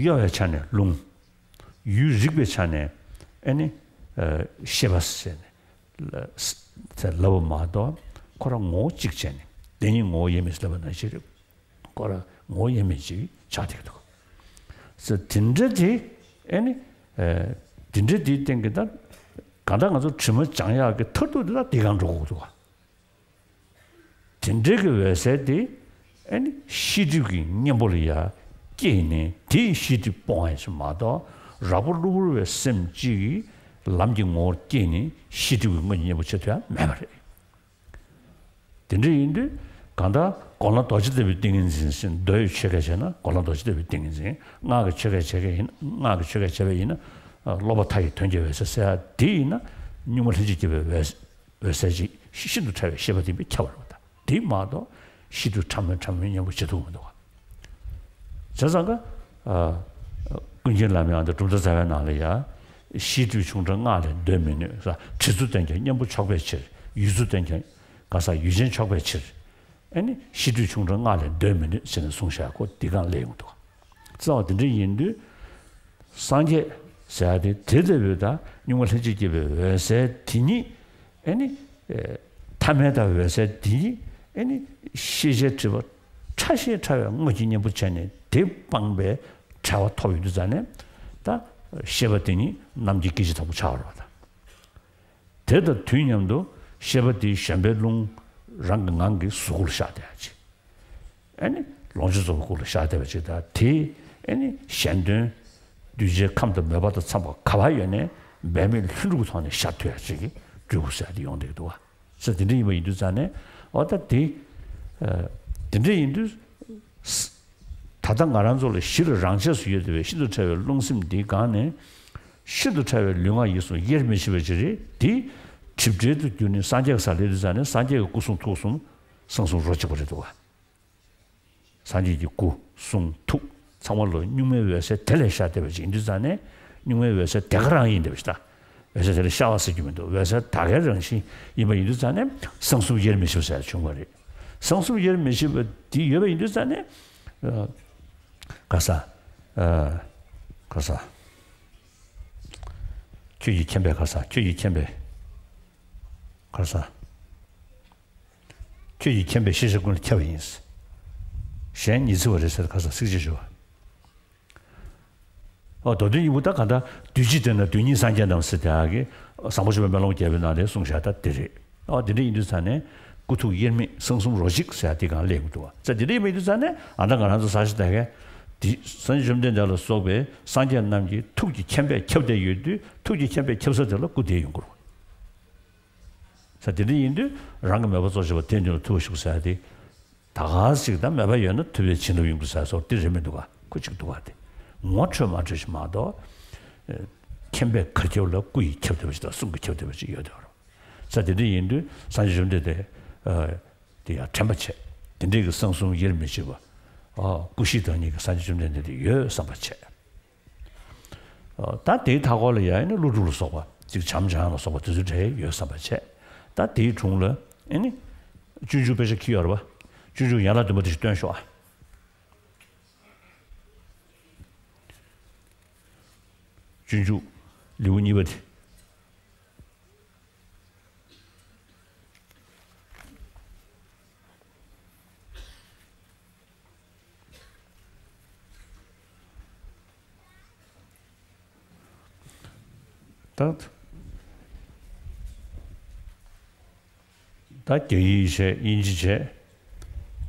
གཡོ་བའི་ཆ་ནས་རླུང་། ཡུལ་རིག་པའི་ཆ་ནས་ཨེ་ནི། ཨ། ཤེས་པ་ཟེར་ནས། ལ་ཟེར་ལབ་པ་མ་གཏོགས་ཁོ་རང་ངོ་བོ་གཅིག་བྱས་ནས་བདེན་གཉིས་ངོ་བོ་དབྱེར་མེད་ཟེར་ལབ་པ་ནང་བཞིན་རེད། ཁོ་རང་ངོ་བོ་དབྱེར་མེད་ཅིག་ཆགས་བསྡད་ཀྱི་འདུག་ཟེར་དེ་འདྲ་དེ་ཨེ་ནི། ཨེ། དེ་འདྲ་དེའི་སྟེང་གི་ད་གང་ལྟར་ང་ཚོ་དྲི་མ་སྦྱང་ཡག་གི་མཐར་ཐུག་དེ་ད་དེ་གང་འགྲོ་དགོས་འདུག་ག་དེ་འདྲའི་གི་འོད་གསལ་དེ་ཨེ་ནི་ཤེས་སྒྲིབ་ཀྱི་གཉེན་པོ་ལ་ཡ་སྐྱེས་ནས་དེས་ཤེས་སྒྲིབ་སྤོང་བ་ཡིན་ཞིག་མ་གཏོགས་རགས་པ་གློ་བུར་བའི་སེམས་གཅིག་གིས་ལམ་གྱི་ངོ་བོར་སྐྱེས་ནས་ཤེས་སྒྲིབ་ཀྱི་དངོས་ཀྱི་གཉེན་པོ་བྱེད་ཐུབ་ཡ་མེད་པ་རེད། དེ་འདྲ་ཡིན་དུས་གང་ལྟར་གོ་ལ་རྡོ་རྗེ་ལྟ་བུའི་ཏིང་ངེ་འཛིན་ཟེར། མདོའི་ཆོས་སྐད་བྱས་ན་གོ་ལ་རྡོ་རྗེ་ལྟ་བུའི་ཏིང་ངེ་འཛིན། སྔགས་ཀྱི་ཆོས་སྐད་བྱས་པ་ཡིན་ན། སྔགས་ཀྱི་ཆོས་སྐད་བྱས་པ་ཡིན་ན། ཨ། སློབ་པ་མཐའ་ཡས་དོན་གྱི་འོད་གསལ་ཟེར་ཡ་དེ་ཡིན་ན། གཉུག་མ་ལྷན་ཅིག་སྐྱེས་པའི་འོད་འོད་གསལ་ཅིག་ཤིན་ཏུ་ཕྲ་བའི་ཤེས་པ་ལྡན་པས་ཁྱབ་པ་རེད་པ། ད་དེ་མ་གཏོགས་ཤིན་ཏུ་ཕྲ་མོའི་ཕྲ་མོའི་གཉེན་པོ་བྱེད་ཐུབ་མི་འདུག་ག་བྱས་ཙང་ཀ། ཨ། ཀུན་མཁྱེན་བླ་མའི་ཨ་འདི་གྲུབ་མཐའ་རྩ་བའི་ནང་ལ་ཡ། གཞི་དུས་ཆུང་ཕྲ་སྔགས་ལས་འདོད་མི་ནུས་ས། དྲི་ཚུལ་བསྟན་ཀྱང་གཉེན་པོ་ཆོག་པའི་ཕྱིར། ཡུལ་ཚུལ་བསྟན་ཀྱང་ག་ས་ཡུལ་ཅན་ཆོག་པའི་ཕྱིར། ཨ་ནི་གཞི་དུས་ཆུང་ཕྲ་སྔགས་ལས་འདོད་མི་ནུས་ཟེར་ནས་གསུངས་བཞག་གོ། འདི་གང་ལས་ཡོང་འདུག་རྩ་བ་དེ་འདྲ་ཡིན་དུས། སངས་རྒྱས་ཟེར་ཡ་དེ་དེ་ལྟ་བུའི་ད་གཉུག་མ་ལྷན་ཅིག་སྐྱེས་པའི་འོད་གསལ་དེ་ཉིད། ཨེ་ནི། ཨེ། ཐ་མལ་དང་འོད་གསལ་དེ་ཉིད། ཨེ་ནི། ཤེས་བྱའི་སྒྲིབ་པ་ཕྲ་ཞིང་ཕྲ་བའི་དངོས་ཀྱི་གཉེན་པོ་བྱས་ནས་དེ་སྤངས་པའི་བྲལ་བ་ཐོབ་ཡོང་དུས་ཙ་ནས། ད་ཤེས་པ་དེ་ཉིད་རྣམ་མཁྱེན་སྐད་ཅིག་དང་པོ་ཆགས་པ་རེད་པ། ད་དེ་དང་དུས་མཉམ་དུ་ཤེས་པ་དེ་གཞན་པའི་ལུང་རང་གི་ངང་གིས་གཟུགས་སྐུ་ལ་ཤར་བསྡད་ཡ་ཅིག་ཨེ་ནི་ལོངས་སྤྱོད་རྫོགས་པའི་སྐུ་ལ་ཤར་བསྡད་པ་ཅིག་དང་། དེ་ཨེ་ནི་གཞན་དོན་གདུལ་བྱའི་ཁམས་དང་མོས་པ་དང་འཚམས་པ་ག་པར་ཡོད་ནའི་འབད་མེད་ལྷུན་གྲུབ་ཀྱི་ཐོག་ནས་ཤར་ཐུབ་ཡ་ཅིག་གི་སྤྲུལ་སྐུ་ཟེར་ཡ་དེ་ཡོང་བསྡད་ཀྱི་འདུག་བ། ས་དེ་འདྲ་ཡིན་པ་ཡིན་དུས་ཙ་ནས། འོ་ད་དེ། ཨ། དེ་འདྲ་ཡིན་དུས། ད་ལྟ་ང་རང་ཚོ་ལ་གཞི་ལ་རང་ཆས་སུ་ཡོད་བསྡད་པའི་ཤིན་ཏུ་ཕྲ་བའི་རླུང་སེམས་འདིའི་སྒང་ནས། ཤིན་ཏུ་ཕྲ་བའི་ལུས་ངག་ཡིད་གསུམ་དབྱེར་མི་ཕྱེད་པ་ཅིག་རེད། དེ་གྲིབ་བྲལ་དུ་གྱུར་ནས་སངས་རྒྱས་ཀྱི་སར་སླེབས་དུས་ཙ་ནས་སངས་རྒྱས་ཀྱི་སྐུ་གསུང་ཐུགས་གསུམ་གསང་གསུམ་རོ་གཅིག་པ་རེད་འདུག་བ། སངས་རྒྱས་ཀྱི་སྐུ་གསུང་ཐུགས་ཚང་མ་ལ་གཉུག་མའི་འོད་གསལ་དེ་ལས་ཤར་བསྡད་པ་ཅིག་ཡིན་དུས་ཙ་ནས། གཉུག་མའི་འོད་གསལ་དེ་ག་རང་ཡིན་བསྡད་པ་ཅིག་ད། འོད་གསལ་དེ་ལས་ཤར་བ་ཟེར་རྒྱུ་མི་འདུག་འོད་གསལ་ད་གའི་རང་བཞིན་ཡིན་པ་ཡིན་དུས་ཙ་ནས་གསང་གསུམ་དབྱེར་མི་ཕྱེད་ཟེར་བྱུང་བ་རེད། གསང་གསུམ་དབྱེར་མི་ཕྱེད་པ་འདི་ཡོད་པ་ཡིན་དུས་ཙ་ནས། ཨ། ག་ས། ཨ། ག་ས། ཁྱོད་ཀྱིས་མཁྱེན་པས། ག་ས། ཁྱོད་ཀྱིས་མཁྱེན་པས། ག་ས། ཁྱོད་ཀྱིས་མཁྱེན་པས་ཤེས་བྱ་ཀུན་ལས་ཁྱབ་པ་ཡིན། གཞན་ཉི་ཚེ་བ་རེད་ཟེར། ག་ས། ཚིགས་བཅད་ཞུ་བ། ཨོ། མདོ་དོན་སྙིང་པོ་ད་ག་ད། དུས་གཅིག་དེ་ན་དུས་གཉིས་སངས་རྒྱས་རྣམས་ཟེར་དེ་ཨ་གི་བཟང་པོ་སྤྱོད་པའི་སྨོན་ལམ་རྒྱས་པའི་ནང་ལ་གསུངས་བཞག་ད་དེ་རེད། ཨོ། དེ་འདྲ་ཡིན་དུས་ཙ་ནས་སྐུ་ཐུགས་དབྱེར་མེད་གསང་གསུམ་རོ་གཅིག་ཟེར་དེ་གང་སླེབས་ཀྱི་འདུག་བ། ཙ་དེ་འདྲ་ཡིན་དུས་ཙ་ནས་ཨ་ད་ང་རང་ཚོ་ས་གཞི་དེ་ག་དེ་སངས་རྒྱས་བཅོམ་ལྡན་འདས་ལ་སོགས་པའི་སངས་རྒྱས་རྣམས་ཀྱི་ཐུགས་ཀྱི་མཁྱེན་པས་ཁྱབ་བསྡད་ཡོད་དུས། ཐུགས་ཀྱི་མཁྱེན་པས་ཁྱབ་ས་དེ་ལ་སྐུ་དེ་ཡོང་དགོས། ས་དེ་འདྲ་ཡིན་དུས་རང་གི་མོས་པ་གཙོ་ཆེ་བ་དེ་འདི་ལ་ཐུགས་ཞུགས་ཟེར་ཡ་དེ། ད་ག་ཟིག་ད་མོས་པ་ཡོད་ན་ཐུབ་པའི་བྱིན་རླབས་ཡོང་གི་ཟེར་སོགས་དེ་རེད་མི་འདུག་ག་ཁུ་གཅིག་འདུག་ག་དེ་ངོ་འཕྲོད་མ་འཕྲོད་ཞིག་མ་གཏོགས། ཨེ། མཁྱེན་པས་གར་ཁྱབ་ལ་སྐུ་ཡིས་ཁྱབ་བསྡད་པ་ཞིག་དང་གསུང་གིས་ཁྱབ་བསྡད་པ་ཞིག་ཡོད་དེ་རེད། ས་དེ་འདྲ་ཡིན་དུས་སངས་རྒྱས་བཅོམ་ལྡན་འདས། ཨ། དེ་ཡང་དྲན་པ་བྱས། དེ་འདྲའི་གི་གསང་གསུམ་དབྱེར་མི་ཕྱེད་པ། ཨ། སྐུ་བཞི་བདག་ཉིད་ཀྱི་སངས་རྒྱས་བཅོམ་ལྡན་འདས་དེ་ཡོད་བསམ་པ་བྱས། ད་དེའི་མཐའ་འཁོར་ལ་ཡང་ཨེ་ནི་ཀླུ་སྒྲུབ་ལ་སོགས་པ་ཅིག་བྱམས་སྦྱངས་ལ་སོགས་པ་དེ་ཚོའི་གྲས་ཡོད་བསམ་པ་བྱས། ད་དེའི་དྲུང་ལ་ཨེ་ནི་སྤྱོད་འཇུག་དཔེ་ཆ་འཁྱེར་ཡོད་རེད་པ། སྤྱོད་འཇུག་ཡན་ལག་བདུན་པ་དེ་ཞིག་སྟོན་ཤོག་ཨ། སྤྱོད་འཇུག་ལེའུ་གཉིས་པ་དེ། ད། ད་རྒྱ་ཡིག་བྱས། དབྱིན་ཇི་བྱས།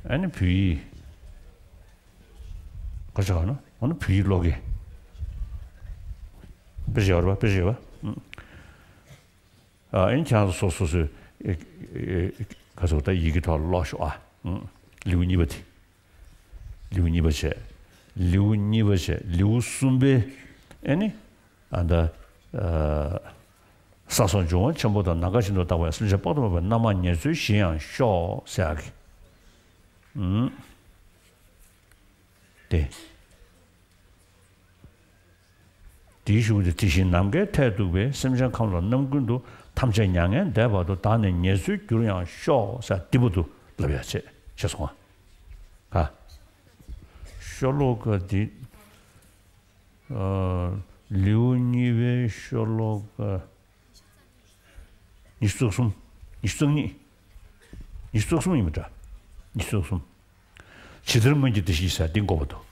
ཨ་ནི་བོད་ཡིག་ག་ཆ་ག་ན། འོ་ན་བོད་ཡིག་ཀློག་གི། དཔེ་ཆ་ཡོད་རེད་པ། དཔེ་ཆ་ཡོད་པ། ཨ། ཨ་ནི་ཁྱེད་རང་ཚོ་སོ་སོ་སོའི། ཨེ། ཨེ། ག་ཚོད་ད་ཡི་གེ་ཐོག་ཀློག་ཤོག་ཨ། ལེའུ་གཉིས་པ་དེ། ལེའུ་གཉིས་པ་བྱས། ལེའུ་གཉིས་པ་བྱས། ལེའུ་གསུམ་པའི་ཨེ་ནི། ཨ། ད། ཨ། ས་སོགས་འབྱུང་བ་ཆེན་པོ་དང་ནམ་མཁའ་བཞིན་དུ་རྟག་པའི་སེམས་ཅན་དཔག་ཏུ་མེད་པའི་རྣམ་མང་ཉེར་འཚོའི་གཞི་ཡང་ཤོག་ཟེར་ཡག་གི། ཨུམ། དེ། དེའི་གཞུག་ཏུ་དེ་བཞིན་ནམ་མཁའི་མཐས་གཏུགས་པའི་སེམས་ཅན་ཁམས་ལ་རྣམ་ཀུན་ཏུ་ཐམས་ཅད་མྱ་ངན་འདས་བར་དུ་བདག་ནི་ཉེར་འཚོའི་རྒྱུར་ཡང་ཤོག་ཟེར་འདི་བར་དུ་ལབ་ཡ་བྱས། བྱས་སོང་ང་། ཤོ་ལོ་ཀ་འདི། ཨ། ལེའུ་གཉིས་པའི་ཤོ་ལོ་ཀ་ཉི་ཤུ་རྩ་གསུམ། ཉི་ཤུ་རྩ་གཉིས། ཉི་ཤུ་རྩ་གསུམ་ཡིན་པ་འདྲ། ཉི་ཤུ་རྩ་གསུམ། ཇི་ལྟར་སྔོན་གྱི་བདེ་གཤེགས་ཟེར་འདི་འགོད་པ་འདུག་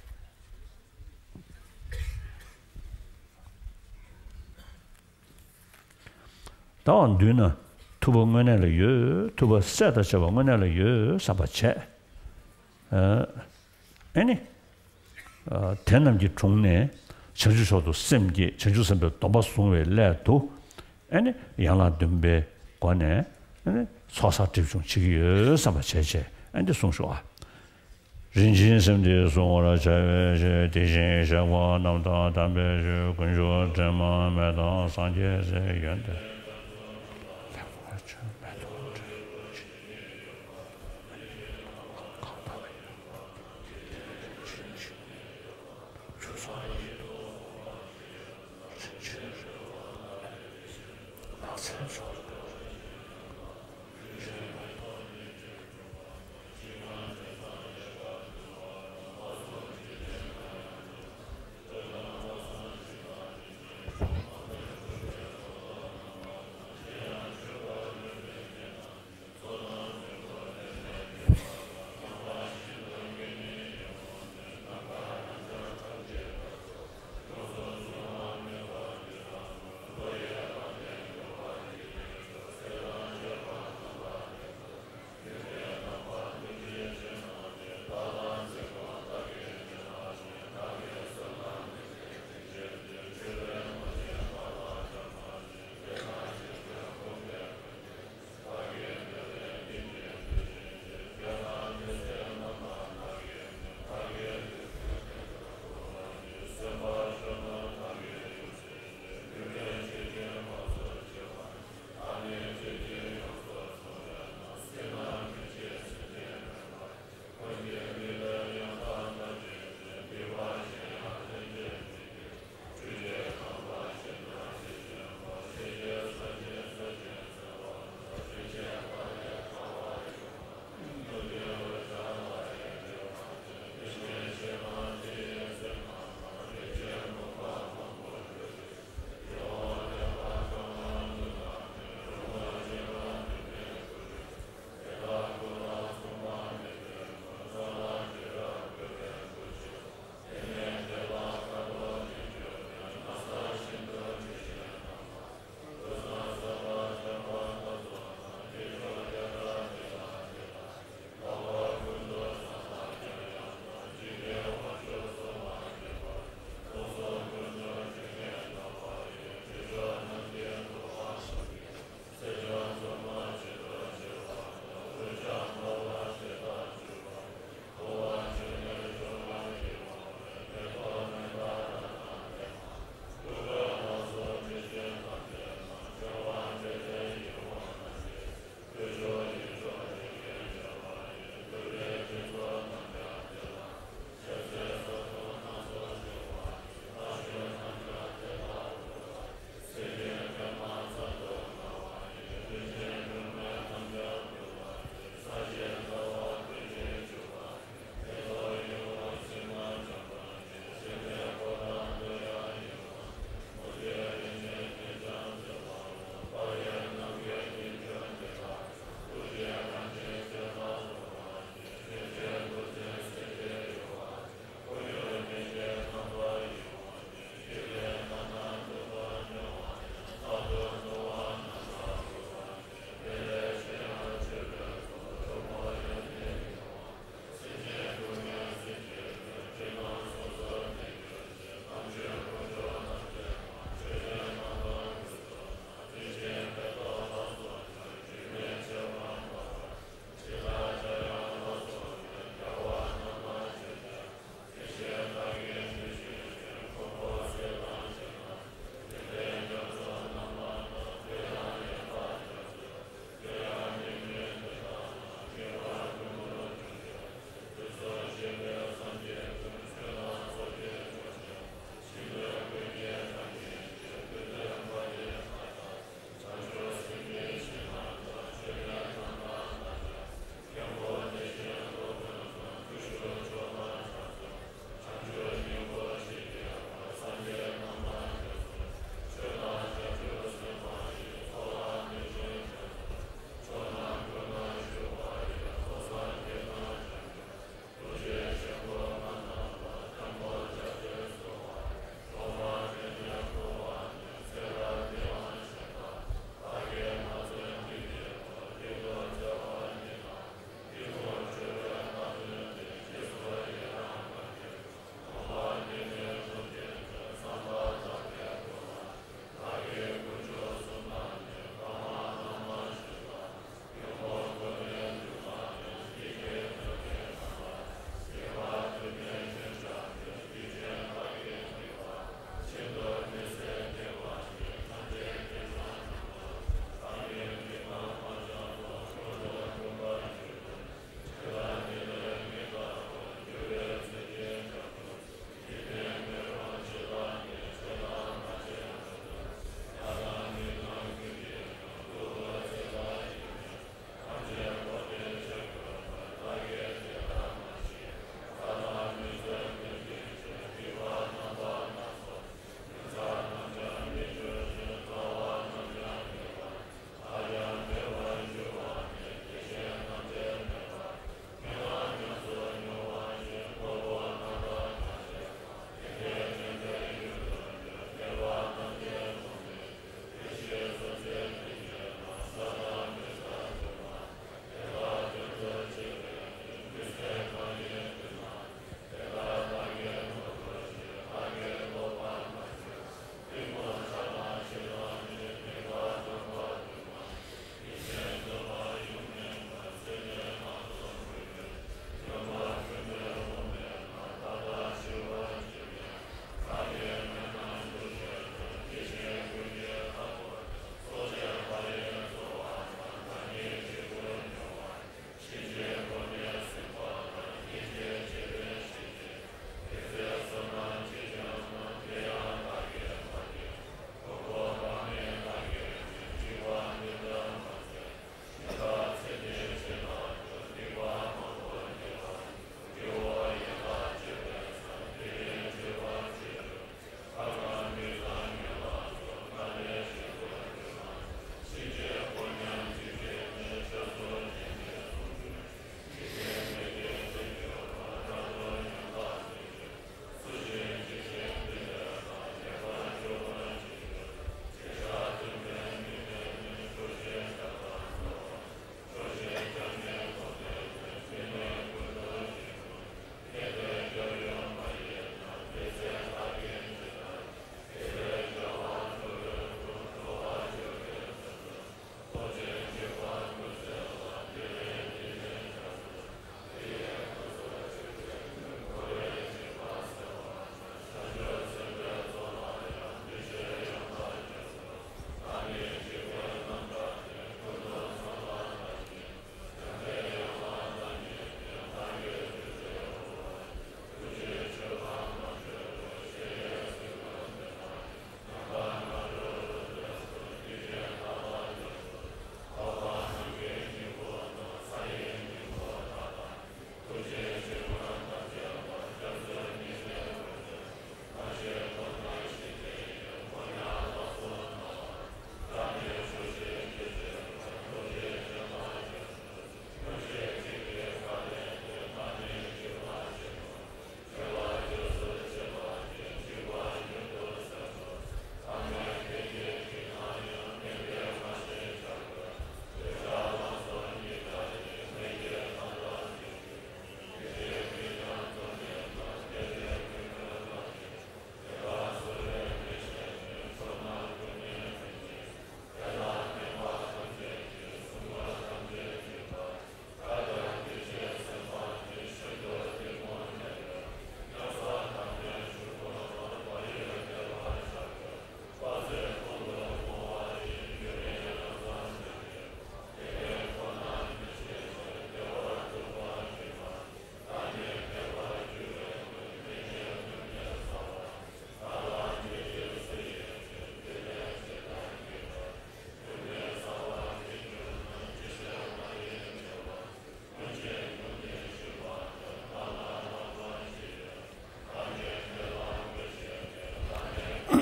ད་འོ་མདུན་ན་ཐུབ་པ་དངོས་གནས་ལ་ཡོད། ཐུབ་པ་སྲས་དང་བཅས་པ་དངོས་གནས་ལ་ཡོད་བསམ་པ་བྱས། ཨ། ཨེ་ནི། ཨ། དེ་རྣམས་ཀྱི་དྲུང་ནས་བྱང་ཆུབ་མཆོག་ཏུ་སེམས་བསྐྱེད། བྱང་ཆུབ་སེམས་དཔའི་སྡོམ་པ་བཟུང་བའི་སླད་དུ། ཨེ་ནི་ཡན་ལག་བདུན་པའི་སྒོ་ནས། ཨེ་ནི་ ཚོགས་བསགས་སྒྲིབ་སྦྱོང་བྱེད་ཀྱི་ཡོད་བསམ་པ་བྱས་བྱས་ཨ་འདི་གསུངས་ཤོག་ཨ། རིན་ཆེན་སེམས་འདི་གཟུང་བར་བྱ་བའི་ཕྱིར། དེ་བཞིན་གཤེགས་པ་རྣམས་དང་དམ་པའི་ཆོས། དཀོན་མཆོག་འདྲེན་མ་མེད་དང་སངས་རྒྱས་སྲས། ཡོན་ཏན་ལེགས་པར་བརྗོད་མེ་ཏོག་འདྲ།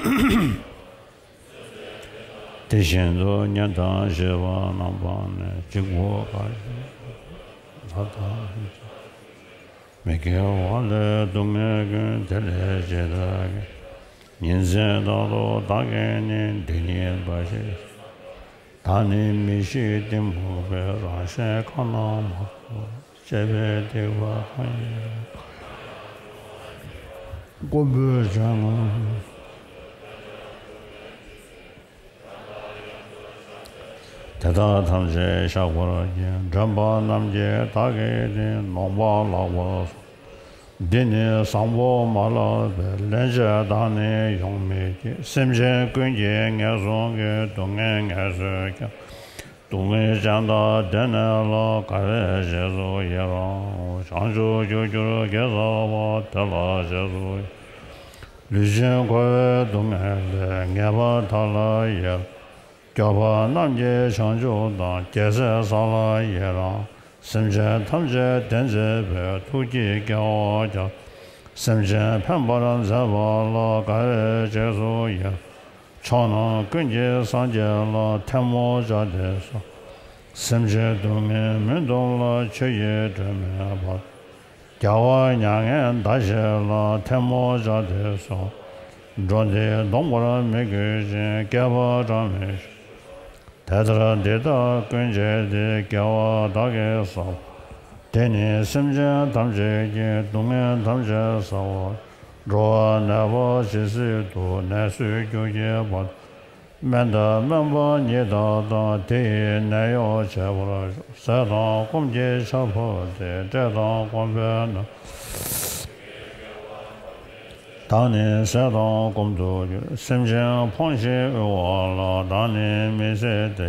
དེ་བཞིན་དུ་གཉེན་དང་བཅས་པ་རྣམ་པ་ནི། གཅིག་པུ་ག་ལ་ཡང་ད་ལྟ་མི་སྐྱེ་བ་ལས་སྡུག་བསྔལ་ཀུན། དེ་ལས་ཇི་ལྟར་སྐྱེ། ཉིན་མཚན་རྟག་ཏུ་བདག་གིས་ནི། འདི་ཉིད་འབའ་ཞིག་བདག་ནི་མི་ཤེས་གཏི་མུག་པས། རང་གཞན་ཁ་ན་མ་ཐོ་བཅས་པའི་སྡིག་པ་གང་ཡིན་ཀུན་བཀོད་བྱས་ན། དེ་དག་ཐམས་ཅད་བཤགས་པར་བགྱི། འདྲེན་པ་རྣམས་ཀྱིས་བདག་གི་སྡིག་ནོངས་པ་ལགས་པར་སོ། འདི་ནི་བཟང་པོ་མ་ལགས་པས། སླན་ཆད་བདག་ནི་ཡོང་མི་བགྱིད། སེམས་ཅན་ཀུན་གྱིས་ངན་སོང་གི། སྡུག་བསྔལ་ངལ་གསོས་ཀྱང་། སྡུག་བསྔལ་ཅན་དག་དེ་ནས་ལོག། དགའ་བའི་རྗེས་སུ་ཡི་རང་ངོ་། བྱང་ཆུབ་རྒྱུར་གྱུར་གེ་སར་བ། དེ་ལ་རྗེས་སུ་ཡི། ལུས་ཅན་འཁོར་བའི་སྡུག་བསྔལ་ལས། ངེས་པར་ཐར་ལ་ཡི་རང་། སྐྱོབ་པ་རྣམས་ཀྱིས་བྱང་ཆུབ་དང་། རྒྱལ་སྲས་ས་ལ་ཡི་རང་། སེམས་ཅན་ཐམས་ཅད་བདེ་མཛད་པའི། ཐུགས་ཀྱི་དགེ་བ་རྒྱ། སེམས་ཅན་ཕན་པར་མཛད་པ་ལ། དགའ་བའི་རྗེས་སུ་ཡི། ཕྱོགས་རྣམས་ཀུན་གྱི་སངས་རྒྱས་ལ། ཐལ་མོ་སྦྱར་ཏེ་གསོལ། སེམས་ཅན་སྡུག་བསྔལ་མུན་འཐོམས་ལ། ཆོས་ཀྱི་སྒྲོན་མེ་སྦར། རྒྱལ་བ་མྱ་ངན་འདའ་བྱེད་ལ། ཐལ་མོ་སྦྱར་ཏེ་གསོལ། འགྲོ་འདི་སྡོམ་པར་མི་གུས་ཤིང་། བསྐལ་པ་གྲངས་མེད་བཞུགས། དེ་ལྟར་འདི་དག་ཀུན་བྱས་ཏེ། དགེ་བ་བདག་གིས་བསགས་པ། དེས་ནི་སེམས་ཅན་ཐམས་ཅད་ཀྱི། སྡུག་བསྔལ་ཐམས་ཅད་བསལ་བར། འགྲོ་བ་ནད་པ་ཇི་སྲིད་དུ། ནད་སོས་རྒྱུ་གྱིས་པ། སྨན་དང་སྨན་པ་ཉིད་དག་དང་། དེ་ཡིས་ནད་གཡོག་བྱེད་པར་ཤོག་ཟས་དང་སྐོམ་གྱི་ཆར་ཕབ་སྟེ། བཀྲེས་དང་སྐོམ་པས་ན། བདག་ནི་ཟས་དང་སྐོམ་དུ་གྱུར། སེམས་ཅན་ཕོངས་ཤིང་དབུལ་བ་ལ། བདག་ནི་མི་བཟད་དེ།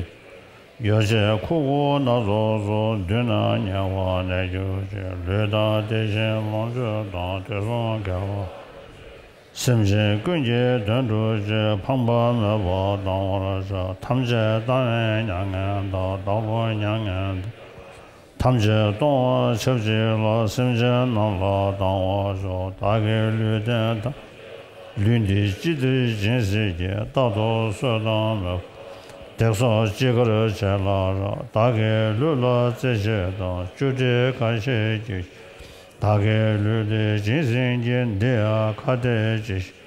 ཡོ་བྱད་ཁུར་ཁུར་སྣ་ཚོགས་སུ། བསྡུས་ན་ཉེ་བར་གནས་གྱུར་ཅིག་ལུས་དང་དེ་བཞིན་ལོངས་སྤྱོད་དང་། དུས་གསུམ་དགེ་བ་སེམས་ཅན་ཀུན་གྱི་དོན་སྒྲུབ་ཅིང་། ཕངས་པ་མེད་པར་གཏང་བར་བྱ། ཐམས་ཅད་ལྟ་བའི་མྱ་ངན་འདའ། བདག་པོ་མྱ་ངན་འདའ། ཐམས་ཅད་གཏོང་བར་ཆབས་ཅིག་ལ། སེམས་ཅན་རྣམས་ལ་གཏང་བར་ཤོག་བདག་གི་ལུས་རྟེན་ཐམས་ལུས་འདི་ཅི་བདེར་སྦྱིན་སྲེག་གྱིས། རྟག་ཏུ་གསོད་དང་མོས། བརྡེག་སོགས་ཅི་དགར་བྱས་ལ་རག་བདག་གི་ལུས་ལ་རྩེ་གཅིག་དང་། བཅུ་དྲིལ་ཁ་ཕྱེ་གཅིག་བདག་གི་ལུས་འདི་བྱིན་ཟིན་གྱིས། འདི་ཡང་ཁ་ཏས་ཅི་ཞིག་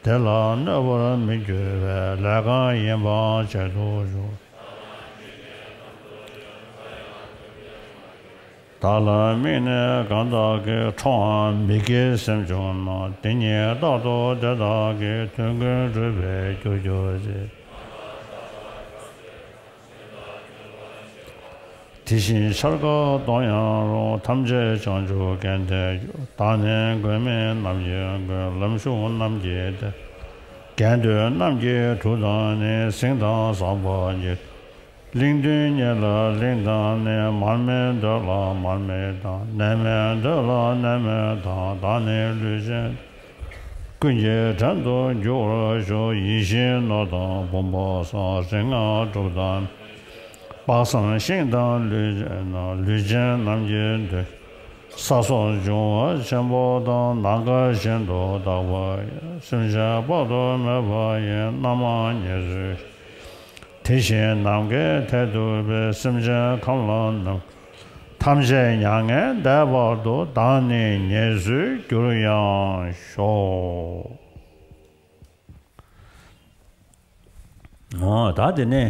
དེ་ལ་གནོད་པར་མི་འགྱུར་བའི། ལས་གང་ཡིན་པའང་བྱེད་དུ་གཞུག་བདག་ལ་དམིགས་ནས་གང་བདག་གིས། ཁྲོའང་མི་དགེའི་སེམས་བྱུང་ན། དེ་ཉིད་རྟག་ཏུ་དེ་དག་གི། དོན་ཀུན་འགྲུབ་པའི་རྒྱུར་གྱུར་ཅིག་དེ་བཞིན་འཆར་ཀ་གཏོང་ཡང་རུང་། ཐམས་ཅད་བྱང་ཆུབ་གལ་ཏེ་གྱུར། བདག་ནི་མགོན་མེད་རྣམས་ཀྱི་མགོན། ལམ་ཞུགས་རྣམས་ཀྱི་སྡེ། གལ་འདོད་རྣམས་ཀྱི་གྲུ་དང་ནི། གཟིངས་དང་ཟམ་པ་ཉིད། གླིང་བདུན་ཉིད་ལ་གླིང་དང་ནི། མར་མེ་འདོད་ལ་མར་མེ་དང་། ནས་མེད་འདོད་ལ་ནས་མེད་དང་། བདག་ནི་ལུས་ཅན་ཀུན་གྱི་བྲན་དུ་འགྱུར་བར་ཤོག་ཡིད་བཞིན་ནོར་དང་བུམ་པ་སོགས། རིག་སྔགས་གྲུབ་དང་དཔག་བསམ་ཤིང་དང་ལུས་ཅན་ནི། ལུས་ཅན་རྣམས་ཀྱི་འདོད་ས་སོགས་འབྱུང་བ་ཆེན་པོ་དང་། ནམ་མཁའ་བཞིན་དུ་དག་པ་ཡི། སེམས་ཅན་དཔག་ཏུ་མེད་པ་ཡི། རྣམ་མང་ཉེར་འཚོའི། དེ་བཞིན་ནམ་མཁའི་མཐས་གཏུགས་པའི། སེམས་ཅན་ཁམས་ལ་རྣམ། ཐམས་ཅད་མྱ་ངན་འདས་བར་དུ། བདག་ནི་ཉེར་འཚོའི་རྒྱུར་ཡང་ཤོག་འོ་ད་དེ་ནས།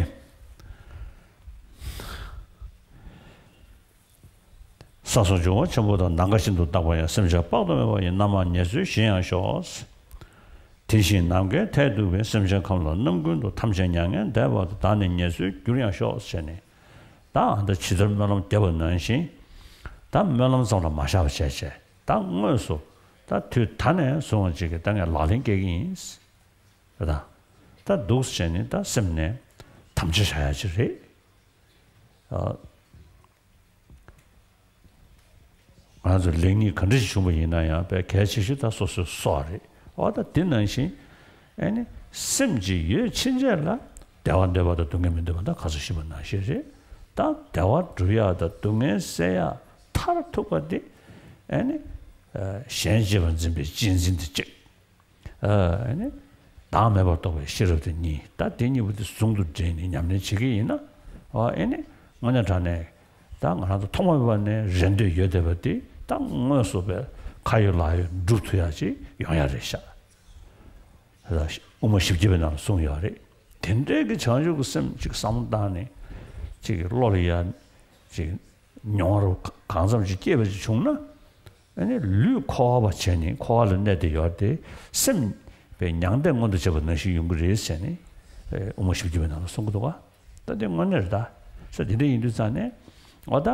ས་སོགས་འབྱུང་བ་ཆེན་པོ་དང་། ནམ་མཁའ་བཞིན་དུ་དག་པ་ཡང་། སེམས་ཅན་དཔག་ཏུ་མེད་པ་ཡི། རྣམ་མང་ཉེར་འཚོའི་ཞིང་ཡང་ཤོག་དེ་བཞིན་ནམ་མཁའི་མཐས་གཏུགས་པའི། སེམས་ཅན་ཁམས་ལ་རྣམ་ཀུན་ཏུ། ཐམས་ཅད་མྱ་ངན་འདས་བར་དུ། བདག་ནི་ཉེར་འཚོའི་རྒྱུར་ཡང་ཤོག་ཟེར་ནས། ད་ཨ་ད་ཇི་ལྟར་སྨོན་ལམ་བརྒྱབ་པ་ནང་བཞིན། ད་སྨོན་ལམ་ཙམ་ལ་མ་བཞག་པ་བྱས་བྱས། ད་དངོས་སུ་ད་དུས་ད་ནས་བཟུང་བ་ཅིག་གི་ད་ངས་ལག་ལེན་བཀལ་གྱི་ཡིན། ད་ད་འདུག་བྱས་ནས་ད་སེམས་ནས་དམ་བཅའ་བཞག་ཡ་ཅིག་རེད། ཨ། ང་ཚོ་ལེགས་ཉེས་ག་འདྲ་ཞིག་བྱུང་བ་ཡིན་ན་ཡང་། དཔེ་གལ་ཆེ་ཤོས་ད་སོ་སོའི་སྲོག་རེད། འོ་ད་དེ་ནང་བཞིན། ཨ་ནི་སེམས་ཀྱི་ཡོད་ཕྱིན་ཆད་ལ་བདེ་བ་འདོད་པ་དང་སྡུག་བསྔལ་མི་འདོད་པ། ད་ཁ་སང་ཞུས་པ་ནང་བཞིན་རེད། ད་བདེ་བ་སྒྲུབ་ཡག་དང་སྡུག་བསྔལ་སེལ་ཡག་མཐར་ཐུག་པ་དེ། ཨ་ནི་གཞན་གཅེས་པར་འཛིན་པའི་གཅེས་འཛིན་དེ་གཅིག་ཨ་ནི་ བདག་མེད་པར་རྟོགས་པའི་ཤེས་རབ་དེ་གཉིས། ད་དེ་གཉིས་པོ་དེ་ཟུང་དུ་འབྲེལ་ནས་ཉམས་ལེན་བྱེད་ཀྱི་ཡིན་ན། ཨ་ཨེ་ནི་དངོས་གནས་དྲང་གནས་ད་ང་རང་ཚོ་ཐོག་མ་མེད་པ་ནས་རེ་འདོད་ཡོད་བསྡད་པ་དེ་ད་དངོས་སུ་བས་ཁ་ཡོད་ལག་ཡོད་འགྲུབ་ཐུབ་ཡ་ཅིག་ཡོང་ཡ་རེད་ཤག་དབུ་མ་བཞི་བརྒྱ་པའི་ནང་ལ་གསུངས་ཡོད་རེད། དེ་འདྲའི་གི་བྱང་ཆུབ་ཀྱི་སེམས་ཅིག་བསམ་བློ་བཏང་ནས་ཅིག་བློ་ལ་ཡ་ཅིག་མྱོང་བ་གང་འཚམ་ཅིག་སྐྱེས་པ་ཅིག་བྱུང་ན། ཨ་ནི་ལུས་འཁོར་བ་བྱས་ནས་འཁོར་བ་ལ་གནས་བསྡད་ཡོད་དེ། སེམས་པའི་མྱང་འདས་མངོན་དུ་བྱེད་པ་ནང་བཞིན་ཡོང་གི་རེད་ཟེར་ནས། ཨེ་དབུ་མ་བཞི་བརྒྱ་པའི་ནང་ལ་གསུང་གི་འདུག་ག་ད་དེ་དངོས་གནས་རེད་ད། ས་དེ་འདྲ་ཡིན་དུས་ཙང་ནས་འོ་ད་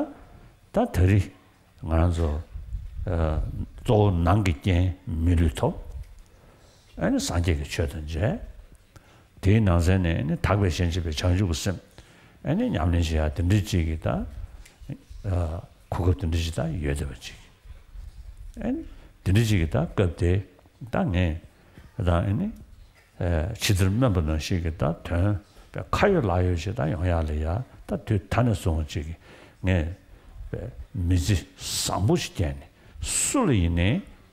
ད་ད་རེས་ང་རང་ཚོ་ཨ་གཙོ་བོ་ནང་གི་རྐྱེན་མི་ལུས་ཐོབ། ཨ་ནི་སངས་རྒྱས་ཀྱི་ཆོས་དང་མཇལ། དེའི་ནང་ཚན་ནས་ནི་དག་པའི་ཞེན་བྱེད་པའི་བྱང་ཆུབ་ཀྱི་སེམས། ཨ་ནི་ཉམས་ལེན་བྱེད་ཡ་དེ་འདྲ་ཅིག་གི་ད་ཨ་གོ་སྐབས་དེ་འདྲ་ཅིག་ད་ཡོད་བསྡད་པ་ཅིག་ཨ་ནི་དེ་འདྲ་ཅིག་གི་ད་སྐབས་དེ་ད་ངས་ད་ཨ་ནི་ཨ་ཕྱི་དར་སྨོན་པ་ནང་བཞིན་གྱི་ད་དོན་པའི་ཁ་ཡོད་ལག་ཡོད་ཅིག་ད་ཡོང་ཡ་ལ་ཡ། ད་དུས་ད་ནས་བཟུང་ཅིག་གི་ངས་པའི་མི་ཚེ་བཟང་པོ་ཞིག་བསྐྱལ་ནས་སུ་ལ་ཡིན་ནའི་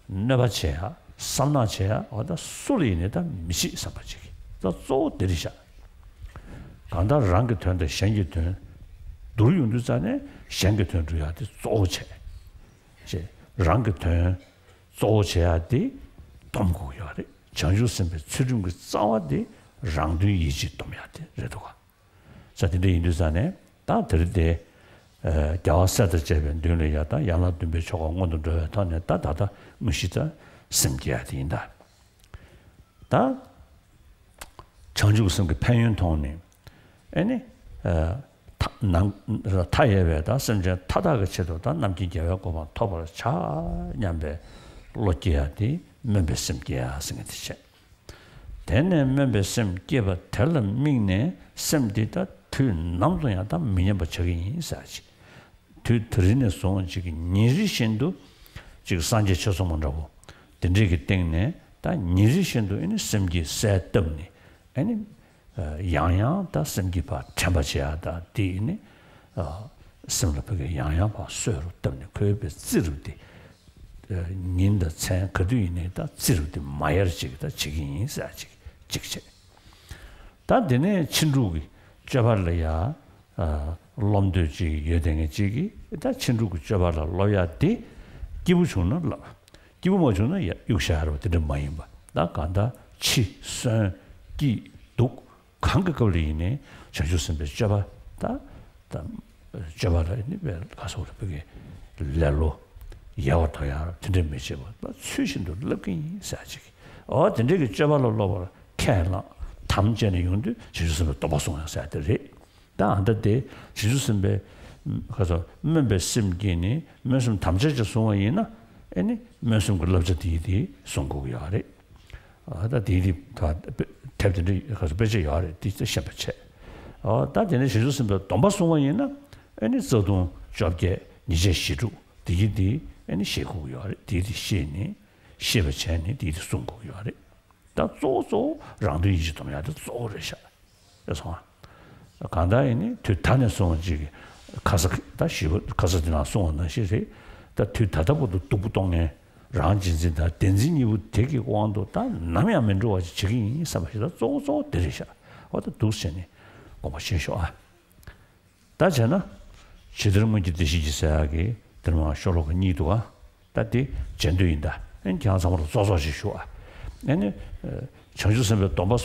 གནོད་པ་བྱེད་ཡ། བསམ་ནག་བྱེད་ཡ། འོ་ད་སུ་ལ་ཡིན་ནའི་ད་མི་བྱེད་བསམ་པ་ཅིག་ད་གཙོ་བོ་དེ་རེད་ཤག་གང་ལྟར་རང་གི་དོན་དང་གཞན་གྱི་དོན་བསྡུར་ཡོང་དུས་ཙང་ནས་གཞན་གྱི་དོན་སྒྲུབ་ཡ་དེ་གཙོ་བོ་བྱས། ཅེས་རང་གི་དོན་གཙོ་བོ་བྱེད་ཡ་དེ་སྡོམ་དགོས་ཡོད་རེད། བྱང་ཆུབ་སེམས་དཔའི་ཚུལ་ཁྲིམས་ཀྱི་རྩ་བ་དེ་རང་དོན་ཡིད་བྱེད་སྡོམ་ཡ་དེ་རེད་འདུག་ག་ས་དེ་འདྲ་ཡིན་དུས་ཙང་ནས་ད་དེ་རིང་དེ། ཨ་རྒྱལ་བ་སྲས་དང་བཅས་པའི་མདུན་ལ་ཡ་ད་ཡན་ལག་བདུན་པའི་ཆོ་ག་སྔོན་དུ་འགྲོ་བའི་ཐོག་ནས་ད་ད་ལྟ་དངོས་གཞི་ད་སེམས་བསྐྱེད་ཡ་དེ་ཡིན་ད། ད་བྱང་ཆུབ་སེམས་ཀྱི་ཕན་ཡོན་མཐོང་ནས་ཨེ་ནི་ཨ་མཐའ་ནང་མཐའ་ཡས་པའི་ད་སེམས་ཅན་མཐའ་དག་གི་ཆེད་དུ་ད་རྣམ་མཁྱེན་རྒྱལ་བའི་གོ་འཕང་ཐོབ་པར་བྱ་སྙམ་པའི་བློ་སྐྱེ་ཡ་དེ་སྨོན་པའི་སེམས་བསྐྱེད་ཡ་ཟེར་མཁན་དེ་བྱས། དེ་ནས་སྨོན་པའི་སེམས་བསྐྱེད་པ་དེ་ལ་དམིགས་ནས་སེམས་འདི་ད་དུས་ནམ་དུ་ཡང་ད་མི་ཉམས་པར་བྱ་གི་ཡིན་ཟེར་ཅིག་དུས་དེ་རིང་ནས་བཟུང་ཅིག་ཉིན་རེ་བཞིན་དུ་ཅིག་སངས་རྒྱས་ཆོས་ཚོགས་མ་འདྲ་བོ་དེ་འདྲས་ཀྱི་སྟེང་ནས་ད་ཉིན་རེ་བཞིན་དུ་ཨེ་ནི་སེམས་བསྐྱེད་གསལ་བཏབ་ནས་ཨེ་ནི་ཡང་ཡང་ད་སེམས་བསྐྱེད་པ་དྲན་པ་བྱེད་ཡ་ད་དེ་ཨེ་ནི་སེམས་ལ་ཕ་གི་ཡང་ཡང་ཕར་གསོས་རུ་བཏབ་ནས་ཁོའི་པའི་རྩིས་རུ་དེ། ཉིན་དང་མཚན་ག་དུས་ཡིན་ནའི་ད་རྩིས་རུ་དེ་མ་ཡལ་ཅིག་ད་བྱེད་ཀྱི་ཡིན་ཟེར་ཅིག་ཅིག་བྱས། ད་དེ་ནས་ཕྱིན་དྲུག་གི་སྤྱོད་པ་ལ་ཡ་ཨ་སློབ་འདོད་ཅིག་ཡོད་དེ་ངས་ཅིག་གིས་ད་ཕྱིན་དྲུག་གི་སྤྱོད་པ་ལ་སློབ་ཡ་དེ་སྐྱིད་པོ་བྱུང་ན་བསླབ། སྐྱིད་པོ་མ་བྱུང་ན་ཡ་གཡུག་བཞག་རོགས་དེ་འདྲ་མ་ཡིན་པ། ད་གང་ལྟར་འཆི་གསོན་སྐྱིད་སྡུག་གང་གི་སྐབས་ལ་ཡིན་ནའི་བྱང་ཆུབ་སེམས་དཔའི་སྤྱོད་པ་ད་ད་སྤྱོད་པ་ལ་ནི་བས་ག་སོགས་ལ་བོད་ཀྱི་ལེ་ལོ་ཡལ་བར་དོར་ཡ་དེ་འདྲ་མི་བྱེད་པ་ཚུལ་བཞིན་དུ་བསླབ་ཀྱི་ཡིན་ཟེར་ཅིག་ཨོ་དེ་འདྲའི་གི་སྤྱོད་པ་ལ་སློབ་པར་ཁས་བླངས་དམ་བཅས་ནས་ཡོང་དུས་བྱང་ཆུབ་སེམས་དཔའི་སྡོམ་པ་སྲུང་ཡ་ཟེར་དེ་རེད། ད་ཨ་ད་དེ་བྱང་ཆུབ་སེམས་དཔའི་ག་སོགས་སྨོན་པའི་སེམས་བསྐྱེད་ནས་སྨོན་སེམས་དམ་བཅས་ཀྱིས་བཟུང་བ་ཡིན་ན་ཨེ་ནི་སྨོན་སེམས་ཀྱི་བསླབ་བྱ་དེ་ཡིས་དེ་བཟུང་དགོས་ཀྱི་ཡོད་རེད། ཨ་ད་དེའི་རིགས་ད་དེབ་དེ་འདྲ་ག་ཚོད་དཔེ་ཆ་ཡོད་རེད། དེ་ཚོ་ཤེས་པ་བྱས། ཨ་ད་དེ་ནས་བྱང་ཆུབ་སེམས་དཔའི་སྡོམ་པ་བསྲུང་བ་ཡིན་ན་ཨེ་ནི་རྩ་ལྟུང་བཅོ་བརྒྱད་ཉེས་བྱས་ཞེ་དྲུག་དེ་གི་དེ་ཨེ་ནི་ཤེས་དགོས་ཀྱི་ཡོད་རེད། དེ་དེ་ཤེས་ནས་ཤེས་པ་བྱས་ནས་དེ་དེ་བསྲུང་དགོས་ཀྱི་ཡོད་རེད། ད་གཙོ་བོ་གཙོ་བོ་རང་དོན་ཡིད་བྱེད་སྡོམ་ཡ་དེ་གཙོ་བོ་རེད་ཤག་ཨེ་སོང་ཨ། གང་ལྟར་ཡིན་ནི་དུས་ད་ནས་བཟུང་ཅིག་ཁ་ས་ད་ཞིབ་པོ་ཁ་ས་དེ་ནང་གསུངས་པ་ནང་བཞིན་རེད། ད་དུས་ད་ལྟ་བར་དུ་སྡུག་པོ་གཏོང་མཁན་རང་གཅེས་འཛིན་དང་བདེན་འཛིན་གཉིས་པོ་དེ་གི་དབང་དུ་ད་ནམ་ཡང་མི་འགྲོ་བ་ཞིག་བྱེད་ཀྱི་ཡིན་བསམ་པ་ཞིག་ད་གཙོ་བོ་གཙོ་བོ་དེ་རེད་ཤག་འོ་ད་འདུག་བྱས་ནས་དགོངས་པ་བཞེས་ཤོག་ཨ། ད་བྱས་ན་ཇི་ལྟར་སྔོན་གྱི་བདེ་གཤེགས་ཀྱིས་ཟེར་ཡག་གི་དེར་མ་ཤོ་ལོ་ཀ་གཉིས་འདུག་ཨ། ད་དེ་བྱེད་འདོད་ཡིན་ད། ཨེ་ཁྱེད་རང་ཚང་མ་ལ་ཙོག་ཙོག་ཅིག་ཞུ་ཨ། ཨེ་ནི་ཨ་བྱང་ཆུབ་སེམས་དཔའི་སྡོམ་པ་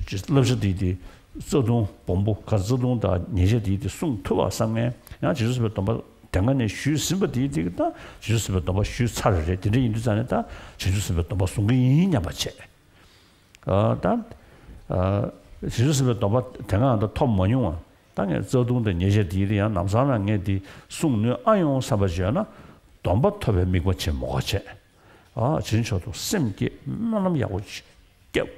ཅིག་བསླབ་བྱ་དེ་དེ་རྩ་ལྟུང་སྦོམ་པོ་ག་རྩ་ལྟུང་དང་ཉེས་བྱས་དེ་དེ་བསྲུང་ཐུབ་པ་བསམ་མཁན་ཡང་བྱང་ཆུབ་སེམས་དཔའི་སྡོམ་པ་དེ་སྔ་ནས་ཞུས་ཟིན་པ་དེ་དེ་གི་ད་བྱང་ཆུབ་སེམས་དཔའི་སྡོམ་པ་ཞུས་ཚར་རེད། དེ་འདྲ་ཡིན་དུས་ཙང་ནས་ད་བྱང་ཆུབ་སེམས་དཔའི་སྡོམ་པ་བསྲུང་གི་ཡིན་སྙམ་པ་བྱས། ཨ་ད་ཨ་བྱང་ཆུབ་སེམས་དཔའི་སྡོམ་པ་དེ་སྔ་ད་ཐོབ་མ་མྱོང་བ་ད་ངས་རྩ་ལྟུང་དང་ཉེས་བྱས་དེ་དེ་ཡང་ལམ་སང་ལ་ངས་དེ་བསྲུང་ནུས་ཨ་ཡོང་བསམ་པ་བྱས་ན་སྡོམ་པ་ཐོབ་པའི་དམིགས་པ་བྱེད་མོ་ག་བྱས། ཨ་ཕྱིན་ཆད་དུ་སེམས་བསྐྱེད་སྨོན་ལམ་ཡག་པོ་ཅིག་བརྒྱབ།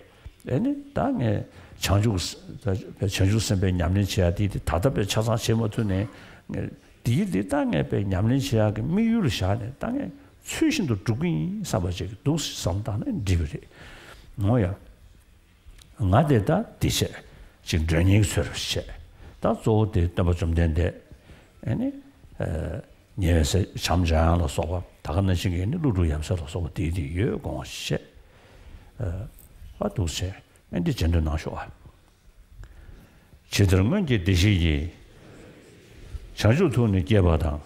ཨེ་ནི་ད་ངས་བྱང་ཆུབ་བྱང་ཆུབ་སེམས་དཔའི་ཉམས་ལེན་བྱེད་ཡ་དེ་དེ་ད་ལྟ་བས་ཆ་ཚང་བྱེད་མ་ཐུབ་ནས་ངས་དེའི་དེ་ད་ངས་དཔེ་ཉམས་ལེན་བྱེད་ཡག་གི་དམིགས་ཡུལ་བཞག་ནས་ད་ངས་ཚུལ་བཞིན་དུ་སྒྲུབ་ཀྱི་ཡིན་བསམ་པ་ཅིག་འདུག་བསམ་བཏང་ནས་འགྲིག་པ་རེད། འོ་ཡ། ང་དེ་ད་འདི་བྱས་ཅིག་མགྲོན་གཉེར་ཚོལ་བྱས། ད་གཙོ་བོ་དེ་སྟོན་པ་བཅོམ་ལྡན་འདས་ཨེ་ནི་ཨ་ཉེ་བའི་སྲས་བྱམས་འཇམ་དབྱངས་ལ་སོགས་པ་ད་ག་ནང་བཞིན་གྱི་ནི་ཀླུ་སྒྲུབ་ཡབ་སྲས་ལ་སོགས་པ་དེའི་དེ་ཡོད་དགོངས་བཞེས། ཨ་ ཨ་འདུག་སེ་ཨ་འདི་རྗེས་ཟློས་གནང་ཤོག་ཨ། ཇི་ལྟར་སྔོན་གྱི་བདེ་གཤེགས་ཀྱིས། བྱང་ཆུབ་ཐུགས་ནི་བསྐྱེད་པ་དང་།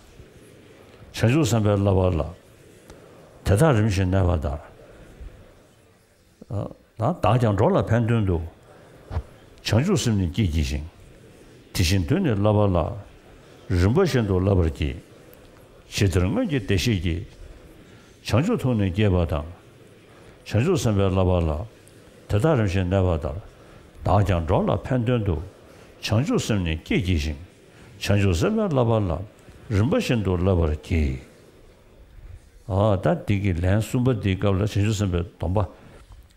བྱང་ཆུབ་སེམས་དཔའི་བསླབ་པ་ལ། དེ་དག་རིམ་བཞིན་གནས་པ་ལྟར། ཨ་བདག་ཀྱང་འགྲོ་ལ་ཕན་དོན་དུ། བྱང་ཆུབ་སེམས་ནི་བསྐྱེད་བགྱི་ཞིང་། དེ་བཞིན་དུ་ནི་བསླབ་པ་ལ། རིམ་པ་བཞིན་དུ་བསླབ་པར་བགྱི། ཇི་ལྟར་སྔོན་གྱི་བདེ་གཤེགས་ཀྱིས། བྱང་ཆུབ་ཐུགས་ནི་བསྐྱེད་པ་དང་། བྱང་ཆུབ་སེམས་དཔའི་བསླབ་པ་ལ། དེ་དག་རིམ་བཞིན་གནས་པ་ལྟར། བདག་ཀྱང་འགྲོ་ལ་ཕན་དོན་དུ། བྱང་ཆུབ་སེམས་ནི་བསྐྱེད་བགྱི་ཞིང་། བྱང་ཆུབ་སེམས་དཔའི་བསླབ་པ་ལ། རིམ་པ་བཞིན་དུ་བསླབ་པར་བགྱི། ཨ་ད་འདི་གི་ལན་གསུམ་པ་འདིའི་སྐབས་ལ་བྱང་ཆུབ་སེམས་དཔའི་སྡོམ་པ།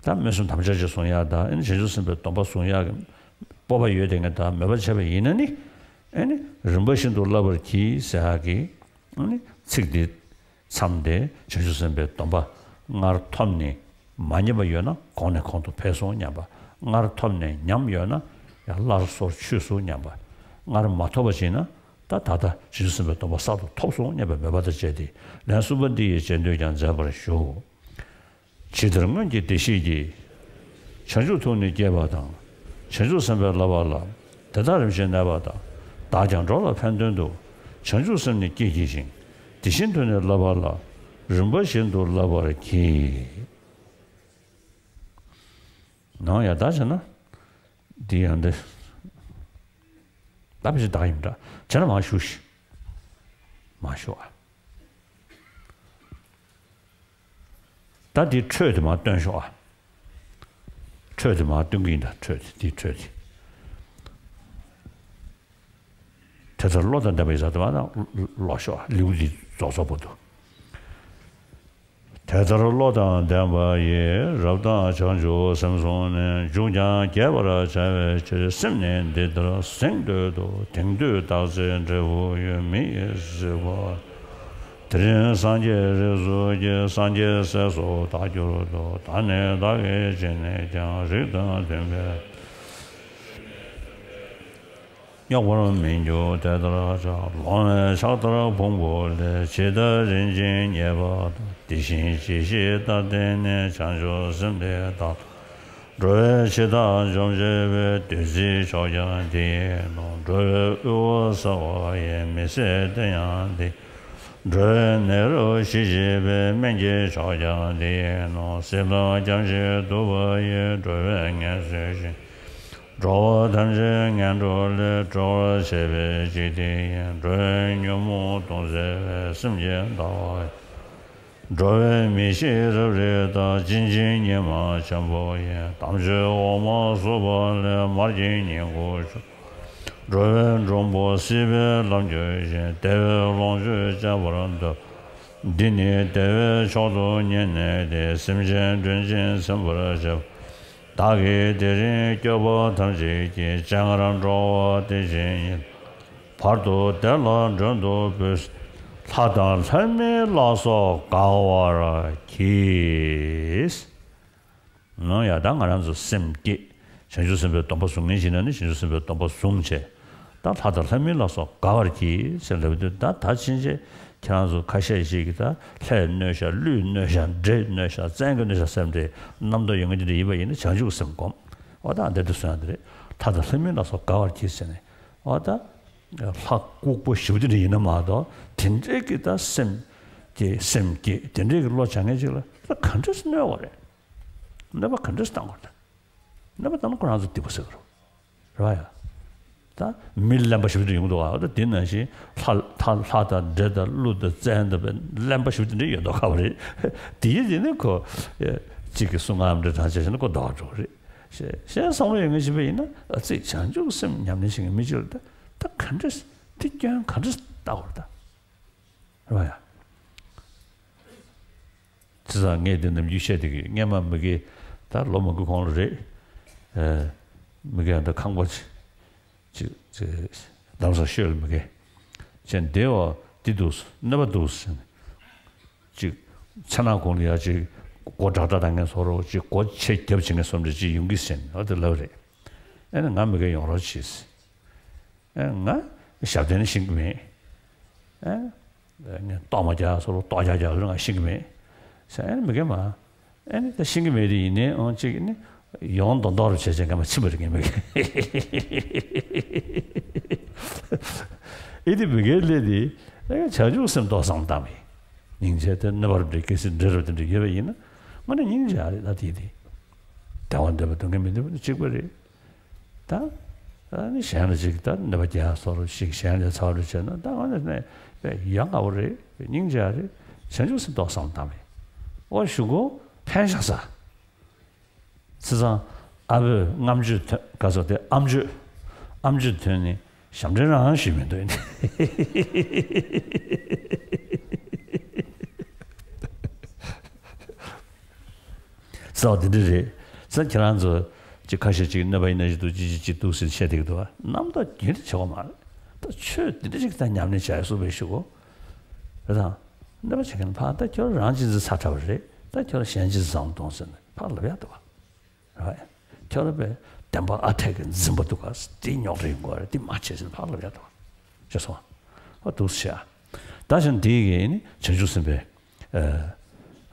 ད་སྨོན་གསུམ་དམ་བཅའ་ཅིག་བཟུང་ཡག་དང་ཨ་ནི་བྱང་ཆུབ་སེམས་དཔའི་སྡོམ་པ་བཟུང་ཡག་གི་སྤོབས་པ་ཡོད་དེ་ངས་ད་མོས་པ་བྱས་པ་ཡིན་ན་ནི། ཨ་ནི་རིམ་པ་བཞིན་དུ་བསླབ་པར་བགྱི་ཟེར་ཡག་གི་ཨ་ནི་ཚིག་འདི་མཚམས་དེ་བྱང་ཆུབ་སེམས་དཔའི་སྡོམ་པ་སྔར་ཐོབ་ནས་མ་ཉམས་པ་ཡོད་ན་གོང་ནས་གོང་དུ་འཕེལ་སོང་སྙམ་པ། སྔར་ཐོབ་ནས་ཉམས་ཡོད་ན་ཡང་སླར་གསོར་ཆུད་སོང་སྙམ་པ། སྔར་མ་ཐོབ་པ་ཅིག་ན་ད་ད་ལྟ་བྱང་ཆུབ་སེམས་དཔའི་སྡོམ་པ་གསར་དུ་ཐོབ་སོང་སྙམ་པའི་མོས་པ་དང་བཅས་ཏེ་ལན་གསུམ་པ་འདི་ཡི་རྗེས་ཟློས་ཀྱང་མཛད་པར་ཞུ། ཇི་ལྟར་སྔོན་གྱི་བདེ་གཤེགས་ཀྱིས། བྱང་ཆུབ་ཐུགས་ནི་བསྐྱེད་པ་དང་། བྱང་ཆུབ་སེམས་དཔའི་བསླབ་པ་ལ། དེ་དག་རིམ་བཞིན་གནས་པ་དང་། བདག་ཀྱང་འགྲོ་ལ་ཕན་དོན་དུ། བྱང་ཆུབ་སེམས་ནི་བསྐྱེད་བགྱི་ཞིང་། དེ་བཞིན་དུ་ནི་བསླབ་པ་ལ། རིམ་པ་བཞིན་དུ་བསླབ་པར་བགྱི། ནང་ཡང་དག་བྱས་ན། འདི་ཡང་འདི། ད་ཕལ་ཆེར་བདག་ཡིན་འདྲ། བྱས་ན་མ་ཞུ་ཞིག་མ་ཞུ་ཨ། ད་འདི་འཕྲོས་དེ་མར་སྟོན་ཤོག་ཨ། འཕྲོས་དེ་མར་སྟོན་གྱི་ཡིན་ད་འཕྲོས་དེ་འདི་འཕྲོས་དེ། དེ་ལྟར་བློ་དང་ལྡན་པ་ཡིས་ཟེར་དེ་མར་ན་ཀློག་ཤོག་ཨ་ལེའུ་འདི་རྫོགས་རྫོགས་བར་དུ། དེ་ལྟར་བློ་དང་ལྡན་པ་ཡིས། རབ་དང་བྱང་ཆུབ་སེམས་བཟུང་ནས། འཇུག་ཀྱང་རྒྱས་པར་བྱ་བའི་ཕྱིར། སེམས་ནི་འདི་ལྟར་གཟེངས་བསྟོད་དོ། དེང་དུས་བདག་ཚེ་འབྲས་བུ་ཡོད། མི་ཡི་གཟིགས་པ། དེ་རིང་སངས་རྒྱས་རིགས་སུ་སྐྱེས། སངས་རྒྱས་སྲས་སུ་བདག་གྱུར་ཏོ། ད་ནི་བདག་གིས་ཅི་ནས་ཀྱང་། རིགས་དང་མཐུན་པའི་རྙོག་པར་མི་འགྱུར་དེ་ལྟར་བྱ། ལོང་བས་ཕྱག་དར་ཕུང་པོ་ལས། ཇི་ལྟར་རིན་ཆེན་རྙེད་པ་དང་། དེ་བཞིན་གྱིས་གཞི་ལྟར་བརྟེན་ནས། བྱང་ཆུབ་སེམས་འདི་དག་འགྲོ་བའི་འཆི་བདག་འཇོམས་བྱེད་པའི། བདུད་རྩིའི་མཆོག་ཀྱང་འདི་ཡིན་ནོ། འགྲོ་བའི་དབུལ་བ་བསལ་བ་ཡི། མི་ཟད་གཏེར་ཡང་འདི། འགྲོ་བའི་ནད་རབ་ཞི་བྱེད་པའི། སྨན་གྱི་མཆོག་ཀྱང་འདི་ཡིན་ནོ། སྲིད་པ་འཁྱམས་ཤིང་དུབ་པ་ཡི། འགྲོ་བའི་ངལ་གསོའི་ཞིང་། འགྲོ་བ་ཐམས་ཅད་ངན་འགྲོ་ལས། སྒྲོལ་བར་བྱེད་པའི་གཅིག་འདི་ཡིན། འགྲོ་བའི་ཉོན་མོངས་གདུང་སེལ་བའི། སེམས་ཀྱི་ཟླ་བ་ཡིན། འགྲོ་བའི་མི་ཤེས་རབ་རིབ་དག་ཅིན་ཅིན་ཉི་མ་ཆེན་པོ་ཡིན། དམ་ཆོས་འོ་མ་བསྲུབས་པ་ལས། མར་གྱི་ཉིང་ཁུ་ཆུ། འགྲོ་བའི་མགྲོན་པོ་སྲིད་པའི་ལམ་གྱུར་ཞིང་། བདེ་བའི་ལོངས་སྤྱོད་སྤྱད་པར་འདོད། འདི་ནི་བདེ་བའི་མཆོག་ཏུ་ངེས་གནས་ཏེ། སེམས་ཅན་དོན་ཕྱིར་འཛིན་པར་བྱེད། བདག་གིས་དེ་རིང་སྐྱོབ་པ་ཐམས་ཅད་ཀྱི། སྤྱན་སྔར་འགྲོ་བ་བདེ་ཞིང་ཡིན། བར་དུ་བདེ་ལ་མགྲོན་དུ་བོས། ལྷ་དང་ལྷ་མིན་ལ་སོགས་དགའ་བར་གྱིས། ནང་ཡང་ད་ང་རང་ཚོ་སེམས་བསྐྱེད། བྱང་ཆུབ་སེམས་དཔའི་སྡོམ་པ་བཟུང་མཁན་ཞིག་ན་ནི་བྱང་ཆུབ་སེམས་དཔའི་སྡོམ་པ་བཟུང་བྱས། ད་ལྷ་དང་ལྷ་མིན་ལ་སོགས་དགའ་བར་གྱིས་ཟེར་ལབ་དུས་ད་ད་ཕྱིན་ཆད་ཁྱེད་རང་ཚོ་ཁ་ཤས་ཤིག་གིས་ད་ལྷས་གནོད་བཞག་ཀླུས་གནོད་བཞག་འདྲེས་གནོད་བཞག་བཙན་གྱིས་གནོད་བཞག་བསམ་སྟེ་རྣམ་རྟོག་ཡོང་གི་འདི་འདྲ་ཡིན་པ་ཡིན་ན་བྱང་ཆུབ་སེམས་སྒོམ། འོ་ད་འདི་འདྲ་སོང་ཡང་འདི་རེད། ལྷ་དང་ལྷ་མིན་ལ་སོགས་དགའ་བར་གྱིས་ཟེར་ནས། འོ་ད་ལྷ་ལྐུགས་པ་ཞེ་པོ་འདི་འདྲ་ཡིན་ན་མ་གཏོགས་དེ་འདྲའི་གི་ད་སེམས་ཀྱི་སེམས་བསྐྱེད་དེ་འདྲའི་གི་བློ་བྱ་མཁན་ཅིག་ལ་ད་ག་འདྲས་གནོད་པ་རེད། གནོད་པ་ག་འདྲས་བཏང་དགོས་རེད། གནོད་པ་བཏང་ན་ཁོ་རང་ཚོ་སྡིག་པ་བསགས་རོ། རེད་བ་ཡ། ད་མི་གླེན་པ་ཞེ་པོ་ཅིག་ཡོང་གི་འདུག་བ། ད་དེ་ནང་བཞིན་ལྷ་ལྷ་ལྷ་དང་འདྲེ་དང་ཀླུ་དང་བཙན་དང་བས་གླེན་པ་ཞེ་པོ་དེ་འདྲ་ཡོད་མདོག་ཁ་པོ་རེད། དེ་ཡིན་དེ་ནི་ཁོ་གཅིག་གི་གསུང་ངམ་འདྲ་དང་བྱས་ན་ཁོ་ལྡོག་འགྲོ་གི་རེད། གཞན་གཞན་བསམ་བློ་ཡོད་མཁན་ཞིག་པ་ཡིན་ན་ཨ་ཙི་བྱང་ཆུབ་སེམས་ཉམས་ལེན་བྱེད་མཁན་མི་གཅིག་ལ་ད་ད་ག་འདྲ་དེ་སྐྱོན་ག་འདྲ་ལྟ་བར་ད། རེད་བ་ཡ། བྱས་ཙང་ངས་འདི་ནམ་རྒྱུན་བཤད་བསྡད་ཀྱི་ཡོད། སྔས་མ་མི་དགེ་ད་ལོ་མང་པོའི་གོང་ལ་རེད། ཨེ། མི་དགེ་ད་ཁང་པ་ཅིག་ཅིག་ཅིག་རྡ་རམ་ས་ཤོད་ལ་མི་དགེ་ཅན་བདེ་བ་འདི་འདུག་གནོད་པ་འདུག་ཟེར་ནས་ཅིག་མཚན་ནག་གུང་ལ་ཡ་ཅིག་སྒོ་དྲག་དྲག་བཏང་མཁན་བཟོ་འདྲ་ཅིག་སྒོ་ཕྱེ་རྒྱབ་བྱེད་མཁན་བཟོ་འདྲ་ཅིག་ཡོང་གི་ཟེར་ནས་ཨ་དེ་ལབ་རེད། ཨེ་ན་ང་མི་དགེ་ཡོང་རོགས་བྱེད་ཟེར། ཨེ་ང་ཞབས་བརྟན་ནི་ཤེས་ཀྱི་མེད། ཨེ་ངས་ལྟོགས་མ་རྒྱག་སོགས་ལྟོགས་རྒྱག་རྒྱག་ལ་ང་ཤེས་ཀྱི་མེད། ཟེར་ཨེ་མི་དགེ་མ། ཨེ་ནི་ད་ཤེས་ཀྱི་མེད་དེ་ཡིན་ནའི་ཨང་གཅིག་ནི་ ཡོང་མདོག་མདོག་རུ་བྱས་བྱས་ངས་མ་ཕྱིན་པ་རེད་ངས་མི་དགེ། ཨེ་དེ་མི་དགེ་ལས་དེ་ཨེ་བྱང་ཆུབ་སེམས་ཏོག་ཙམ་བཏང་བས། སྙིང་རྗེ་དེ་ནུས་པ་རུ་འདྲེ་གལ་སྲིད་འདྲེ་རུ་དེ་འདྲ་ཡོད་པ་ཡིན་ན་དངོས་གནས་སྙིང་རྗེ་ཨ་རེད་ད་དེ་དེ། དལ་བ་འདོད་པ་སྡུག་བསྔལ་མི་འདོད་པ་ནི་གཅིག་པ་རེད། ད་ཨ་ནི་གཞན་ལ་ཅིག་ད་ནུས་པ་རྒྱག་སོགས་རུ་ཞིག་གཞན་ལ་ཚ་བ་རུ་བྱས་ན་ད་དངོས་གནས་ནས་ཡ་ང་བ་རེད་སྙིང་རྗེ་ཨ་རེད་བྱང་ཆུབ་སེམས་ཏོག་ཙམ་བཏང་བས། ཨོ་ཞུ་གོ་ཕན་ཤག་ས། བྱས་ཙང་ཨ་བོས་རྔམ་བརྗོད་ཐོན་ག་ཚོད་དེ་ཨམ་ཆོས་ཨམ་ཆོས་ཐོན་ནས་ཞབས་འདྲེན་རང་ཞུས་མི་འདུག་ཡིན། ས་བ་དེ་འདྲ་རེད། ས་ཁྱེད་རང་ཚོ་ཅིག་ཁ་ཤས་ཅིག་གནོད་པ་ཡིན་ན་ཞིག་འདུག་ཅི་ཅི་ཅི་འདུག་ཟེར་བཤད་བསྡད་ཀྱི་འདུག་བ། རྣམ་དག་རྒྱུན་དུ་བྱེད་དགོས་མ་རེད། ད་ཆོས་དེ་འདྲ་ཅིག་ད་ཉམས་ལེན་བྱ་ཡ་གསུངས་པའི་ཞུ་གོ་རེད་དང་། གནོད་པ་བྱེད་མཁན་ཕར་ད་ཁྱོད་རང་ཅི་ཙི་ཚ་ཁྲ་བ་རེད། ད་ཁྱོད་གཞན་ཅི་ཙི་བཟང་གཏོང་ཟེར་ནས་ཕར་ལབ་ཡག་འདུག་བ། རེད་བ། ཁྱོད་རང་པའི་བདེན་པ་ཨ་འཐས་ཀྱི་འཛིན་པ་འདུག་ག་དེ་རྙོག་དྲ་ཡོང་གི་རེད་དེ་མ་བྱེད་ཟེར་ནས་ཕར་ལབ་ཡག་འདུག་བ། ཤེས་སོང་། ཨ་འདུག་སེ་བྱས། ད་བཞིན་དེ་གི་ནི་བྱང་ཆུབ་སེམས་དཔའི་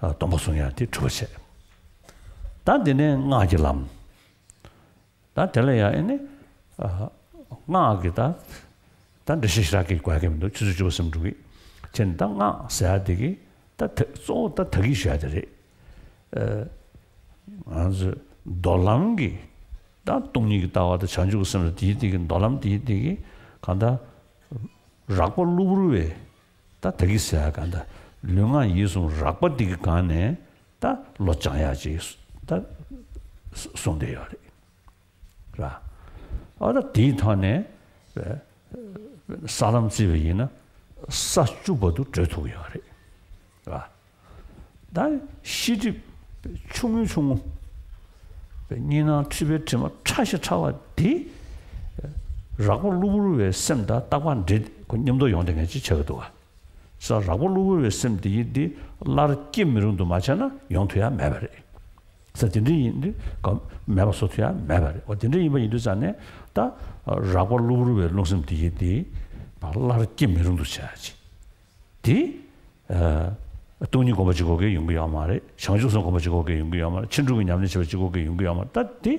ཨ་སྡོམ་པ་བཟུང་ཡག་དེ་གྲུབ་པ་བྱས། ད་དེ་ནས་སྔགས་ཀྱི་ལམ། ད་དེ་ལ་ཡང་ཨེ་ནི། ཨ། སྔགས་ཀྱི་ད། ད་འགྲེལ་བཤད་ཞེ་དྲག་གི་དགོས་ཀྱི་མི་འདུག་ཆུ་ཚོད་བཅུ་པ་སེམས་འགྲུབ་ཀྱི། བྱས་ནས་ད་སྔགས་ཟེར་ཡ་དེ་གི། ད་ད་གཙོ་བོ་ད་ད་གི་ཞུ་ཡ་དེ་རེད། ཨ། ང་ཚོས་མདོ་ལམ་གྱི། ད་སྟོང་ཉིད་ཀྱི་ལྟ་བ་དང་བྱང་ཆུབ་ཀྱི་སེམས་ལ་དེའི་དེ་གི་མདོ་ལམ་དེའི་དེ་གི། གང་ལྟར། རགས་པ་གློ་བུར་བའི། ད་ད་གི་ཟེར་ཡ་གང་ལྟར། ལུས་ངག་ཡིད་གསུམ་རགས་པ་དེ་གི་སྒང་ནས། ད་བློ་སྦྱང་ཡ་ཅིག་ད་གསུངས་བསྡད་ཡོད་རེད། ར། ཨ་ད་དེའི་ཐོག་ནས་ས་ལམ་བརྩིས་པ་ཡིན་ན་ས་བཅུ་བར་དུ་བགྲོད་ཐུབ་ཀྱི་ཡོད་རེད། ར། ད་ཤེས་སྒྲིབ་ཆུང་ངུ་ཆུང་ངུ་གཉིས་སྣང་འཁྲུལ་པའི་དྲི་མ་ཕྲ་ཞིང་ཕྲ་བ་དེ་རགས་པ་གློ་བུར་བའི་སེམས་དང་རྟག་པར་འདྲེས་མཉམ་དུ་ཡོང་བསྡད་མཁན་ཅིག་ཆགས་ཀྱི་འདུག་ག་ས་རགས་པ་གློ་བུར་བའི་སེམས་དེ་ཡིས་འདི་སླར་སྐྱེ་མི་རུང་དུ་མ་བྱས་ན་ཡོང་ཐུབ་ཡ་མེད་པ་རེད། ས་དེ་འདྲ་ཡིན་དུས་ག་མེད་པ་བཟོ་ཐུབ་ཡ་མེད་པ་རེད། འོ་དེ་འདྲ་ཡིན་པ་ཡིན་དུས་ཙང་ནས་ད་རགས་པ་གློ་བུར་བའི་རླུང་སེམས་དེ་ཡིས་འདི་སླར་སྐྱེ་མི་རུང་དུ་བྱ་ཡ་ཅིག་དེ་སྟོང་ཉིད་སྒོམ་པ་གཅིག་པོ་གིས་ཡོང་གི་ཡོད་མ་རེད། བྱང་ཆུབ་སེམས་སྒོམ་པ་གཅིག་པོ་གིས་ཡོང་གི་ཡོད་མ་རེད། ཕྱིན་དྲུག་གི་ཉམས་ལེན་བྱེད་པ་གཅིག་པོ་གིས་ཡོང་གི་ཡོད་མ་རེད། ད་དེ་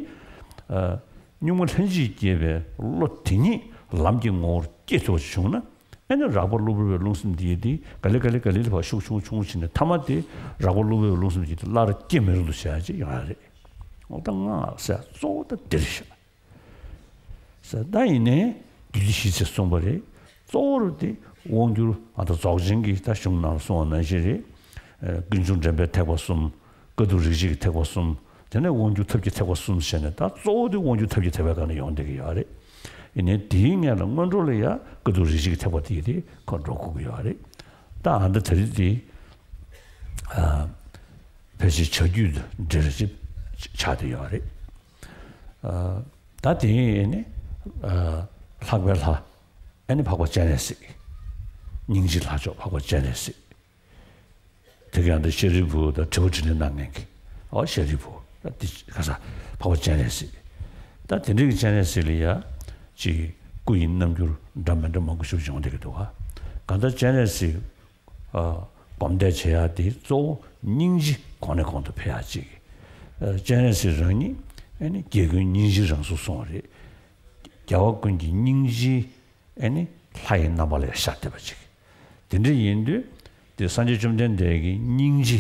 གཉུག་མ་ལྷན་ཅིག་སྐྱེས་པའི་བློ་དེ་ཉིད་ལམ་གྱི་ངོ་བོར་སྐྱེ་ཐུབ་པ་ཞིག་བྱུང་ན། ཨེ་ནི་རགས་པ་གློ་བུར་བའི་རླུང་སེམས་འདི་ཡིས་འདི་ག་ལེ་ག་ལེ་ག་ལེ་ལ་ཕར་ཤུགས་ཆུང་ཆུང་ཆུང་ཕྱིན་ནས་མཐའ་མ་དེ་རགས་པ་གློ་བུར་བའི་རླུང་སེམས་འདི་ཡིས་འདི་སླར་སྐྱེ་མི་རུང་དུ་བྱ་ཡ་ཅིག་ཡོང་ཡ་རེད། འོ་ད་སྔགས་ཟེར་གཙོ་བོ་ད་འདི་རེད་ཤག་ཟེར་ད་ཡིན་ནའི་རྒྱུད་སྡེ་བཞི་ཅེས་གསུངས་པ་རེད། གཙོ་བོར་དེ་དབང་སྒྱུར་ཨ་ད་རྫོགས་ཆེན་གྱི་ད་གཞུང་ནང་ལ་གསུངས་པ་ནང་བཞིན་རེད། ཀུན་འབྱུང་འདྲེན་པའི་ཐེག་པ་གསུམ། དཀའ་ཐུབ་རིགས་བཞི་གི་ཐེག་པ་གསུམ། དེ་ནས་དབང་སྒྱུར་ཐབས་ཀྱི་ཐེག་པ་གསུམ་བྱས་ནས་ད་གཙོ་བོ་དེ་དབང་སྒྱུར་ཐབས་ཀྱི་ཐེག་པའི་སྒང་ནས་ཡོང་བསྡད་ཀྱི་ཡོད་རེད། ཡིན་ནའི་དེའི་སྔོན་ལ་སྔོན་འགྲོ་ལ་ཡ་དཀའ་ཐུབ་རིགས་བཞི་གི་ཐེག་པ་དེ་ཡི་དེ་ཁོ་འགྲོ་དགོས་ཀྱི་ཡོད་རེད། ད་ཨ་ད་ད་རེས་དེ་ཕལ་ཆེར་བྱ་རྒྱུད་འདྲ་རེ་ཅིག་ཆགས་བསྡད་ཡོད་རེད། ད་དེ་ནི་ལྷག་པའི་ལྷ། ཨ་ནི་འཕགས་པ་སྤྱན་རས་གཟིགས། སྙིང་རྗེའི་ལྷ་མཆོག་འཕགས་པ་སྤྱན་རས་གཟིགས། དེ་ག་ཡང་དུ་ཤཱ་རིའི་བུ་དང་དྲི་བ་དྲིས་ལན་གནང་མཁན་གྱི། ཨོ་ཤཱ་རིའི་བུ། ད་འདི་ག་ས་འཕགས་པ་སྤྱན་རས་གཟིགས། ད་དེ་འདྲའི་གི་སྤྱན་རས་གཟིགས་ལ་ཡ། ཅིག་སྐུ་ཡི་རྣམ་འགྱུར་འདྲ་མི་འདྲ་མང་པོ་ཞིག་བྱུང་བསྡད་ཀྱི་འདུག་ག་གང་ལྟར་སྤྱན་རས་གཟིགས། ཨ། སྒོམ་བཟླས་བྱེད་ཡ་དེ་གཙོ་བོ་སྙིང་རྗེ་གོང་ནས་གོང་དུ་འཕེལ་ཡ་ཅིག་ཨ། སྤྱན་རས་གཟིགས་རང་ཉིད་ཨ་ནི་རྒྱལ་ཀུན་སྙིང་རྗེའི་རང་གཟུགས་སོང་བ་རེད། རྒྱལ་བ་ཀུན་གྱི་སྙིང་རྗེའི། ཨེ་ནི་ལྷ་ཡི་རྣམ་པ་ལ་ཤར་བསྡད་པ་ཅིག་དེ་འདྲ་ཡིན་དུས་དེ་སངས་རྒྱས་བཅོམ་ལྡན་འདས་ཀྱི་སྙིང་རྗེ་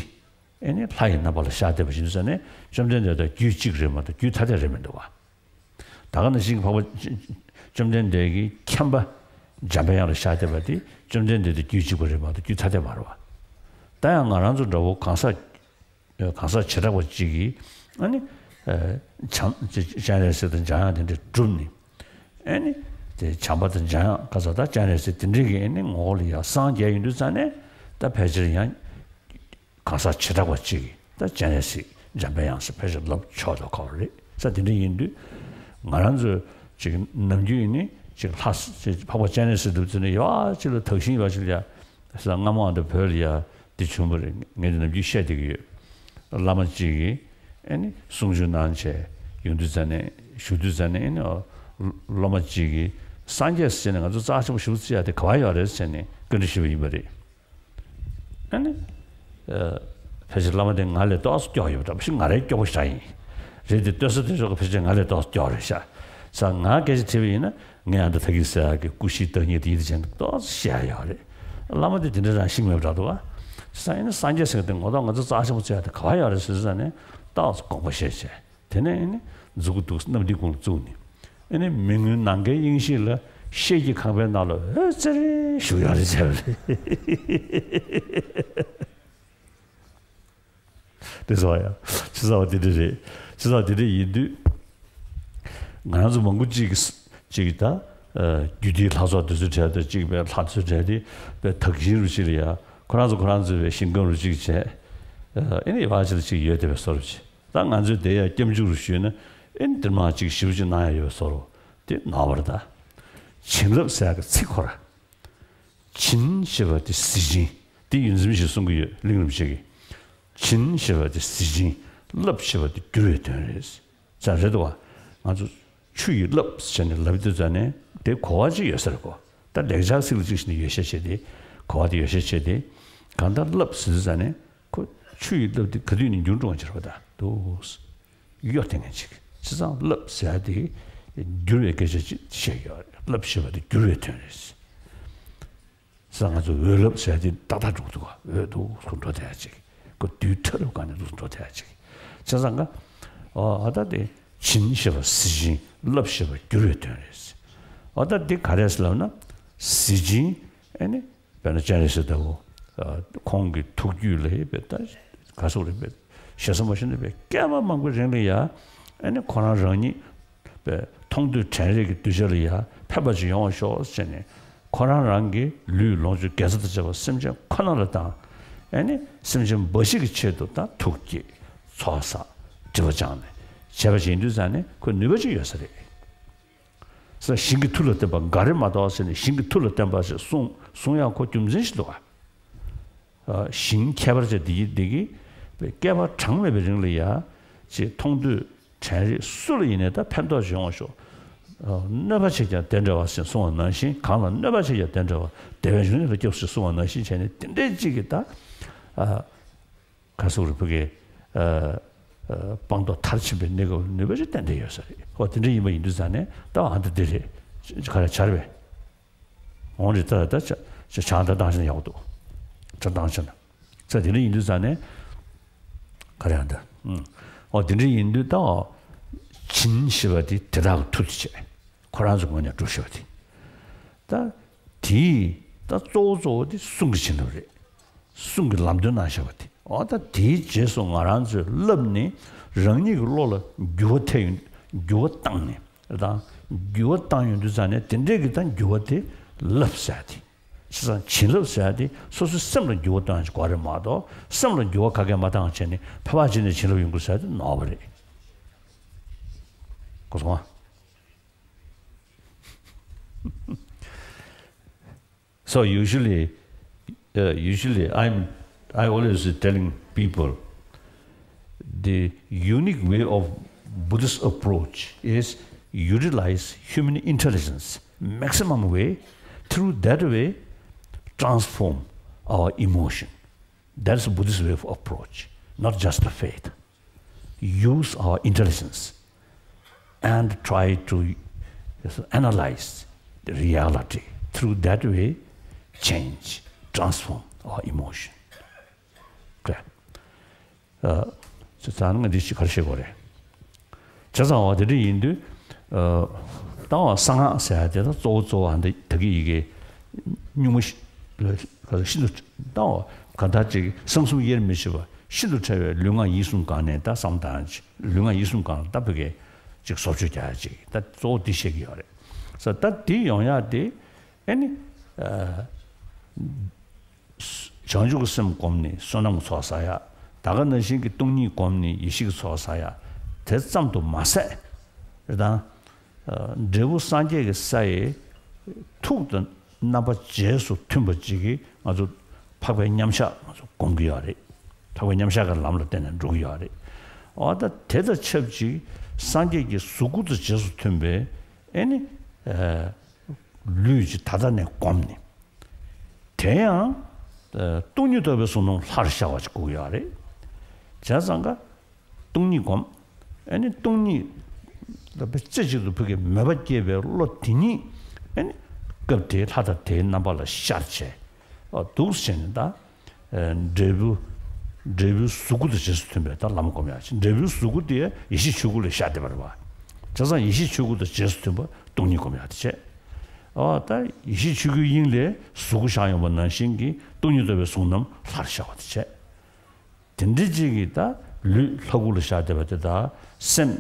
ཨེ་ནི་ལྷ་ཡི་རྣམ་པ་ལ་ཤར་བསྡད་པ་ཅིག་ཟེར་ནས་བཅོམ་ལྡན་འདས་དང་རྒྱུད་གཅིག་རེད་མ་གཏོགས་རྒྱུད་ཐ་དད་རེད་མི་འདུག་བ། ད་ག་ནང་བཞིན་གྱི་འཕགས་པ་བཅོམ་ལྡན་འདས་ཀྱི་མཁྱེན་པ་འཇམ་པའི་དབྱངས་ལ་ཤར་བསྡད་པ་དེ་བཅོམ་ལྡན་འདས་དང་རྒྱུད་གཅིག་པ་རེད་མ་གཏོགས་རྒྱུད་ཐ་དད་མ་རེད་བ། ད་ཡང་ང་རང་ཚོ་འདྲ་བོ་གང་ཟག་གང་ཟག་བྱེ་བྲག་པ་གཅིག་གིས་ཨ་ནི། བྱམས་སྤྱན་རས་གཟིགས་དང་འཇམ་དབྱངས་དེ་འདྲ་བསྒྲུབས་ནས། ཨ་ནི། དེ་བྱམས་པ་དང་འཇམ་དབྱངས་ག་ས་ད་སྤྱན་རས་གཟིགས་དེ་འདྲ་གི་ཨ་ནི་ངོ་བོ་ལ་ཡང་སངས་རྒྱས་ཡིན་དུས་ཙང་ནས་ད་ཕལ་ཆེར་ཡང་། གང་ཟག་བྱེ་བྲག་པ་གཅིག་གིས་ད་སྤྱན་རས་གཟིགས་འཇམ་པའི་དབྱངས་སུ་ཕལ་ཆེར་ལབ་ཆོག་དོ་ཁག་རེད་ས་དེ་འདྲ་ཡིན་དུས། ང་རང་ཚོ་ཅིག་ནམ་རྒྱུན་ནི་ཅིག་ལྷ་ཅིག་འཕགས་པ་སྤྱན་རས་གཟིགས་འདུག་ཚེ་ནི་ཡོ་ཨ་ཅིག་ལ་དག་ཞིང་ཡོ་ཨ་ཅིག་ལ་ཡ། ས་སྔ་མོ་ཨ་འདི་བོད་ལ་ཡ། འདི་བྱུང་བ་རེད། ངས་འདི་ནམ་རྒྱུན་བཤད་བསྡད་ཀྱི་ཡོད། བླ་མ་གཅིག་གིས་ཨེ་ནི་གསུང་ཆོས་གནང་བྱས་ཡོང་དུས་ཙ་ནས་བཞུགས་དུས་ཙ་ནས་ཨེ་ནི་སློབ་མ་གཅིག་གིས་སངས་རྒྱས་ཟེར་ནས་ང་ཚོ་རྩ་ཆེན་པོ་ཞེ་པོ་བརྩི་ཡ་དེ་ག་བ་ཡོད་རེད་ཟེར་ནས་བཀའ་འདྲི་ཞུས་པ་ཡིན་པ་རེད། ཨེ་ནི་ཕལ་ཆེར་བླ་མ་དེ་ང་ལས་ཏོག་ཙམ་སྐྱོ་ཡོད་པ་འདྲ་པོ་ཞིག་ང་རའི་སྐྱོ་པོ་ཞིག་ཡིན། རེད་དེ། ལྟོས་ས་ལྟོས་ས་གི་ཕལ་ཆེར་ང་ལས་ཏོག་ཙམ་མགྱོགས་རེད་ཤག་ས། ང་སྐད་ཆ་དྲིས་པ་ཡིན་ན་ངས་ཨ་འདྲ་ད་གིན་ཟེར་ཡག་གི་ཀུ་ཤི་བདག་ཉིད་དེ་ཡིན་དེ་བྱས་ན་ཏོག་ཙམ་བཤད་ཡག་ཡོད་རེད། བླ་མ་དེ་དེ་འདྲ་རང་ཤེས་མེད་པ་འདྲ་འདུག་བ། ས་ཡིན་ན་སངས་རྒྱས་ཟེར་མཁན་དེ་ངོ་ཐོག་ང་ཚོ་རྩ་ཆེན་པོ་བརྩི་ཡག་དེ་ག་པར་ཡོད་རེད་ཟེར་ས་ནས་ཏོག་ཙམ་དགོངས་པ་བཞེས་བྱས། དེ་ནས་ཨེ་ནི་མཛུ་གུ་འདུག་སེ་གནམ་ལྡིང་ཁུང་ལ་བཙུགས་ནས། ཨེ་ནི་མི་མངོན་ནམ་མཁའི་དབྱིངས་ཤིག་ལ་ཤེལ་གྱི་ཁང་པའི་ནང་ལ་འོད་ཙེ་རེ་ཞུགས་ཡག་རེད་བྱས་པ་རེད། དེ་ཚོ་ཡང་ཕྱི་ཚ་བ་དེ་འདྲ་རེད། ཕྱི་ཚ་བ་དེ་འདྲ་ཡིན་དུས། ང་རང་ཚོ་མང་པོ་གཅིག་གིས་གཅིག་གིས་ད་རྒྱུད་སྡེའི་ལྷ་ཚོགས་དེ་ཚོའི་གྲས་དང་། གཅིག་པའི་ལྷ་ཚོའི་གྲས་དེ་པའི་དག་ཞིང་རུ་གཅིག་ལ་ཡ་ཁོ་རང་ཚོ་ཁོ་རང་ཚོའི་པའི་ཞིང་ཁམས་རུ་གཅིག་བྱས། ཨེ་ནི་ཡ་བ་ཅིག་ལ་གཅིག་ཡོད་དེ་པའི་བཟོ་འདྲ་ཅིག་ད་ང་ཚོའི་དེ་ཡ་སྐྱབས་འཇུག་རུ་ཞུས་ན་ཨེ་ནི་འདིར་མ་གཅིག་ཞིབ་ཅིག་གནང་ཡ་ཡོད་པའི་བཟོ་འདྲ་དེ་ནོར་བ་རེད་ད། བྱིན་རླབས་ཟེར་ཡ་གི་ཚིག་ཁོ་ར། བྱིན་ཞེས་པ་དེ་གཟི་བྱིན། དེ་ཡོངས་འཛིན་ཞེས་གསུང་གི་ཡོད། གླིང་རིན་པོ་ཆེ་གིས། བྱིན་ཞེས་པ་དེ་གཟི་བྱིན། རླབས་ཞེས་པ་དེ་བསྒྱུར་བའི་དོན་རེད། ཙང་རེད་དོ། ང་ཚོ་ཆུ་ཡི་རླབས་ཟེར་ནས་ལབ་དུས་ཙང་ནས་དེ་གོ་བ་ཅིག་ཡོད་ས་རེད་གོ། ད་ལེགས་སྦྱར་ཚིག་ལ་གཅིག་བྱས་ནས་ཡོད་ཤས་ཆེ་དེ། གོ་བ་དེ་ཡོད་ཤས་ཆེ་དེ། གང་ལྟར་རླབས་ཟེར་དུས་ཙང་ནས་ཁོ་ཆུ་ཡི་རླབས་དེ་ག་དུས་ནས་འགྱུར་འགྲོ་བ་ཅིག་རེད་པ། ད་འདུག་གཡོ་དེ་ངན་ཅིག་བྱས་ཙང་རླབས་ཟེར་ཡ་དེ་བསྒྱུར་བའི་སྐད་ཆ་ཅིག་བཤད་ཀྱི་ཡོད་རེད། རླབས་ཞེས་པ་དེ་བསྒྱུར་བའི་དོན་རེད། བྱས་ཙང་ང་ཚོ་འོད་རླབས་ཟེར་ཡ་དེ་ཏག་ཏག་འགྲོ་གི་འདུག་ག་འོད་འདུག་སེ་འགྲོ་བསྡད་ཡ་ཅིག་ཁོ་རྡུལ་ཕྲ་རབ་སྒང་ནས་འདུག་སེ་འགྲོ་བསྡད་ཡ་ཅིག་བྱས་ཙང་ག་ཨོ་ཨ་ད་དེ་བྱིན་ཞེས་པ་གཟི་བྱིན། རླབས་ཞེས་པ་བསྒྱུར་བའི་དོན་རེད། ཨོ་ད་འདི་ག་རེ་ཟེར་ལབ་ན། གཟི་བྱིན་ཨེ་ནི། དཔེར་ན་སྤྱན་རས་གཟིགས་ལྟ་བུ། ཨ་ཁོང་གི་ཐུགས་རྒྱུད་ལ་ཡི་བས་ད་ག་སོགས་རེད་པས། ཞེ་ས་མ་ཤེས་ན་བས་བསྐལ་པ་མང་པོའི་རིང་ལ་ཡ། ཨ་ནི་ཁོ་རང་རང་ཉིད་བས་མཐོང་ཐོས་དྲན་རེག་གི་གདུལ་བྱ་ལ་ཡ་ཕན་པ་ཅིག་ཡོང་བ་ཤོག་ཟེར་ནས། ཁོ་རང་རང་གི་ལུས་ལོངས་སྤྱོད་དགེ་རྩ་དང་བཅས་པ་སེམས་ཅན་ཁོ་ན་ལ་བཏང་། ཨ་ནི་སེམས་ཅན་འབའ་ཞིག་གི་ཆེད་དུ་ད་ཐུགས་བསྐྱེད། ཚོགས་བསགས། སྒྲིབ་པ་སྦྱངས་ནས་བྱས་པ་ཞིག་ཡིན་དུས་ཙང་ནས་ཁོས་ནུས་པ་ཅིག་ཡོད་ས་རེད། ས་ཞིང་གི་མཐུ་ལ་བརྟེན་པ་འགའ་རེ་མ་གཏོགས་ཟེར་ནས་ཞིང་གི་མཐུ་ལ་བརྟེན་པ་ཞེས་གསུང་གསུང་ཡག་ཁོ་རྒྱུ་མཚན་ཞིག་འདུག་ག་ཞིང་ཁྱད་པར་ཅན་འདི་ཡི་འདི་གི་བསྐལ་པ་གྲངས་མེད་པའི་རིང་ལ་ཡ་ཅེས་མཐོང་ཐོས་དྲན་རེག་སུ་ལ་ཡིན་ནའི་ད་ཕན་ཐོགས་ཅིག་ཡོང་བ་ཤོག་གནོད་པ་བྱེད་ཀྱང་དེ་འདྲ་བ་ཞེས་གསུང་བ་ནང་བཞིན། གང་ལ་གནོད་པ་བྱེད་ཀྱང་དེ་འདྲ་བ་བདེ་བའི་འབྱུང་གནས་ལ་སྐྱབས་སུ་གསུང་བ་ནང་བཞིན་བྱས་ནས་དེ་འདྲའི་ཅིག་གི་ད། ག་སོགས་རིགས་ཕུག་གི་ཨ་ཨ་སྤངས་རྟོགས་མཐར་ཕྱིན་པའི་གནས་སྐབས་ལ་ནུས་པ་ཅིག་ཏན་ཏན་ཡོད་ས་རེད། ཨོ་དེ་འདྲ་ཡིན་པ་ཡིན་དུས་ཙང་ནས་ད་ཨ་འདི་འདི་རེད། ག་རེ་བྱ་རེད་པས། འོང་རེད། ད་ད་ཆ་ཆ་ཆ་ད་བཏང་ཕྱིན་ཡག་པོ་འདུག་ཆ་བཏང་ཕྱིན་ན། ཆ་དེ་འདྲ་ཡིན་དུས་ཙང་ནས་ག་རེ་ཨ་འདི། ཨོ་དེ་འདྲ་ཡིན་དུས་ད་ཨོ་བྱིན་ཞེས་པ་དེ་དེ་དག་གི་མཐུ་དེ་བྱས། ཁོ་རང་ཚོ་ངོས་ནས་སྒྲུབ་ཤོག་དེ། ད་དེའི་ད་གཙོ་བོ་གཙོ་བོ་དེ་གསུང་གི་བྱིན་རླབས་རེད། གསུང་གི་ལམ་སྟོན་གནང་བཞག་པ་དེ། འོ་ད་དེའི་རྗེས་སུ་ང་རང་ཚོས་བསླབས་ནས་རང་ཉིད་ཀྱི་བློ་ལ་འགྱུར་བ་ཐེབས་ཡོང་། འགྱུར་བ་བཏང་ནས་དང་འགྱུར་བ་བཏང་ཡོང་དུས་ཙང་ནས་དེ་འདྲས་ཀྱི་ད་འགྱུར་བ་དེ་རླབས་ཟེར་ཡ་དེ། བྱས་ཙང་བྱིན་རླབས་ཟེར་ཡ་དེ་སོ་སོའི་སེམས་ལ་འགྱུར་བ་གཏོང་ཡག་གོ་རེད་མ་གཏོགས། སེམས་ལ་འགྱུར་བ་ག་གེ་མ་བཏང་བྱས་ནས་ཕལ་པ་ཅིག་ནས་བྱིན་རླབས་ཡོང་གི་ཟེར་ཡ་དེ་ནོར་བ་རེད། གོ་སོང་ཨ། So usually, uh, usually I'm I always telling people the unique way of Buddhist approach is utilize human intelligence maximum way, through that way transform our emotion. That's Buddhist way of approach, not just the faith. Use our intelligence and try to analyze the reality. Through that way, change, transform our emotion. Okay. ཨ། ཙང་ང་འདི་ཞིག་ག་རེ་བཤད་དགོས་རེད། བྱས་ཙང་བ་དེ་འདྲ་ཡིན་དུས། ཨ། ད་བ་གསང་སྔགས་ཟེར་ཡ་དེ་ད་གཙོ་བོ་གཙོ་བོ་ཨ་འདི་ད་གི་ཡི་གེ་སྨྱུག་མ་ཤི་ལ་ཤིན་ཏུ་ད་བ་ག་ད་ཅིག་གསང་གསུམ་དབྱེར་མི་ཕྱེད་པ་ཤིན་ཏུ་ཕྲ་བའི་ལུས་ངག་ཡིད་གསུམ་གང་ནས་ད་བསམ་བཏང་ཅིག་ལུས་ངག་ཡིད་གསུམ་གང་ལ་ད་བོད་སྐད་ཅིག་བཟོ་བཅོས་རྒྱག་ཡ་ཅིག་ད་གཙོ་བོ་འདི་བཤད་ཀྱི་ཡོད་རེད། ས་ད་འདི་ཡོང་ཡ་དེ་ཨེ་ནི། ཨ། བྱང་ཆུབ་ཀྱི་སེམས་བསྒོམས་ནས་བསོད་ནམས་ཀྱི་ཚོགས་བསགས་ཡ། ད་ག་ནང་བཞིན་གྱི་སྟོང་ཉིད་བསྒོམས་ནས་ཡེ་ཤེས་ཀྱི་ཚོགས་བསགས་ཡ། དེ་ཙམ་དུ་མ་ཟད། རེད་དང་། འབྲས་བུ་སངས་རྒྱས་ཀྱི་ས་ཡི་ཐུགས་དང་རྣམ་པ་རྗེས་སུ་མཐུན་པ་ཅིག་གིས་ང་ཚོ་འཕགས་པའི་མཉམ་བཞག་ང་ཚོ་སྒོམ་གྱི་ཡོད་རེད། འཕགས་པའི་མཉམ་བཞག་གི་ལམ་ལ་བརྟེན་ནས་འགྲོ་གི་ཡོད་རེད། འོ་ད་དེ་དང་ཆབས་ཅིག་སངས་རྒྱས་ཀྱི་གཟུགས་སྐུ་དང་རྗེས་སུ་མཐུན་པའི་ཨེ་ནི། ལུས་ཀྱི་ད་ལྟ་ནས་བསྒོམས་ནས། དེ་ཡང་། ཨ། སྟོང་ཉིད་རྟོགས་པའི་གཟུགས་སྣང་ལྷར་ཤར་བ་ཅིག་དགོས་ཀྱི་ཡོད་རེད། བྱས་ཙང་ཀ་སྟོང་ཉིད་བསྒོམ། ཨ་ནི་སྟོང་ཉིད་ལ་རྩེ་གཅིག་ཏུ་ཕ་གི་མོས་པ་སྐྱེས་པའི་བློ་དེ་ཉིད་ཨ་ནི་སྐབས་དེའི་ལྷ་དང་དེའི་རྣམ་པ་ལ་ཤར་བྱས། ཨ་འདུག་སེ་བྱས་ནས་ད། འབྲས་བུ། འབྲས་བུའི་གཟུགས་སྐུ་དང་རྗེས་སུ་མཐུན་པའི་ད་ལམ་སྒོམ་ཡག་ཅིག་འབྲས་བུའི་གཟུགས་སྐུ་དེ་ཡེ་ཤེས་ཆོས་སྐུ་ལ་ཤར་བསྡད་པ་རེད་བ། བྱས་ཙང་ཡེ་ཤེས་ཆོས་སྐུ་དང་རྗེས་སུ་མཐུན་པ་སྟོང་ཉིད་སྒོམ་ཡག་དེ་བྱས། ཨ་ད་ཡེ་ཤེས་ཆོས་སྐུའི་དབྱིངས་ལས་གཟུགས་སྐུ་ཤར་ཡོང་བ་ནང་བཞིན་གྱི་སྟོང་ཉིད་རྟོགས་པའི་གཟུགས་རྣམས་ལྷར་ཤར་བ་དེ་བྱས། དེ་འདྲའི་ཅིག་གིས་ད་ལུས་ལྷ་སྐུ་ལ་ཤར་བསྡད་པ་དེ་དག་སེམས་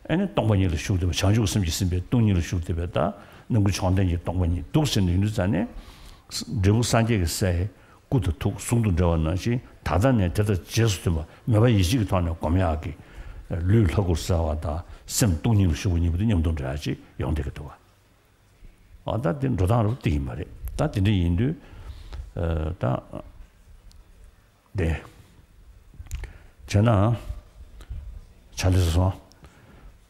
ཨ་ནི་སྟོང་པ་ཉིད་ལ་ཞུགས་བསྡད་པ། བྱང་ཆུབ་སེམས་ཀྱིས་ཟིན་པའི་སྟོང་ཉིད་ལ་ཞུགས་བསྡད་པ་དག་རྣམ་ཀུན་མཆོག་ལྡན་གྱི་སྟོང་པ་ཉིད་འདུག་ཟེར་ནས་ཡིན་དུས་ཙང་ནས། འབྲས་བུ་སངས་རྒྱས་ཀྱི་སའི་སྐུ་དང་ཐུགས་ཟུང་དུ་འབྲེལ་བ་ནང་བཞིན། ད་ལྟ་ནས་དེ་དང་རྗེས་སུ་མཐུན་པ་མོས་པ་ཡིད་ཆེས་ཀྱི་ཐོག་ནས་སྒོམ་ཡག་གི་ལུས་ལྷ་སྐུར་གསལ་བ་དང་སེམས་སྟོང་ཉིད་ལ་ཞུགས་པ་གཉིས་པོ་དེ་མཉམ་དུ་འདྲེས་ཡག་ཅིག་ཡོང་བསྡད་ཀྱི་འདུག་བ། ཨ་ད་དེ་འགྲོ་སྟངས་རུ་དེ་ཡིན་པ་རེད། ད་དེ་འདྲ་ཡིན་དུས། ཨ་ད་དེ་བྱས་ན། ཕྱག་ལས་སོ།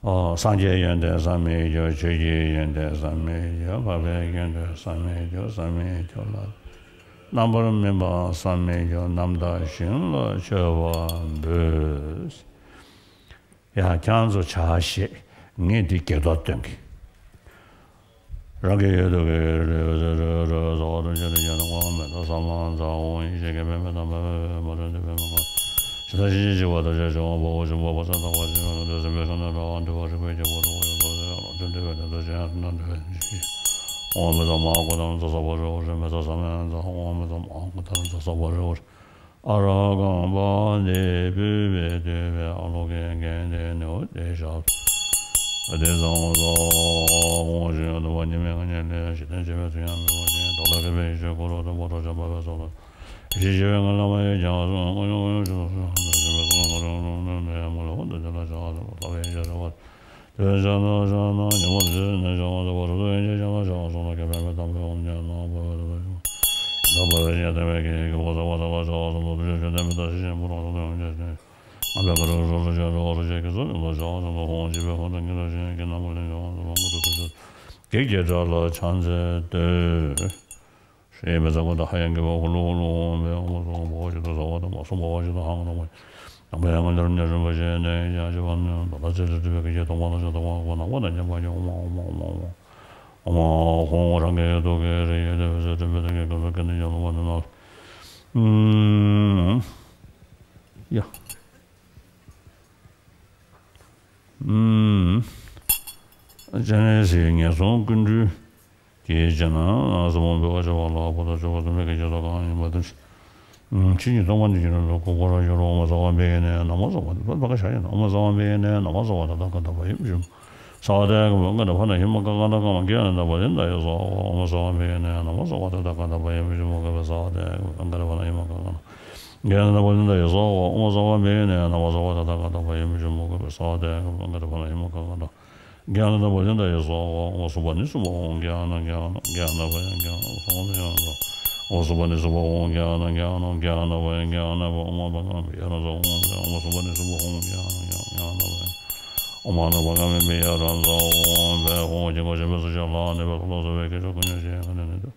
ཨོ། སངས་རྒྱས་ཡོན་ཏན་བསམ་མི་ཁྱབ། ཆོས་ཀྱི་ཡོན་ཏན་བསམ་མི་ཁྱབ། འཕགས་པའི་ཡོན་ཏན་བསམ་མི་ཁྱབ། བསམ་མི་ཁྱབ་ལ། རྣམ་པར་སྨིན་པ་བསམ་མི་ཁྱབ། རྣམ་དག་ཞིང་ལ་མཆོད་པ་འབུལ། ཡ་ཁྱེད་ཚོ་ཆ་ཤས་ངས་འདི་སྒེར་ཐོག་སྟོན་གི། རང་གི་ཡུལ་དུ་གི་རི་རི་རི་རི་ཟ་བ་དང་ཆ་དུ་ཡང་ན་ཀོང་མེ་ཏོག་ས་མ་ཛ་འོང་ཡེ་ཤེས་ཀྱི་པདྨེ་དང་པདྨེ་པདྨེ་མ་རུ་འདི་པདྨེ་ཀོང་ཞི་ད་ཤི་ཤི་ཤི་བ་དང་ཤ་ཤི་འོང་བ་འོ་ཤི་བ་བ་ས་དང་བ་ཤི་བ་དང་དུ་སེམས་པའི་ཤོ་ན་ར་བ་འདི་བ་རི་བའི་རྒྱལ་པོ་རི་བ་ཡོ་བ་རི་ཡ་ལོ་ཅི་འདི་བའི་དེ་དུ་ཤི་ཡང་ན་འདི་བའི་ཤི་ཤི་འོང་མེ་ཏོག་མ་ཀོ་དང་ཛ་ས་བ་རི་བ་རི་མེ་ཏོག་ས་མ་ཛ་འོང་མེ་ཏོག་མ་ཀོ་དང་ཛ་ས་བ་རི་བ་རི། ཨ་ར་གང་པ་འདི་བུས་པའི་དུས་པའི་ཨ་ལོ་ཀའི་རྒན་དེ་ནེའུ་སྟེ་ཞབས་ཏེ་བཟང་བོ་སོགས་དབང་ཞུ་ཡང་དུ་བ་ཉི་མའི་ང་ཉལ་ལས་ཞི་བསྟན་བྱེད་པའི་ཚུལ་ཡང་མི་བ་ཅན་དོ་ལ་ཁེ་པའི་ཡེ་ཤེས་ཀུ་རུ་དང་པོ་ཏོ་ཅམ་པ་བའི་ཚོགས་ལ་ཞི་ཞི་བའི་ང་ལ་མ་ཡི་ཀྱང་སོང་ཀུ་ཡོང་ཀུ་ཡོང་ཞུ་སོང་ཞི་བའི་སོང་ཀུ་རུ་རུ་རུ་རུ་ཡ་མུ་ལ་ཧོ་དུ་ཅ་ལ་ཅ་ལ་ལ་བའི་ཡེ་ཤེས་ར་བ། དེ་བས་བྱ་ན་བྱ་ན་ཉོན་མོངས་དེ་ནས་བྱ་བ་དེ་བ་རུ་ཡོན་ཅན་བྱ་བ་བྱ་བ་སོགས་ལ་ཁེ་ཕན་མེད་དམ་པའི་དབང་ཉན་ན་བ་བ་རུ་ཡོད་ན་བ་བའི་ཉན་དམ་པའི་ཁེ་ཡིན་གྱི་གོ་ས་བ་ས་བ་བྱ་བ་སོགས་ལ་དུ་ཡོན་ཅན་དམ་པའི་ད་ཤི་ཞིང་པོ་རང་སོགས་དུ་ཡོན་ཅན་ཞིང་ང་བའི་ག་རུ་རུ་རུ་བྱ་རུ་བ་རུ་བྱ་ཁེ་ཚོ་ནི་ལོ་བྱ་བ་སོགས་ལ་ཧོང་ཅི་བའི་ཧོང་དུ་ཉི་རུ་ཞིང་གི་ནང་གི་ལེན་བྱ་བ་སོགས་ལ་མགུ་ཏུ་དུ་ཚོད་གེགས་ཀྱི་དགྲ་ལ་ཕྱག་འཚལ་བསྟོད། ཧྲཱིཿ་མེ་ཙ་ཀོ་ཏ་ཧ་ཡང་གི་བ་ཧུ་ལུ་ཧུ་ལུ་ཧོ་མེ་ཧོ་སོ་བ་ཞིག་ཏུ་ཟ་བ་དང་མ་སོ་བ་ཞིག་ཏུ་ཧང་རོ་མ། དང་པོ་ཡང་ང་འདིར་ཉ་རིམ་པ་ཞེས་ནས་ཡང་ཞི་བ་ནི་ད་ལྟ་ཚེ་རིལ་རིལ་བའི་སྐད་ཅིག་དང་པོ་ལ་ཞོག་དང་པོ་ནང་པ་དང་མཉམ་པ་ཡང་ཨོ་མ་ཨོ་མ་ཨོ་མ་ཨོ་མ་ཧོ་རང་གི་ཡོད་དོ་གི་རེ་ཡོད་དེ་བས་སེ་དྲན་པའི་དང་གི་ཀུན་ཏུ་ཀུན་ཏུ་ཡང་ལུང་བ་ནི་ནོར། ཡ། སྤྱན་རས་གཟིགས་ངན་སོང་ཀུན་འདུལ་གྱི་རྗེས་གནང་ཟབ་མོ་འབུལ་བ་བྱ་བ་ལ་བོ་དང་ཆོ་ག་དུ་མེད་ཀྱི་རྗེས་སུ་གང་ཡིན་པ་དང་། ཕྱིན་ཅི་མཐོང་བ་ནི་ཀྱི་ནང་དུ་ཀུ་ཀུ་ར་ཡོ་རོ་ཨོ་མ་ཟ་བ་འབད་ནས་ན་མོ་ཟ་བ་འདི་པ་ག་ཤ་ཡིན་ཨོ་མ་ཟ་བ་འབད་ནས་ན་མོ་ཟ་བ་ད་ད་ག་ད་བ་ཡིན་བཞུམ། ས་བ་དེ་གི་བ་ག་ད་ཕ་ན་ཧི་མ་ག་ག་ན་ག་མ་གི་ཨ་ན་ད་བ་དེ་ད་ཡོ་ཟ་བ་ཨོ་མ་ཟ་བ་འབད་ནས་ན་མོ་ཟ་བ་ད་ད་ག་ད་བ་ཡིན་བཞུམ་ག་བ་ས་བ་དེ་གི་བ་ག་ད་ཕ་ན་ཧི་མ་ག་ག་ན། ག་ན་ད་བ་དེ་ད་ཡོ་ཟ་བ་ཨོ་མ་ཟ་བ་འབད་ནས་ན་མོ་ཟ་བ་ད་ད་ག་ད་བ་ཡིན་བཞུམ་ག་བ་ས་བ་དེ་གི་བ་ག་ད་ཕ་ན་ཧི་མ་ག་ག་ན། ག་ན་ད་བ་དེ་ད་ཡོ་ཟ་བ་ཨོ་མ་གསུམ་པ་ནི་གསུམ་པ་ཧོང་ག་ན་ག་ན་ག་ན་བ་ཡང་ག་ན་གསུམ་པ་ནི་གསུམ་པ་ཧོང་ག་ན་ག་ན་ག་ན་བ་ཡང་ག་ན་བ་ཨོ་མ་བ་ག་ན་བ་ཡང་ག་ན་བ་ཨོ་མ་གསུམ་པ་ནི་གསུམ་པ་ཧོང་ག་ན་ག་ན་བ་ཡང་ཨོ་མ་ན་བ་ག་མེ་མེ་ཡ་ར་ཛ་ཧོང་བེ་ཧོང་གི་གོ་ཤེས་པའི་སུ་ཞིག་ལ་ནི་བེ་ལོ་སོ་བེ་ཀེ་ཤོ་ཀུ་ཉོ་ཤེས་ག་ནི་ནི་དུ།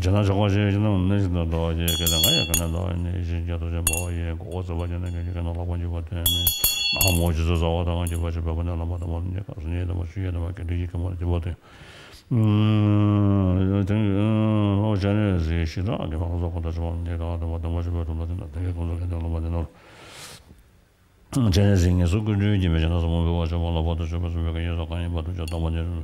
ཇི་ན་ཆོག་པ་ཞེས་བྱ་ན་ནི་ཞིག་ན་ཟླ་བ་ཞེས་སྐད་དང་ང་ཡང་ག་ན་ཟླ་བ་ནི་ཞིག་རྒྱ་ཐོ་ཞེས་འབའ་བ་ཡིས་གོ་བ་ཟ་བ་ཅན་ནི་ག་ཞིག་ག་ན་ལྷག་པ་འཇིག་པ་དོན་མེད་ན་མོ་ཇི་སུ་ཟ་བ་དང་འཇིག་པ་ཞེས་པ་ནི་ལམ་པ་དང་མ་ལུས་ཉེ་ག་སུ་ཉེ་དང་མ་ཞུ་ཡེ་དང་མ་ག་འདི་ཞིག་ག་མ་འཇིག་པ་དོན། ལྷོ་བྱ་ནས་གཟིགས་ཤིག་ར་གི་མ་ལ་ཟ་གོ་ད་ཆོག་པ་ཉེ་ག་དང་མ་དང་མ་ཞུ་བ་དུ་ལ་དེ་ན་དེ་གའི་ཁོང་ཚོ་ག་འདི་ལམ་པ་དེ་ན། སྤྱན་རས་གཟིགས་ངན་སོང་ཀུན་འདུལ་གྱི་མི་ཆེན་ན་ཟབ་མོ་འབུལ་བ་བྱ་བ་ལ་བར་དུ་གཅོད་པ་གསུམ་པའི་ག་ཡེ་ས་གང་ཡིན་པ་དུ་ཆ་དམ་པ་ནི་རུ་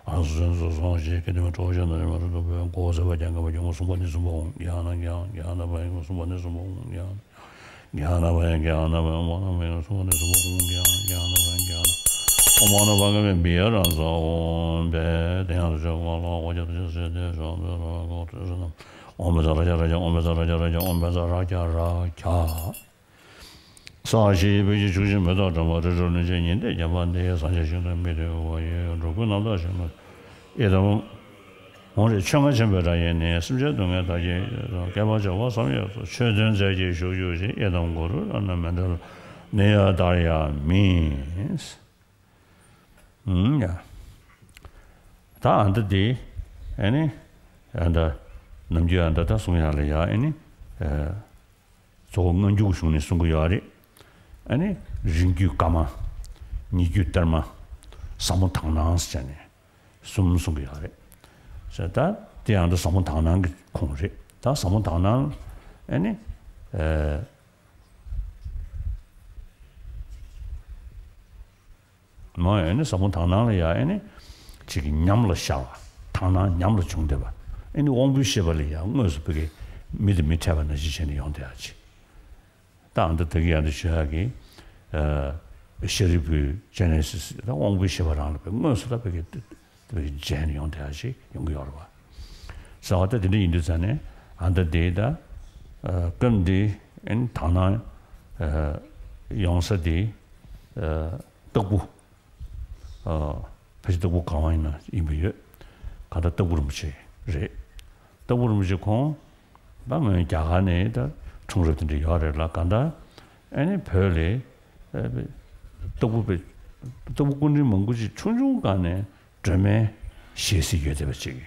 ཨ་སུ་སོན་སུ་སོང་ཞེས་སྐད་དེ་མ་གྲོགས་བྱ་ན་རེ་མ་རུ་དུ་བོན་གོ་ཟེར་བ་ཀྱང་ག་བ་ཀྱང་སུམ་པ་ནི་སུམ་པ་འོང་ཡང་ན་ཀྱང་ཡང་ན་བ་ཡང་སུམ་པ་ནི་སུམ་པ་འོང་ཡང་ཡང་ན་བ་ཡང་ཀྱང་ཡང་ན་བ་ཡང་མ་ན་བ་ཡང་སུམ་པ་ནི་སུམ་པ་འོང་ཡང་ཡང་ན་བ་ཡང་ཀྱང་ཡང་ན་ཨོ་མ་ན་བ་ག་མེ་བི་ཡ་རང་ས་འོང་བས་དེ་ཡང་དུ་ཆ་ག་ལ་གོ་ཆ་དུ་ཆ་སེ་དེ་ཤོ་བེ་ར་གོ་ཏུ་ས་ན་ཨོམ་བེ་ས་ར་ཀྱ་ར་ཀྱ་ཨོམ་བེ་ས་ར་ཀྱ་ར་ཀྱ་ཨོམ་བེ་ས་ར་ཀྱ་ར་ཀྱ། ས་གཞི་ཡི་བོད་ཀྱི་ཕྱུག་ཆེན་མེ་ཏོག་སྒྲོལ་མ་རི་ཁྲོད་གླིང་ཆེན་ཉི་ཟླའི་རྒྱལ་པོ་འདི་ཡི་ས་ཆ་ཞིག་ཏུ་མི་སྡོད་པ་ཡི་འགྲོ་ཀུན་རྣམ་དག་ཞིང་ལ་ཡི་དམ་འོང་རེ་ཆོས་རྔ་ཆེན་པོའི་སྒྲ་ཡིས་ནི་སེམས་ཅན་སྡུག་བསྔལ་དག་གི་བསྐལ་པ་བྱེ་བ་བསམ་ཡས་སུ་ཆོས་སྟོན་མཛད་ཀྱི་བཞུགས་བཞུགས་ཤིང་ཡི་དམ་གུ་རུ་རཏྣ་མཎྜལ་ནི་ཡང་དར་ཡང་མིན། ཨུམ་ཡ། ད་ཨ་འདི་དེ་ཨ་ནི་ཨ་འདི་ནམ་རྒྱུན་ཨ་འདི་ད་གསུང་ཡག་ལ་ཡ་ཨ་ནི་ཨ། གཙོ་བོ་སྔ་འགྱུར་གཞུང་ནས་གསུང་གི་ཡོད་རེད། ཨ་ནི་རིང་བརྒྱུད་བཀའ་མ། ཉེ་བརྒྱུད་གཏེར་མ་ཟབ་མོ་དག་སྣང་ཟེར་ནས་གསུམ་གསུང་གི་ཡོད་རེད། ཟེར་ད་དེ་ཡང་ད་ཟབ་མོ་དག་སྣང་གི་ཁུངས་རེད། ད་ཟབ་མོ་དག་སྣང་ཨེ་ནི་ཨེ། མ་ཡིན་ནི་ཟབ་མོ་དག་སྣང་ལ་ཡ་ཨེ་ནི་ཅིག་ཉམས་ལ་ཤར་བ། དག་སྣང་ཉམས་ལ་བྱུང་བསྡད་པ། ཨེ་ནི་དབང་པོའི་ཤེས་པ་ལ་ཡ་དངོས་སུ་བོད་ཀྱི་མི་དང་མི་འཕྲད་པ་ནང་བཞིན་བྱས་ནས་ཡོང་བསྡད་ཡ་ཅིག་ད་ཨ་མདོ་དེ་གི་ཡ་འདི་ཞུ་ཡ་གི་ཨ་ཤཱ་རིའི་བུའི་ཇེ་ནེ་སིས་ད་དབང་པོའི་ཤེས་པ་རང་ལ་བོད་དངོས་སུ་ད་བོད་ཀྱི་བོད་ཀྱི་བྱས་ནས་ཡོང་བསྡད་ཡ་ཅིག་ཡོང་གི་ཡོད་རེད་བ། ཟེར་བ་ད་དེ་འདྲ་ཡིན་དུས་ཙང་ནས་ཨ་མདོ་དེ་ད་ཨ་སྐབས་འདི་ཨེ་ནི་དག་སྣང་ཨ་ཡོང་ས་དེ་ཨ་སྟག་ཕུ། ཨ་ཕལ་ཆེར་སྟག་ཕུ་སྒང་བ་ཡིན་ན་ཡིན་པ་ཡོད། གང་ལྟར་སྟག་ཕུ་རིན་པོ་ཆེ་རེད། སྟག་ཕུ་རིན་པོ་ཆེ་ཁོང་ད་སྔོན་རྒྱ་གར་ནས་ད་འཁྲུངས་རབས་དེ་འདྲ་ཡོད་རེད་ལ། གང་ལྟར་ཨེ་ནི་བོད་ལ་ཨེ་སྟག་ཕུ་པའི་སྟག་ཕུ་སྐུ་ཕྲེང་མང་པོ་ཅིག་ཆུང་ཆུང་སྒང་ནས་སྒྲོལ་མའི་ཞལ་གཟིགས་ཡོད་བསྡད་པ་ཅིག་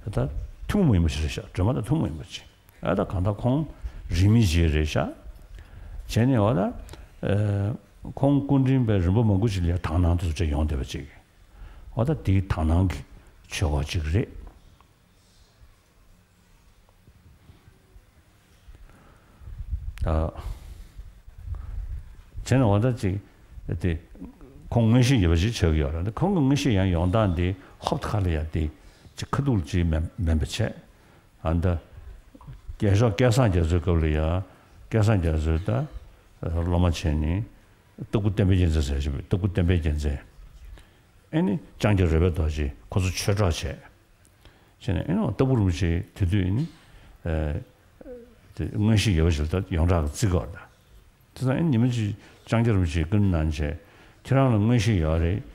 ད་ཐུན་མོང་མ་ཡིན་པ་ཞིག་རེད་ཤག་སྒྲོལ་མ་དང་ཐུན་མོང་མ་ཡིན་པ་ཅིག་ཨ་ད་གང་ལྟར་ཁོང་རིས་མེད་ཅིག་རེད་ཤག་བྱས་ནས་འོ་ད་ཨ་ཁོང་སྐུ་ཕྲེང་པའི་རིམ་པ་མང་པོ་ཅིག་ལ་དག་སྣང་དེ་ཚོ་ཅིག་ཡོང་བསྡད་པ་ཅིག་འོ་ད་དེའི་དག་སྣང་གི་ཆོས་སྐོར་ཅིག་རེད། ད་བྱས་ན་འོ་ད་ཅིག་དེ་ཁོང་མངོན་ཤེས་ཡོད་པ་ཅིག་ཆགས་ཀྱི་ཡོད་རེད། ཁོང་གི་མངོན་ཤེས་ཡང་ཡོང་སྟངས་དེ་ཧོབ་ཁ་ལ་ཡ་དེ་ཅིག་ཁ་ཐུག་ཅིག་མིན་མིན་པ་བྱས། ཨ་ད་རྒྱལ་མཆོག་སྐལ་བཟང་རྒྱ་མཚོའི་སྐབས་ལ་ཡ་སྐལ་བཟང་རྒྱ་མཚོས་ད་སློབ་མ་བྱས་ནས་སྟག་ཕུ་བསྟན་པའི་རྒྱལ་མཚན་ཟེར་བཞིན་པའི་སྟག་ཕུ་བསྟན་པའི་རྒྱལ་མཚན་ཨེ་ནི་ལྕང་སྐྱ་རོལ་པའི་རྡོ་རྗེ་ཁོ་ཚོ་ཆོས་གྲོགས་བྱས། བྱས་ནས་ཨེ་ནི་སྟག་ཕུ་རིན་པོ་ཆེ་དེ་དུས་ཨེ་ནི་ཨེ་དེ་མངོན་ཤེས་ཡོད་པ་ཞིག་ལ་ད་ཡོངས་གྲགས་ཀྱི་བརྩི་གི་ཡོད་རེད། དེ་ཙང་ཨེ་ཉི་མ་གཅིག་ལྕང་སྐྱ་རིན་པོ་ཆེས་སྐུ་མདུན་ནང་བྱས་ཁྱེད་རང་ལ་མངོན་ཤེས་ཡོད་རེད།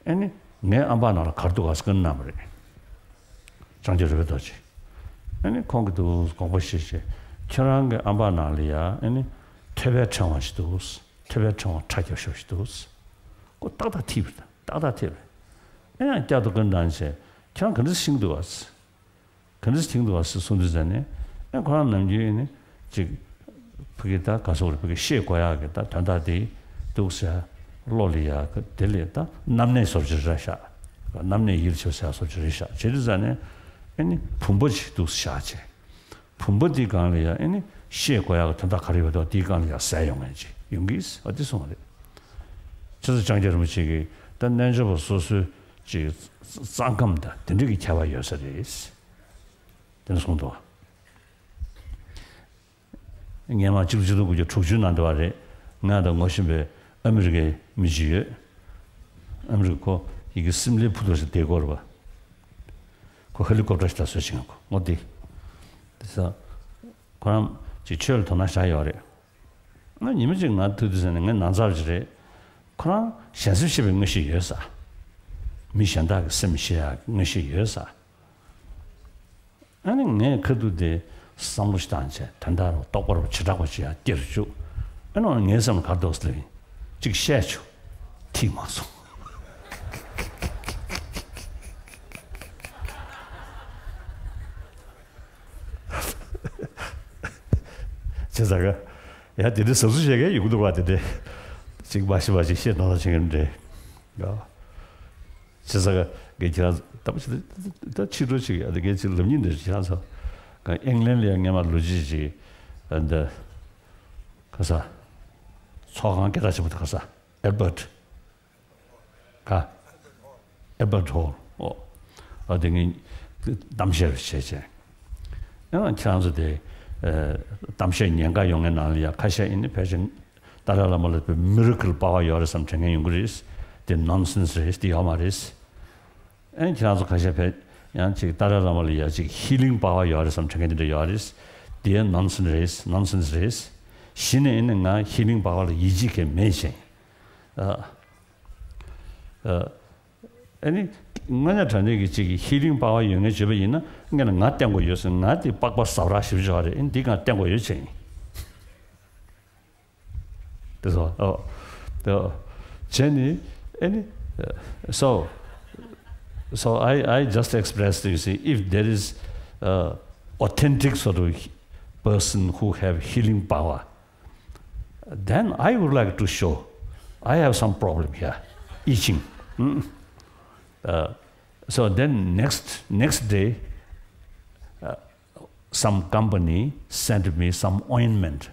ཨེ་ནི་ངའི་ཨམ་པ་ནང་ལ་ག་རེ་འདུག་ག་སྐུ་མདུན་གནང་བ་རེད། ལྕང་སྐྱ་རོལ་པའི་རྡོ་རྗེ། ཨེ་ནི་ཁོང་གིས་འདུག་དགོངས་པ་བཞེས་བྱས་ཁྱེད་རང་གི་ཨམ་པ་ནང་ལ་ཡ་ཨེ་ནི་ཐོད་པའི་ཕྲེང་བ་ཞིག་འདུག་ཐོད་པའི་ཕྲེང་བ་ཁྲ་རྒྱབ་ཤོག་ཞིག་འདུག་ཁོ་ཏག་ཏག་ཐིག་པ་རེད། ཏག་ཏག་ཐིག་པ་རེད། ཨེ་ཡང་བསྐྱར་དུ་སྐུ་མདུན་ནང་བྱས་ཁྱེད་རང་ག་འདྲ་ཤེས་འདུག་ག་ག་འདྲ་ཞིག་ཐིང་འདུག་བ་ཟེར་གསུངས་དུས་ཙ་ནས་ཨེ་ཁོ་རང་ནམ་རྒྱུན་ནི་ཅིག་ཕ་གི་ད་ག་སོག་རེད་ཕ་གི་ཤེས་དགོས་ཡག་གི་ད་དོན་དག་དེ་འདུག་ཟེར་བློ་ལ་ཡག་གི་དེ་ལས་ད་རྣམ་གནས་བཟོ་ཅིག་རེད་ཤག་རྣམ་གནས་ཡིད་ཆེས་ཟེར་བཟོ་ཅིག་རེད་ཤག་བྱེད་དུས་ཙ་ནས་ཨེ་ནི་བུམ་པ་ཅིག་འདུག་བཞག་བྱས་བུམ་པ་དེའི་སྒང་ལ་ཡ་ཨེ་ནི་ཤེས་དགོས་ཡག་གི་དོན་དག་ག་རེ་ཡོད་དོ་དེའི་སྒང་ལ་ཡ་ཟེར་ཡོང་ངེས་ཅིག་ཡོང་གིས་ཨ་དེ་གསུངས་པ་རེད། ཆེ་ས་ལྕང་སྐྱ་རིན་པོ་ཆེ་གིས་ད་རྣལ་འབྱོར་པ་སོ་སོའི་ཅིག་རྩ་ཁམས་དང་དེ་འདྲ་གི་ཁྱད་པར་ཡོད་ས་རེད། དེ་ནས་གསུངས་འདུག་སྔོན་མ་ཆིག་སྟོང་དགུ་བརྒྱ་དྲུག་ཅུ་ནང་དུ་བ་རེད། ང་དང་ངོ་ཤེས་པའི་ཨ་མི་རི་ཀའི་མི་ཅིག་ཡོད། ཨ་མི་རི་ཀ་ཁོ་ཡི་གེ་སིམ་ལའི་ཕུ་ཐོག་ཞིག་བསྡད་ཀྱི་ཡོད་རེད་པ། ཁོ་ཧེ་ལི་ཀོབ་ཊར་ཞིག་ལ་བཟོས་བྱུང་ཁོ་ངོ་དེ། དེ་ས་ཁོ་རང་ཅིག་ཆོས་ལ་དོ་སྣང་བཞག་ཡོད་རེད། ང་ཉི་མ་གཅིག་ང་ཐུག་དུས་ཟེར་ནས་ངའི་ན་ཚ་ཅིག་རེད། ཁོ་རང་གཞན་སེམས་ཤེས་པའི་མངོན་ཤེས་ཡོད་ས། མི་གཞན་དག་གི་སེམས་ཤེས་ཡག་མངོན་ཤེས་ཡོད་ས། ཨ་ནི་ངས་ཁ་ཐུག་དེ་བསམ་བློ་ཞིག་བཏང་བྱས་དོན་དག་རུ་རྟོགས་པ་རུ་བྱེ་བྲག་པ་ཅིག་ཡང་སྐྱེ་རུ་བཅུག་ཨ་ནི་ངའི་སེམས་ལ་ག་རེ་འདུག་ཟེར་ལབ་ཡིན། གཅིག་བཤད་བྱུང་། ཐིག་མ་སོང་། བྱས་ཙང་ཡ་དེ་འདྲའི་ཟབ་ཟུབ་བྱེད་མཁན་ཡོང་གི་འདུག་ག་དེ་འདྲའི། གཅིག་མ་ཤེས་པ་ཅིག་བཤད་གནང་ལ་བྱེད་མཁན་འདྲ། ཡ། བྱས་ཙང་ག་ཁྱེད་རང་ད་ད་ཕྱི་དྲོ་ཅིག་ཨ་ད་ངས་ཅིག་ལབ་སྙིང་འདོད་ཁྱེད་རང་ཚོ། ག་ཨིང་ལན་ལ་ཡང་སྔོན་མ་ལོ་རྒྱུས་ཅིག་ཨ་ད་ག་ས། ཚོགས་ཁང་སྐད་གྲགས་ཆེན་པོ་དེ་ག་ས་ཨེལ་བར་ཊི། ག་ཨེལ་བར་ཊི་ཧོལ། ཨོ། ཨ་དེ་ངས་གཏམ་བཤད་བྱས་བྱས། ཡང་ཁྱེད་རང་ཚོ་དེ་ཨ་གཏམ་བཤད་ཉེན་ཁ་ཡོང་མཁན་ནང་ལ་ཡང་ཁ་ཤས་ཡིན་ནི་ཕལ་ཆེར་ཏཱ་ལའི་བླ་མ་ལ་མི་རེ་ཁལ་པ་བ་ཡོད་རེད་བསམ་དྲན་མཁན་ཡོང་གི་རེད། དེ་ནོན་སེན་སི་རེད། དེ་ཡོད་མ་རེད། ཨ་ནི་ཁྱེད་རང་ཚོ་ཁ་ཤས་ཕལ་ཡང་ཅིག་ཏཱ་ལའི་བླ་མ་ལ་ཡ་ཅིག་ཧི་ལིང་པ་བ་ཡོད་རེད་བསམ་དྲན་མཁན་དེ་འདྲ་ཡོད་རེད། དེ་ནོན་སེན་སི་རེད། ནོན་སེན་སི་རེད། གཞི་ནས་ཨ་ནི་ང་ཧི་ལིང་པ་བ་ལ་ཡིད་ཆེས་གང་མེད་ཅིང་། ཨ། ཨ་ནི་དངོས་གནས་དྲང་གནས་ཀྱི་གཅིག་གི་ཧི་ལིང་པ་བ་ཡོད་མཁན་བརྗོད་པ་ཡིན་ན་སྔོན་ལ་ང་བསྟེན་དགོས་ཡོད་ཟེར། ང་དེ་པགས་པ་ཟབ་ར་ཞིབ་ཞིག་རེད། ཨ་ནི་འདི་ང་བསྟེན་དགོས་ཡོད་ཅེས་ཡིན། དེ་ཚོ་ཨོ་དེ་བྱས་ནི་ཨ་ནི་so so I I just expressed, you see, if there is a authentic sort of person who have healing power, then I would like to show I have some problem here, itching. Mm. Uh, so then next next day, uh, some company sent me some ointment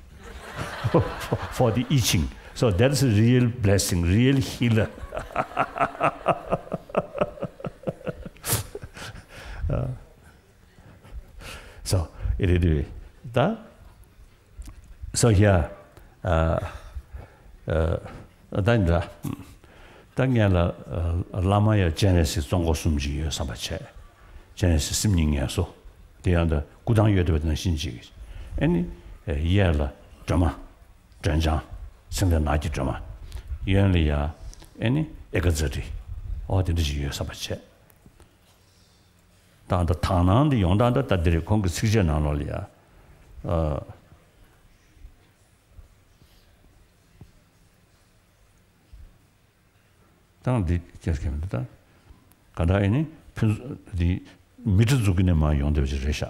for, for the itching. So that's a real blessing, real healer. Uh, so it is. ད། So here, uh, uh, ད་འདྲ། ད་ངས་ལ་བླ་མ་ཡ་སྤྱན་རས་གཟིགས་གཙོ་འཁོར་གསུམ་ཅིག་ཡོད་བསམ་པ་བྱས། སྤྱན་རས་གཟིགས་སེམས་ཉིད་ངལ་གསོ། དེ་ཡང་ད་སྐུ་ཐང་ཡོད་བསྡད་པ་དེ་ནང་བཞིན་ཅིག་ཨེ་ནི། གཡས་ལ་སྒྲོལ་མ། སྒྲོལ་ལྗང་། སེང་གེ་ནགས་ཀྱི་སྒྲོལ་མ། གཡོན་ལ་ཡ། ཨེ་ནི་ཨེ་ཀ་ཛ་ཊི། ཨོ་དེ་འདྲ་ཞིག་ཡོད་བསམ་པ་བྱས། ད་ད་དག་སྣང་འདི་ཡོང་སྟངས་ད་ད་འདི་རེད། ཁོང་གི་ཚིགས་བཅད་ནང་ལོགས་ལ་ཡ། ཨ། ད་འདི་སྐྱེས་ཀྱི་མི་འདུག་ད། ག་ད་ཨེ་ནི་ཕུན་འདི་མི་ཏྲ་ཛུ་ཀི་ནས་མར་ཡོང་བསྡད་པ་ཅིག་རེད་ཤག་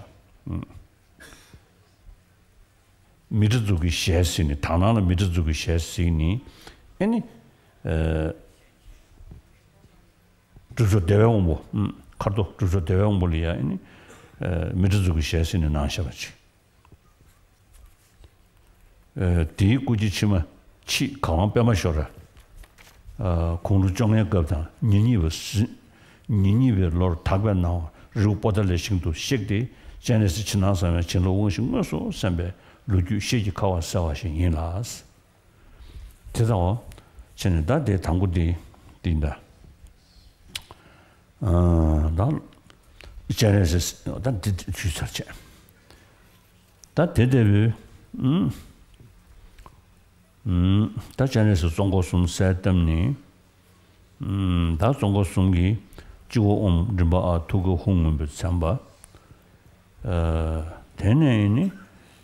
མི་ཏྲ་ཛུ་ཀི་ཞལ་གཟིགས་ནི། དག་སྣང་ལ་མི་ཏྲ་ཛུ་ཀི་ཞལ་གཟིགས་ནི། ཨེ་ནི། ཨ། སྒྲུབ་མཆོག་བདེ་བའི་དབང་པོ། ཨུམ། མཁར་རྡོ་སྒྲུབ་མཆོག་བདེ་བའི་དབང་པོ་ལ་ཡ་ཨེ་ནི། ཨ། མི་ཏྲ་ཛུ་ཀི་ཞལ་གཟིགས་ནི་གནང་བཞག་པ་ཅིག་ཨ། དེའི་སྐུ་རྒྱུད་ཕྱི་མ་ཕྱིས་གར་དབང་པདྨ་ཞོ་ར། ཨ། དགུང་ལོ་བཅོ་ལྔའི་སྐབས་དང་ཉེར་གཉིས་པ་ཟི། ཉེར་གཉིས་པའི་ལོར་དག་པའི་སྣང་བ་རི་བོ་པོ་ཏཱ་ལའི་ཞིང་དུ་གཤེགས་ཏེ། སྤྱན་རས་གཟིགས་ཕྱི་ནང་གསང་བའི་བྱིན་རླབས་དབང་བཞི་དངོས་སུ་གསན་པའི་ལོ་རྒྱུས་ཤེལ་གྱི་ཁ་བ་གསལ་བ་ཞིག་ཡིན་ལ། དེ་ལྟ་བུ་བྱས་ནས་ད་དེ་དང་པོ་དེ་འདི་འདྲ། ཨ། ད་སྤྱན་རས་གཟིགས་ད་འདི་འདི་ཞུས་ཚར་བྱས། ད་དེ་ལྟ་བུའི། ཨུམ། ཨུམ། ད་སྤྱན་རས་གཟིགས་གཙོ་འཁོར་གསུམ་གསལ་བཏབ་ནི། ཨུམ། ད་གཙོ་འཁོར་གསུམ་གྱི་སྤྱི་བོ་ཨོཾ། མགྲིན་པ་ཨཱཿ། ཐུགས་ཀ་ཧཱུྃ། མངོན་པར་མཚན་པ། ཨ། དེ་ནས་ནི།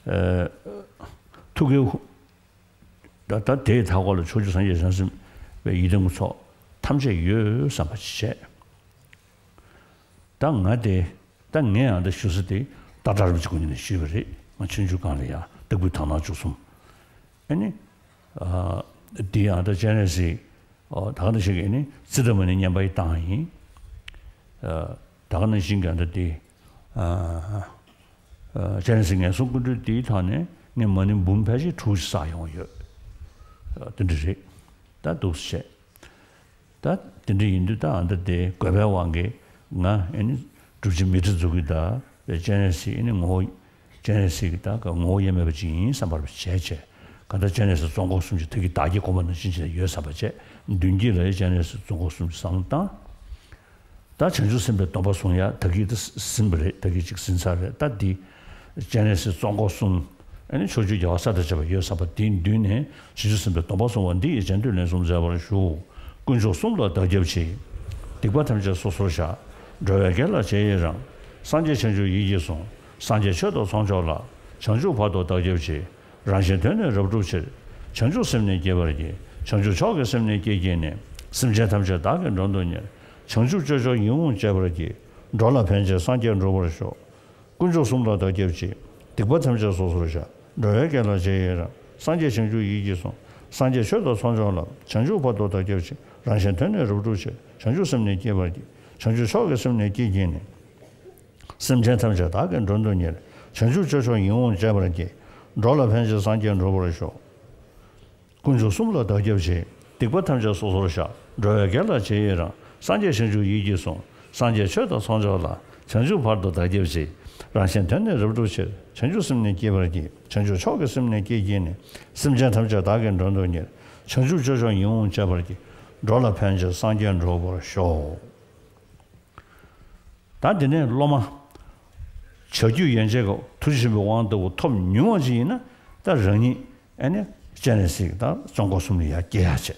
ཨ། ཐུགས་ཀའི་ཧཱུྃ། ད་ད་དེའི་མཐའ་སྐོར་ལ་ཕྱོགས་བཅུ་སངས་རྒྱས་བྱང་སེམས་དཔའི་ཡི་དམ་གྱི་ཚོགས་ཐམས་ཅད་ཡོད་བསམ་པ་ཞིག་བྱས། ད་ང་དེ། ད་ངས་ཡང་ད་ཞུ་ས་དེ་སྟག་བྲག་རིན་པོ་ཆེ་སྐུ་མདུན་ནས་ཞུས་པ་རེད། ང་ཆོས་འབྱུང་སྒང་ལ་ཡང་ལྟ་བུའི་དག་སྣང་བཅུ་གསུམ། ཨ་ནི། ཨ། འདི་ཡང་ད་སྤྱན་རས་གཟིགས། ཨོ། ད་ག་ནང་བཞིན་གྱི་ནི་ཙིཏྟ་མུ་ནེ་བསྙེན་པ་ཡི་བཏང་ཡིན། ཨ། ད་ག་ནང་བཞིན་གྱི་ད་དེ། ཨ། ཨ། སྤྱན་རས་གཟིགས་ངན་སོང་ཀུན་འདུལ་འདིའི་ཐོག་ནས་ངས་མ་ཎི་འབུམ་ཕལ་ཆེར་དྲུག་ཅིག་བསགས་ཡོང་ཡོད། ཨ། དེ་འདྲ་རེད། ད་འདུག་སེ་བྱས། ད་དེ་འདྲ་ཡིན་དུས་ད་ཨ་ད་དེ་དགོས་པའི་དབང་གིས་ང་ཨེ་ནི་སྒྲུབ་བྱེད་མི་ཏྲ་ཛུ་ཀི་དང་སྤྱན་རས་གཟིགས་ཨེ་ནི་ངོ་བོ། སྤྱན་རས་གཟིགས་ཀྱི་ད་ག་ངོ་བོ་དབྱེར་མེད་པ་ཅིག་ཡིན་བསམ་པར་བྱས་བྱས། གང་ལྟར་སྤྱན་རས་གཟིགས་གཙོ་འཁོར་གསུམ་གྱི་ཐུགས་ཀྱི་བདག་བསྐྱེད་སྒོམ་པ་ནང་བཞིན་ཅིག་ཡོད་བསམ་པ་བྱས། མདུན་བསྐྱེད་ལ་ཡང་སྤྱན་རས་གཟིགས་གཙོ་འཁོར་གསུམ་གྱི་བསམ་བློ་བཏང་། ད་བྱང་ཆུབ་སེམས་དཔའི་སྡོམ་པ་བཟུང་ཡ་ད་གིན་ད་ཟིན་པ་རེད། ད་གིན་ཅིག་ཟིན་ཚར་རེད། ད་འདི་སྤྱན་རས་གཟིགས་གཙོ་འཁོར་གསུམ། ཨ་ནི་ཕྱོགས་བཅུའི་རྒྱལ་བ་སྲས་དང་བཅས་པ་ཡོད་བསམ་པ་དེའི་མདུན་ནས་བྱང་ཆུབ་སེམས་དཔའི་སྡོམ་པ་བཟུང་བ་འདི་ཡི་རྗེས་ཟློས་ལན་གསུམ་མཛད་པར་ཞུ། དཀོན་མཆོག་གསུམ་ལ་བདག་སྐྱབས་མཆི། སྡིག་པ་ཐམས་ཅད་སོ་སོར་བཤགས། འགྲོ་བའི་དགེ་ལ་རྗེས་ཡི་རང་། སངས་རྒྱས་བྱང་ཆུབ་ཡིད་ཀྱིས་བཟུང་། སངས་རྒྱས་ཆོས་དང་ཚོགས་མཆོག་ལ། བྱང་ཆུབ་བར་དུ་བདག་སྐྱབས་མཆི། རང་གཞན་དོན་ནི་རབ་བསྒྲུབ་ཕྱིར། བྱང་ཆུབ་སེམས་ནི་བསྐྱེད་པར་བགྱི། བྱང་ཆུབ་མཆོག་གི་སེམས་ནི་བསྐྱེད་བགྱིས་ནས། སེམས་ཅན་ཐམས་ཅད་བདག་གིས་མགྲོན་དུ་གཉེར། བྱང་ཆུབ་སྤྱོད་མཆོག་ཡིད་འོང་སྤྱད་པར་བགྱི། འགྲོ་ལ་ཕན་ཕྱིར་སངས་རྒྱས་འགྲུབ་པར་ཤོག། དཀོན་མཆོག་གསུམ་ལ་བདག་སྐྱབས་མཆི། སྡིག་པ་ཐམས་ཅད་སོ་སོར་བཤགས། འགྲོ་བའི་དགེ་ལ་རྗེས་ཡི་རང་། སངས་རྒྱས་བྱང་ཆུབ་ཡིད་ཀྱིས་བཟུང་། སངས་རྒྱས་ཆོས་དང་ཚོགས་མཆོག་ལ། བྱང་ཆུབ་བར་དུ་བདག་སྐྱབས་མཆི། རང་གཞན་དོན་ནི་རབ་བསྒྲུབ་ཕྱིར། བྱང་ཆུབ་སེམས་ནི་བསྐྱེད་པར་བགྱི། བྱང་ཆུབ་མཆོག་གི་སེམས་ནི་བསྐྱེད་བགྱིས་ནས། སེམས་ཅན་ཐམས་ཅད་བདག་གིས་མགྲོན་དུ་གཉེར། བྱང་ཆུབ་སྤྱོད་མཆོག་ཡིད་འོང་སྤྱད་པར་བགྱི། འགྲོ་ལ་ཕན་ཕྱིར་སངས་རྒྱས་འགྲུབ་པར་ཤོག། དཀོན་མཆོག་གསུམ་ལ་བདག་སྐྱབས་མཆི། སྡིག་པ་ཐམས་ཅད་སོ་སོར་བཤགས། འགྲོ་བའི་དགེ་ལ་རྗེས་ཡི་རང་། སངས་རྒྱས་བྱང་ཆུབ་ཡིད་ཀྱིས་བཟུང་། སངས་རྒྱས་ཆོས་དང་ཚོགས་མཆོག་ལ། བྱང་ཆུབ་བར་དུ་བདག་སྐྱབས་མཆི། རང་གཞན་དོན་ནི་རབ་བསྒྲུབ་ཕྱིར། བྱང་ཆུབ་སེམས་ནི་བསྐྱེད་པར་བགྱི། བྱང་ཆུབ་མཆོག་གི་སེམས་ནི་བསྐྱེད་བགྱིས་ནས། སེམས་ཅན་ཐམས་ཅད་བདག་གིས་མགྲོན་དུ་གཉེར། བྱང་ཆུབ་སྤྱོད་མཆོག་ཡིད་འོང་སྤྱད་པར་བགྱི། འགྲོ་ལ་ཕན་ཕྱིར་སངས་རྒྱས་འགྲུབ་པར་ཤོག། ད་དེ་ནས་སློབ་མ་བྱ་རྒྱུད་ཡན་ཆད་ཀྱི་ཐུགས་རྗེ་ཆེན་པོའི་དབང་ལྟ་བུ་ཐོབ་མྱོང་བ་ཅིག་ཡིན་ན། ད་རང་ཉིད་ཨ་ནི་སྤྱན་རས་གཟིགས་དང་གཙོ་འཁོར་གསུམ་ལ་ཡར་སྐྱེ་ཡག་བྱས།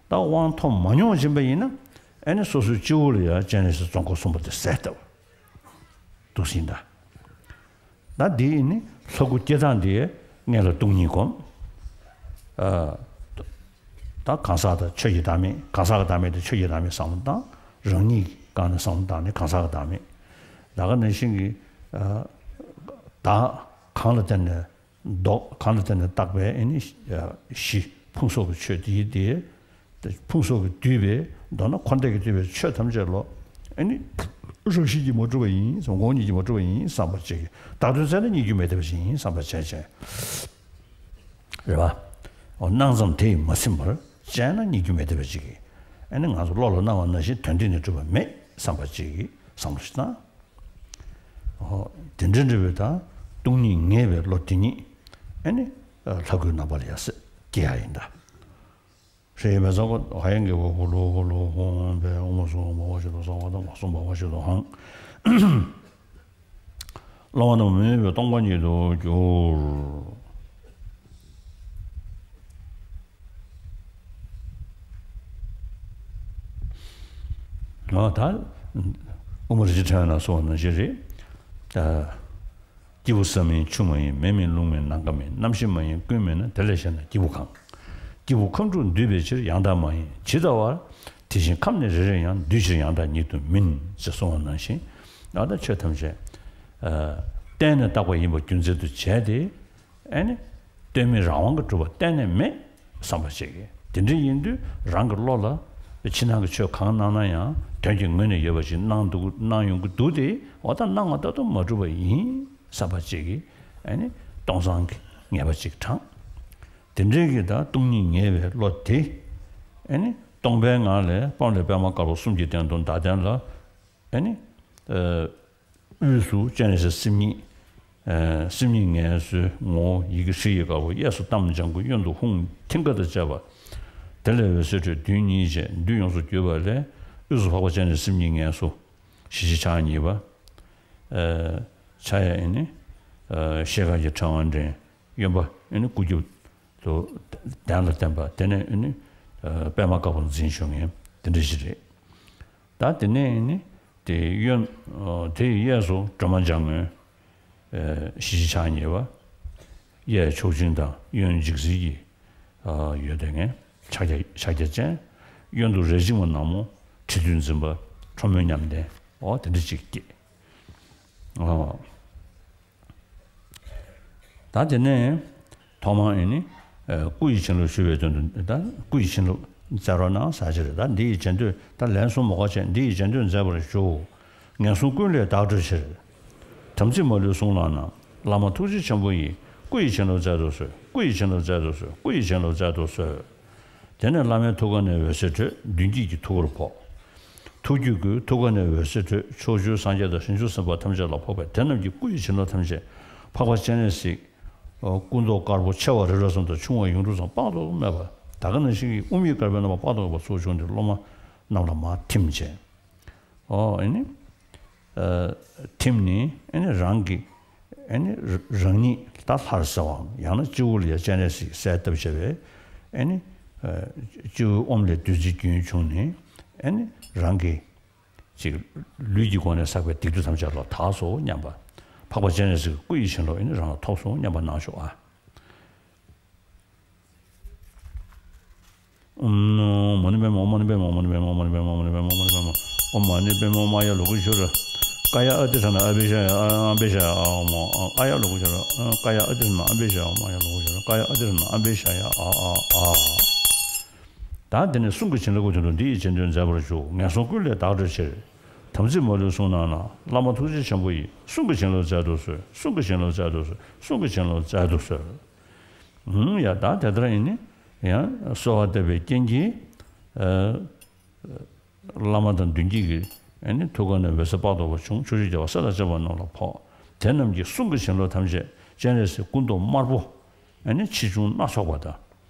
ད་དབང་ཐོབ་མ་མྱོང་བ་ཅིག་ཡིན་པ་ཡིན་ན། ཨ་ནི་སོ་སོའི་སྤྱི་བོ་ལ་ཡར་སྤྱན་རས་གཟིགས་གཙོ་འཁོར་གསུམ་པོ་དེ་གསལ་བཏབ། འདུག་སེ་ཡིན་ད། ད་འདི་ནི་ལྷ་སྐུ་སྐྱེ་སྟངས་འདི་སྔོན་ལ་སྟོང་ཉིད་སྒོམ། ཨ། ད་གང་ཟག་དང་ཆོས་ཀྱི་བདག་མེད། གང་ཟག་གི་བདག་མེད་དེ་ཆོས་ཀྱི་བདག་མེད་བསམ་བློ་བཏང་། རང་ཉིད་སྒང་ནས་བསམ་བློ་བཏང་ནས་གང་ཟག་གི་བདག་མེད། ད་ག་ནང་བཞིན་གྱི། ཨ། བདག་གང་ལ་བརྟེན་ནས་བཟློག། གང་ལ་བརྟེན་ནས་བཏགས་པའི་ཨེ་ནི་གཞི། ཕུང་སོགས་ཀྱི་ཆོས་དེའི་དེ། ཕུང་སོགས་ཀྱིས་བསྡུས་པའི་མདོར་ན་འཁོར་འདས་ཀྱིས་བསྡུས་པའི་ཆོས་ཐམས་ཅད་ལོ། ཨ་ནི་རང་བཞིན་གྱིས་མ་གྲུབ་པ་ཡིན་བསམ། ངོ་བོ་ཉིད་ཀྱིས་མ་གྲུབ་པ་ཡིན་བསམ་པ་ཅིག་གིས་བདག་དོན་བཙལ་ན་རྙེད་རྒྱུ་མེད་བསྡད་པ་ཅིག་ཡིན་བསམ་པ་བྱས་བྱས། རེད་པ། འོ་སྣང་ཙམ་དེ་ཡིས་མ་ཟིན་པར་དཔྱད་ན་རྙེད་རྒྱུ་མེད་བསྡད་པ་ཅིག་གིས། ཨ་ནི་ང་ཚོ་བློ་ལ་སྣང་བ་ནང་བཞིན་དོན་སྟེང་ནས་གྲུབ་པ་མེད་བསམ་པ་ཅིག་གིས་བསམ་བློ་ཞིག་བཏང་། འོ་དེ་འདྲ་འདྲ་བའི་ད་སྟོང་ཉིད་ངེས་པའི་བློ་དེ་ཉིད། ཨ་ནི་ལྷ་སྐུའི་རྣམ་པ་ལ་ཡང་སྐྱེ་ཡ་ཡིན་ད། ཧྲཱི་མེ་ཚ་ཁོ་ཧ་ཡང་གི་ཧོ་ཧོ་ལོ་ཧོ་ལོ་ཧོ་ཧོ་བེ་ཨོ་མ་སུ་མ་བ་ཤི་ཏོ་ས་བ་དང་མ་སུ་མ་བ་ཤི་ཏོ་ཧང་། བླ་མ་རྣམས་མི་མེད་པའི་སྟོང་པ་ཉིད་དུ་གྱུར། ང་ད་དབུ་མ་རིན་ཆེན་ཕྲེང་བ་ན་གསུངས་པ་ནང་བཞིན་རེད། ད། སྐྱེས་བུ་ས་མིན་ཆུ་མ་ཡིན། མེ་མིན་རླུང་མིན་ནམ་མཁའ་མིན། རྣམ་ཤེས་མ་ཡིན་ཀུན་མིན་ན། དེ་ལས་གཞན་ན་སྐྱེས་བུ་གང་། སྐྱེས་བུ་ཁམས་དྲུག་འདུས་པའི་ཕྱིར། ཡང་དག་མ་ཡིན་ཇི་ལྟ་བར། དེ་བཞིན་ཁམས་ནི་རེ་རེ་ཡང་། འདུས་ཕྱིར་ཡང་དག་ཉིད་དུ་མིན། ཅེས་གསུངས་པ་ནང་བཞིན། ད་ལྟ་ཆོས་ཐམས་ཅད་གཏན་ནས་བཏགས་པ་ཡིན་པ་རྒྱུ་མཚན་དུ་བྱས་ཏེ། ཨ་ནི་གཏན་མེད་རང་དབང་གིས་གྲུབ་པ་གཏན་ནས་མེད་བསམ་པ་བྱེད་ཀྱི། དེ་འདྲ་ཡིན་དུས་རང་གི་བློ་ལ་ཕྱི་ནང་གི་ཆོས་གང་སྣང་ན་ཡང་དོན་གྱི་ངོས་ནས་ཡོད་པ་ཞིག་སྣང་འདུག་སྣང་ཡོང་གི་འདུག་སྟེ། འོ་ད་སྣང་བ་ལྟར་དུ་མ་གྲུབ་པ་ཡིན་བསམ་པ་བྱེད་ཀྱི། ཨ་ནི་སྟོང་སང་གི་ངེས་པ་ཅིག་དྲངས། དེ་འདྲའི་གི་ད་སྟོང་ཉིད་ངེས་པའི་བློ་དེ། ཨ་ནི་སྟོང་པའི་ངང་ལས་སྤང་ལས་པད་མ་དཀར་པོ་གསུམ་གྱི་སྟེང་དུ་བདག་བསྟན་ལ། ཨ་ནི། ཨ། དབུས་སུ་སྤྱན་རས་གཟིགས་སེམས་ཉིད། ཨ། སེམས་ཉིད་ངལ་གསོའི་ངོ་བོ་ཡི་གེ་ཧྲཱིཿཡིག་དཀར་པོ། གཡས་སུ་ཏམ་ལྗང་གུ། གཡོན་དུ་ཧཱུྃ་མཐིང་ག་དང་བཅས་པ། དེ་ལས་འོད་ཟེར་འཕྲོས་མདུན་གཉིས་བྱས། མདུན་ཡོངས་སུ་གྱུར་པ་ལས། དབུས་སུ་འཕགས་པ་སྤྱན་རས་གཟིགས་སེམས་ཉིད་ངལ་གསོ། ཞི་བྱེད་ཕྱག་གཉིས་པ། ཨ། ཕྱག་གཡས་ཨ་ནི། ཨ། ཤེལ་དཀར་གྱི་ཕྲེང་བ་འདྲེན། གཡོན་པ་ཨ་ནི་སྐུ་རྒྱབ་ཏུ་གདན་ལ་བསྟན་པ། དེ་ནས་ཨ་ནི། ཨ། པད་མ་དཀར་པོ་འཛིན་བཞུགས་མཁན་དེ་འདྲ་ཞིག་རེད། ད་དེ་ནས་ཨ་ནི་དེ་གཡོན། ཨ། དེ་ཡི་གཡས་སུ་སྒྲོལ་མ་ལྗང་སྔོན། ཨ། ཞི་བྱེད་ཕྱག་གཉིས་པ། གཡས་མཆོག་སྦྱིན་དང་གཡོན་འཇིགས་བྱེད་ཀྱི། ཨ། ཡོད་དེ་ངས་ཕྱག་རྒྱ་ཕྱག་རྒྱ་ཅན། གཡོན་དུ་རལ་གཅིག་མ་ནག་མོ་ཁྲི་བདུན་འཛིན་པ་ཁྲོ་མོའི་ཉམས་ལྡན། འོ་དེ་འདྲ་ཅིག་སྐྱེས། ཨ། ད་དེ་ནས་ཐོག་མར་ཨ་ནི། ཨ། སྐུ་ཡི་བྱིན་རླབས་ཞུ་བའི་དོན་དུ། ད་སྐུ་ཡི་བྱིན་རླབས་སྩལ་རོགས་གནང་ཟེར་གྱི་རེད། ད་འདི་ཡི་རྗེས་ཟློས་ད་ལན་གསུམ་མ་གོ་བྱས། འདི་ཡི་རྗེས་ཟློས་མཛད་པར་ཞུ། ངན་སོང་ཀུན་ལས་བདག་སྒྲོལ་ཕྱིར། དམ་ཚིག་མ་ལུས་བསྲུང་བླངས་ན། བླ་མ་ཐུགས་རྗེ་ཆེན་པོ་ཡིས། སྐུ་ཡི་བྱིན་རླབས་སྩལ་དུ་གསོལ། སྐུ་ཡི་བྱིན་རླབས་སྩལ་དུ་གསོལ། སྐུ་ཡི་བྱིན་རླབས་སྩལ་དུ་གསོལ། དེ་ནས་བླ་མའི་ཐུགས་ཀ་ནས་འོད་ཟེར་འཕྲོས་མདུན་བསྐྱེད་ཀྱི་ཐུགས་ཀར་ཕོག། ཐུགས་རྒྱུད་ཀྱི་ཐུགས་ཀ་ནས་འོད་ཟེར་འཕྲོས་ཕྱོགས་བཅུའི་སངས་རྒྱས་དང་བྱང་ཆུབ་སེམས་དཔའ་ཐམས་ཅད་ལ་ཕོག་པས། དེ་རྣམས་ཀྱི་སྐུ་ཡི་བྱིན་རླབས་ཐམས་ཅད་འཕགས་པ་སྤྱན་རས་གཟིགས། ཨ། སྐུ་མདོག་དཀར་པོ་ཆེ་བ་རི་རབ་ཙམ་དང་ཆུང་བ་ཡུངས་འབྲུ་ཙམ་དཔག་ཏུ་མེད་པ། ད་ག་ནང་བཞིན་གྱི་དབུ་མའི་བཀའ་པའི་རྣམ་པ་དཔག་ཏུ་མེད་པ་ཚོགས་བྱུང་སྟེ་སློབ་མ་རྣམས་ལ་མར་ཐིམ་བྱས། ཨོ། ཨ་ནི། ཨ། ཐིམ་ནས་ཨ་ནི་རང་གི་ཨ་ནི་རང་ཉིད་ད་ལྷར་གསལ་བའམ་ཡང་ན་སྤྱི་བོ་ལ་ཡ་སྤྱན་རས་གཟིགས་གསལ་བཏབ་བྱས་པས། ཨ་ནི། ཨ། སྤྱི་བོའི་ཨོམ་ལས་བདུད་རྩི་རྒྱུན་བྱུང་ནས། ཨ་ནི་རང་གི་ཅིག་ལུས་ཀྱི་སྒོ་ནས་བསགས་པའི་སྡིག་སྒྲིབ་ཐམས་ཅད་ལ་དག་སོ་སྙམ་པ། འཕགས་པ་སྤྱན་རས་གཟིགས་ཀྱི་སྐུ་ཡི་བྱིན་རླབས་ཨ་ནི་རང་ལ་ཐོབ་སོ་སྙམ་པ་གནང་ཤོག་ཨ། ཨོཾ་མ་ཎི་པདྨེ་ཧཱུྃ། མ་ཎི་པདྨེ་ཧཱུྃ། མ་ཎི་པདྨེ་ཧཱུྃ། ཨོཾ་མ་ཎི་པདྨེ་ཧཱུྃ། ཨཱ་ཡ་ལོ་ཀེ་ཤྭ་ར། ཀཱ་ཡ་ཨ་ཏི་ཥ་ཎ་ཨ་པེ་ཤ་ཡ། ཨ། ཨ་པེ་ཤ་ཡ། ཨ། ཨོཾ། ཨཱ་ཡ་ལོ་ཀེ་ཤྭ་ར། ཀཱ་ཡ་ཨ་ཏི་ཥ་ཎ་ཨ་པེ་ཤ་ཡ། ཨོཾ། ཨཱ་ཡ་ལོ་ཀེ་ཤྭ་ར། ཀཱ་ཡ་ཨ་ཏི་ཥ་ཎ་ཨ་པེ་ཤ་ཡ། ཨ། ཨ། ཨ། ད་དེ་ནས་གསུང་གི་བྱིན་རླབས་ཀྱི་དོན་དུ་འདི་ཡི་རྗེས་ཟློས་མཛད་པར་ཞུ། ངན་སོང་ཀུན་ལས་བདག་སྒྲོལ་ཕྱིར། དམ་ཚིག་མ་ལུས་བསྲུང་གནང་ན། བླ་མ་ཐུགས་རྗེ་ཆེན་པོ་ཡིས། གསུང་གི་བྱིན་རླབས་སྩལ་དུ་གསོལ། གསུང་གི་བྱིན་རླབས་སྩལ་དུ་གསོལ། གསུང་གི་བྱིན་རླབས་སྩལ་དུ་གསོལ། ཨུམ། ཡ། ད་དེ་ལྟར་ཡིན་ནི་ཡང་གསོལ་བ་བཏབ་པའི་རྐྱེན་གྱིས། ཨ། བླ་མ་དང་མདུན་བསྐྱེད་ཀྱི་ཨ་ནི་ཐུགས་ཀ་ནས་འོད་ཟེར་དཔག་ཏུ་མེད་པ་བྱུང་། ཕྱོགས་བཅུའི་རྒྱལ་བ་སྲས་དང་བཅས་པ་རྣམས་ལ་ཕོག། དེ་རྣམས་ཀྱི་གསུང་གི་བྱིན་རླབས་ཐམས་ཅད་སྤྱན་རས་གཟིགས་སྐུ་མདོག་དམར་པོ། ཨ་ནི་ཆེ་ཆུང་སྣ་ཚོགས་པ་དང་།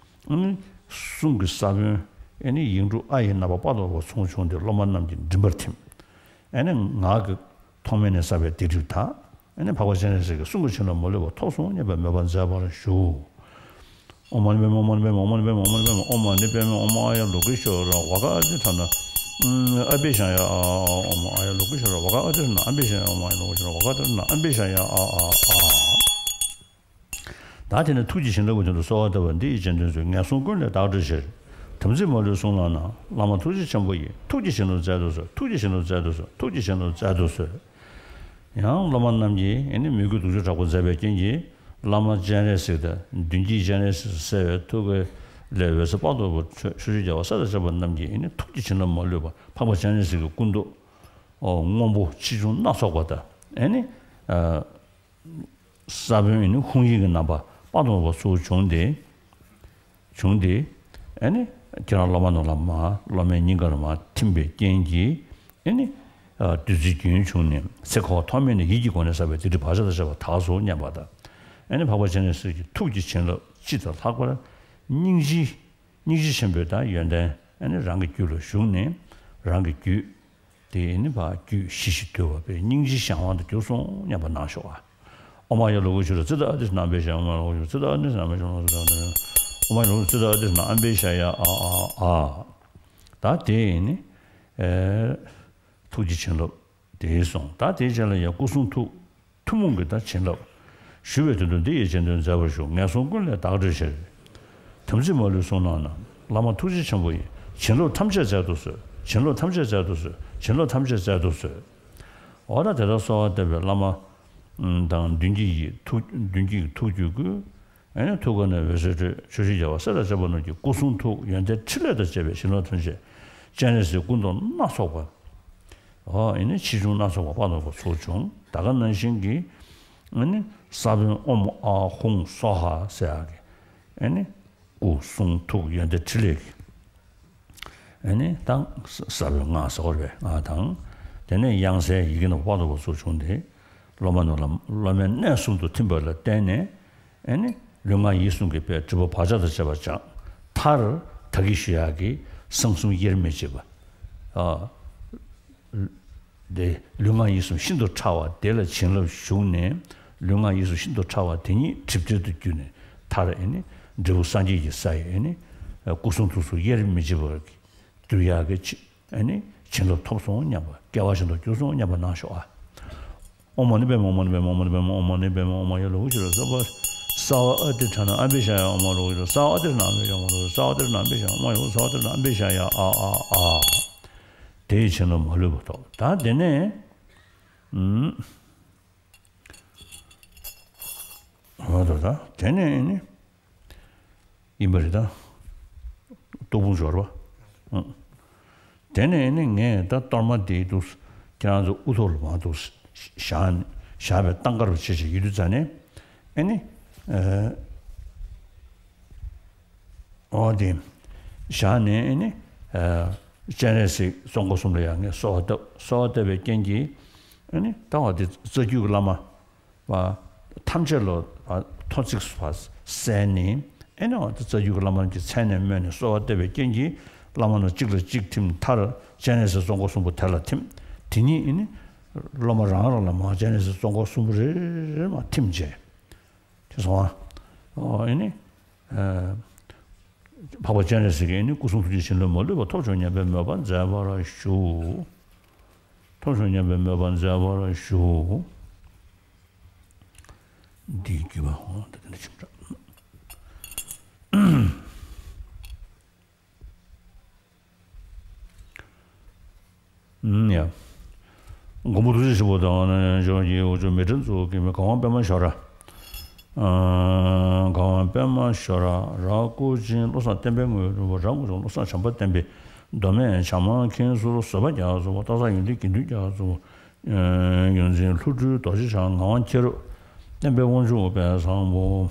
ཨ་ནི་གསུང་གི་ས་བོན། ཨ་ནི་ཡིག་འབྲུ་ཨཱ་ཡི་རྣམ་པ་དཔག་ཏུ་མེད་པ་ཚོགས་བྱུང་སྟེ་སློབ་མ་རྣམས་ཀྱི་མགྲིན་པར་ཐིམ། ཨ་ནི་ངག་གི་ཐོག་མེད་ནས་བསགས་པའི་སྡིག་སྒྲིབ་དག། ཨ་ནི་འཕགས་པ་སྤྱན་རས་གཟིགས་ཀྱི་གསུང་གི་བྱིན་རླབས་མ་ལུས་པ་ཐོབ་སོང་སྙམ་པའི་མོས་པ་མཛད་པར་ཞུ། ཨོཾ་མ་ཎི་པདྨེ་ཧཱུྃ། མ་ཎི་པདྨེ་ཧཱུྃ། མ་ཎི་པདྨེ་ཧཱུྃ། ཨོཾ་མ་ཎི་པདྨེ་ཧཱུྃ། ཨཱ་ཡ་ལོ་ཀེ་ཤྭ་ར། ཝ་ག་ཨ་ཏི་ཥ་ཎ་ཨ་པེ་ཤ་ཡ། ཨ། ཨ། ཨོཾ་ཨཱ་ཡ་ལོ་ཀེ་ཤྭ་ར། ཝ་ག་ཨ་ཏི་ཥ་ཎ་ཨ་པེ་ཤ་ཡ། ཨོཾ་ཨཱ་ཡ་ལོ་ཀེ་ཤྭ་ར། ཝ་ག་ཨ་ཏི་ཥ་ཎ་ཨ་པེ་ཤ་ཡ། ཨ། ཨ། ཨ། ད་དེ་ནས་ཐུགས་ཀྱི་བྱིན་རླབས་ཀྱི་དོན་དུ་གསོལ་བ་བཏབ་པ་འདི་ཡི་རྗེས་ཟློས་མཛོད། ངན་སོང་ཀུན་ལས་བདག་སྒྲོལ་ཕྱིར། དམ་ཚིག་མ་ལུས་བསྲུང་གནང་ན། བླ་མ་ཐུགས་རྗེ་ཆེན་པོ་ཡིས། ཐུགས་ཀྱི་བྱིན་རླབས་སྩལ་དུ་གསོལ། ཐུགས་ཀྱི་བྱིན་རླབས་སྩལ་དུ་གསོལ། ཐུགས་ཀྱི་བྱིན་རླབས་སྩལ་དུ་གསོལ། ཡང་སློབ་མ་རྣམས་ཀྱིས་ཨ་ནི་མོས་གུས་གདུང་ཤུགས་དྲག་པོ་མཛད་པའི་རྐྱེན་གྱིས། བླ་མ་སྤྱན་རས་གཟིགས་དང་མདུན་བསྐྱེད་སྤྱན་རས་གཟིགས་གསལ་བའི་ཐུགས་ཀའི་ ལས་འོད་ཟེར་དཔག་ཏུ་མེད་པ་ཕྱོགས་བཅུའི་རྒྱལ་བ་སྲས་དང་བཅས་པ་རྣམས་ཀྱི་ཨེ་ནི་ཐུགས་ཀྱི་བྱིན་རླབས་མ་ལུས་པ་འཕགས་པ་སྤྱན་རས་གཟིགས་ཀྱི་སྐུ་མདོག་སྔོན་པོ་ཆེ་ཆུང་སྣ་ཚོགས་པ་དང་ཨེ་ནི། ས་བོན་ཨེ་ནི་ཧཱུྃ་ཡིག་གི་རྣམ་པ་དཔག་ཏུ་མེད་པ་ཚུར་བྱུང་སྟེ། བྱུང་སྟེ། ཨེ་ནི། ཁྱེད་རང་སློབ་མ་རྣམས་ལ་མར་སློབ་མའི་སྙིང་གར་མར་ཐིམ་པའི་རྐྱེན་གྱིས། ཨེ་ནི། བདུད་རྩི་རྒྱུན་བྱུང་ནས་ཚེ་འཁོར་བ་ཐོག་མེད་ནས་ཡིད་ཀྱི་སྒོ་ནས་བསགས་པའི་སྡིག་སྒྲིབ་བག་ཆགས་དང་བཅས་པ་དག་སོང་སྙམ་པ་དང་། ཨེ་ནི་འཕགས་པ་སྤྱན་རས་གཟིགས་ཀྱི་ཐུགས་ཀྱི་བྱིན་རླབས་སྤྱི་དང་ལྷག་པར་སྙིང་རྗེ། སྙིང་རྗེ་ཆེན་པོའི་དང་ཡོན་ཏན་ཨེ་ནི་རང་གི་རྒྱུད་ལ་ཞུགས་ནས་རང་གི་རྒྱུད། དེ་ནི་ཕར་རྒྱུད་ཞི་ཞིང་དུལ་བ་པའི་སྙིང་རྗེ་གཞན་དབང་དུ་གྱུར་སོང་སྙམ་པ་གནང་ཤོག་ཨ། ཨོཾ་ཡ་ལ་ཧུ་ཤྲཱི་ཙི་ཏ་ཨ་ཏི་ཤྲཱི་ན་ཨམ་པེ་ཤ་ཡ། ཨོཾ་ཡ་ལ་ཧུ་ཤྲཱི་ཙི་ཏ་ཨ་ཏི་ཤྲཱི་ན་ཨམ་པེ་ཤ་ཡ། ཨོཾ་ཡ་ལ་ཧུ་ཤྲཱི་ཙི་ཏ་ཨ་ཏི་ཤྲཱི་ན་ཨམ་པེ་ཤ་ཡ། ཨ་ཨ་ཨ། ད་དེ་ནི་ཨེ་ཐུགས་ཀྱི་བྱིན་རླབས་དེ་སོང་། ད་དེའི་རྗེས་ལ་ཡང་སྐུ་གསུང་ཐུགས། ཐུན་མོང་གི་ད་བྱིན་རླབས། ཞུ་བའི་དོན་དུ་འདི་ཡི་རྗེས་ཟློས་མཛད་པར་ཞུ། ངན་སོང་ཀུན་ལས་བདག་སྒྲོལ་ཕྱིར། དམ་ཚིག་མ་ལུས་གསུང་གནང་ན། བླ་མ་ཐུགས་རྗེ་ཆེན་པོ་ཡིས། བྱིན་རླབས་ཐམས་ཅད་སྩལ་དུ་གསོལ། བྱིན་རླབས་ཐམས་ཅད་སྩལ་དུ་གསོལ། བྱིན་རླབས་ཐམས་ཅད་སྩལ་དུ་གསོལ། འོ་ད་དེ་ལྟར་གསོལ་བ་བཏབ་པའི་བླ་མ་དང་མདུན་བསྐྱེད་ཀྱི་ཐུགས་མདུན་བསྐྱེད་ཀྱི་ཐུགས་རྒྱུད་བསྐུལ། ཨེ་ནི་ཐུགས་ཀ་ནས་འོད་ཟེར་འཕྲོས། ཕྱོགས་བཅུའི་རྒྱལ་བ་སྲས་དང་བཅས་པ་རྣམས་ཀྱི་སྐུ་གསུང་ཐུགས་ཡོན་ཏན་ཕྲིན་ལས་དང་བཅས་པའི་བྱིན་རླབས་ཐམས་ཅད་སྤྱན་རས་གཟིགས་སྐུ་མདོག་སྣ་ཚོགས་པ། ཨོ་ཨེ་ནི་ཆེ་ཆུང་སྣ་ཚོགས་པ་དཔག་ཏུ་མེད་པ་ཚུར་བྱུང་། ད་ག་ནང་བཞིན་གྱི་ཨེ་ནི་ས་བོན་ཨོཾ་ཨཱཿཧཱུྃ་སྭཱ་ཧཱ་ཟེར་ཡག་གི་ཨེ་ནི་སྐུ་གསུང་ཐུགས་ཡོན་ཏན་ཕྲིན་ལས་ཀྱི་ཨེ་ནི་ད་ས་བོན་ལྔ་ཟེར་བ་རེད། ཨ་དང་། དེ་ནས་དབྱངས་གསལ་ཡི་གེ་རྣམས་དཔག་ཏུ་མེད་པ་ཚུར་བྱུང་སྟེ། སློབ་མ་རྣམས་ལ་སློབ་མའི་གནས་གསུམ་དུ་ཐིམ་པ་ལ་བརྟེན་ནས་ཨེ་ནི་ལུས་ངག་ཡིད་གསུམ་གྱི་དཔེ་སྒྲིབ་པ་བག་ཆགས་དང་བཅས་པ་སྦྱངས། མཐར་ད་གིན་ཞུ་ཡག་གི་གསང་གསུམ་དབྱེར་མི་ཕྱེད་པ། ཨ། དེ་ལུས་ངག་ཡིད་གསུམ་ཤིན་ཏུ་ཕྲ་བ་དེ་ལ་བྱིན་རླབས་ཞུགས་ནས། ལུས་ངག་ཡིད་གསུམ་ཤིན་ཏུ་ཕྲ་བ་དེ་ཉིད་སྒྲིབ་བྲལ་དུ་གྱུར་ནས། མཐར་ཨེ་ནི་འབྲས་བུ་སངས་རྒྱས་ཀྱི་ས་ཡི་ཨེ་ནི་སྐུ་གསུང་ཐུགས་སུ་དབྱེར་མི་ཕྱེད་པར་གྱུར་ཡག་གི་ཨེ་ནི་བྱིན་རླབས་ཐོབ་སོང་སྙམ་པ། སྐལ་བ་ཆེན་པོ་གྱུར་སོང་སྙམ་པ་གནང་ཤོག་ཨ། ཨོཾ་མ་ཎི་པདྨེ། ཨོཾ་མ་ཎི་པདྨེ། ཨོཾ་མ་ཎི་པདྨེ། ཨོཾ་མ་ཎི་པདྨེ། ཨོཾ་ཡ་ལ་ཧུ་ཤྲཱི་ཙི་ཏ་སྭཱ་ཧཱ་ཨ་ཏི་ཤྲཱི་ན་ཨམ་པེ་ཤ་ཡ། ཨོཾ་ཡ་ལ་ཧུ་ཤྲཱི་ཙི་ཏ་ཨ་ཏི་ཤྲཱི་ན་ཨམ་པེ་ཤ་ཡ། ཨོཾ་ཡ་ལ་ཧུ་ཤྲཱི་ཙི་ཏ་ཨ་ཏི་ཤྲཱི་ན་ཨམ་པེ་ཤ་ཡ། ཨོཾ་ཡ་ལ་ཧུ་ཤྲཱི་ཙི་ཏ་ཨ་ཏི་ཤྲཱི་ན་ཨམ་པེ་ཤ་ཡ། ཨ་ཨ་ཨ། དེ་ཡི་བྱིན་རླབས་མ་ལུས་པ་ཐོབ། ད་དེ་ནས། ཨུམ། འོ་ད་ད་དེ་ནས་ནི། ཡིན་པ་རེད་ད། སྟོབས་ཕུང་སྦྱོར་བ། ཨུམ། དེ་ནས་ནི་ངས་ད་གཏོར་མ་དེ་འདུག་ཁྱེད་རང་ཚོ་དབུ་ཐོག་ལ་མར་འདུག་བཞག་བཞག་པའི་སྟངས་ཀ་རུ་བྱས་བྱས་ཡོད་དུས་ཙ་ནས། ཨེ་ནི། ཨ། འོ་དེ། བཞག་ནས་ཨེ་ནི། ཨ། སྤྱན་རས་གཟིགས་ཙོང་ཁ་གསུམ་ལ་ཡང་ངས་གསོལ་བ་བཏབ། གསོལ་བ་བཏབ་པའི་རྐྱེན་གྱིས། ཨེ་ནི་ད་བར་དེ་རྩ་རྒྱུད་ཀྱི་བླ་མ་བ་ཐམས་ཅད་ལ་ཐོ་ཚིགས་སུ་བ་གསལ་ནས། ཨེ་ནི་བར་དེ་རྩ་རྒྱུད་ཀྱི་བླ་མ་གི་མཚན་ནས་སྨོས་ནས་གསོལ་བ་བཏབ་པའི་རྐྱེན་གྱིས་བླ་མ་རྣམས་གཅིག་ལ་གཅིག་ཐིམ། མཐར་སྤྱན་རས་གཟིགས་ཙོང་ཁ་གསུམ་པོ་དེ་ལ་ཐིམ། དེ་ཉིད་ཨེ་ནི་སློབ་མ་རང་རང་ལ་མར་སྤྱན་རས་གཟིགས་ཙོང་ཁ་གསུམ་པོ་རེ་རེ་མར་ཐིམ་བྱས། དེ་སོང་ཨ། ཨོ་ཨེ་ནི། ཨ། འཕགས་པ་སྤྱན་རས་གཟིགས་ཀྱི་ཨེ་ནི་སྐུ་གསུང་ཐུགས་ཀྱི་བྱིན་རླབས་མ་ལུས་པ་ཐོབ་བྱུང་སྙམ་པའི་མོས་པ་མཛད་པར་ཞུ། ཐོབ་བྱུང་སྙམ་པའི་མོས་པ་མཛད་པར་ཞུ། འདིའི་བརྒྱུད་པ་འོ་ད་དེ་འདྲ་ཞིག་འདྲ། ཨུམ་ཡ། མགོན་པོ་ཐུགས་རྗེ་ཆེན་པོ་དང་ནི་འབྱོར་གྱི་འོག་ཆུ་མི་ཏྲ་མཛུབ་ཀྱི་མི་གང་བ་པདྨ་ཞོ་ར། ཨ། གང་བ་པདྨ་ཞོ་ར་ར་སྐུ་ཅན་བློ་བཟང་བསྟན་པའི་དངོས་གྲུབ་ར་སྐུ་ཅན་བློ་བཟང་བྱམས་པ་བསྟན་པའི་མདོ་སྨད་བྱམས་མཁན་ཟུར་བཟོད་པ་རྒྱ་མཚོ་སྟག་ཚང་ཡོན་ཏན་དགེ་འདུན་རྒྱ་མཚོ། ཡོངས་འཛིན་ལྷུན་གྲུབ་རྡོ་རྗེ་འཆང་ངག་དབང་མཁྱེན་རབ། བསྟན་པའི་དབང་ཕྱུག་དཔལ་བཟང་པོ།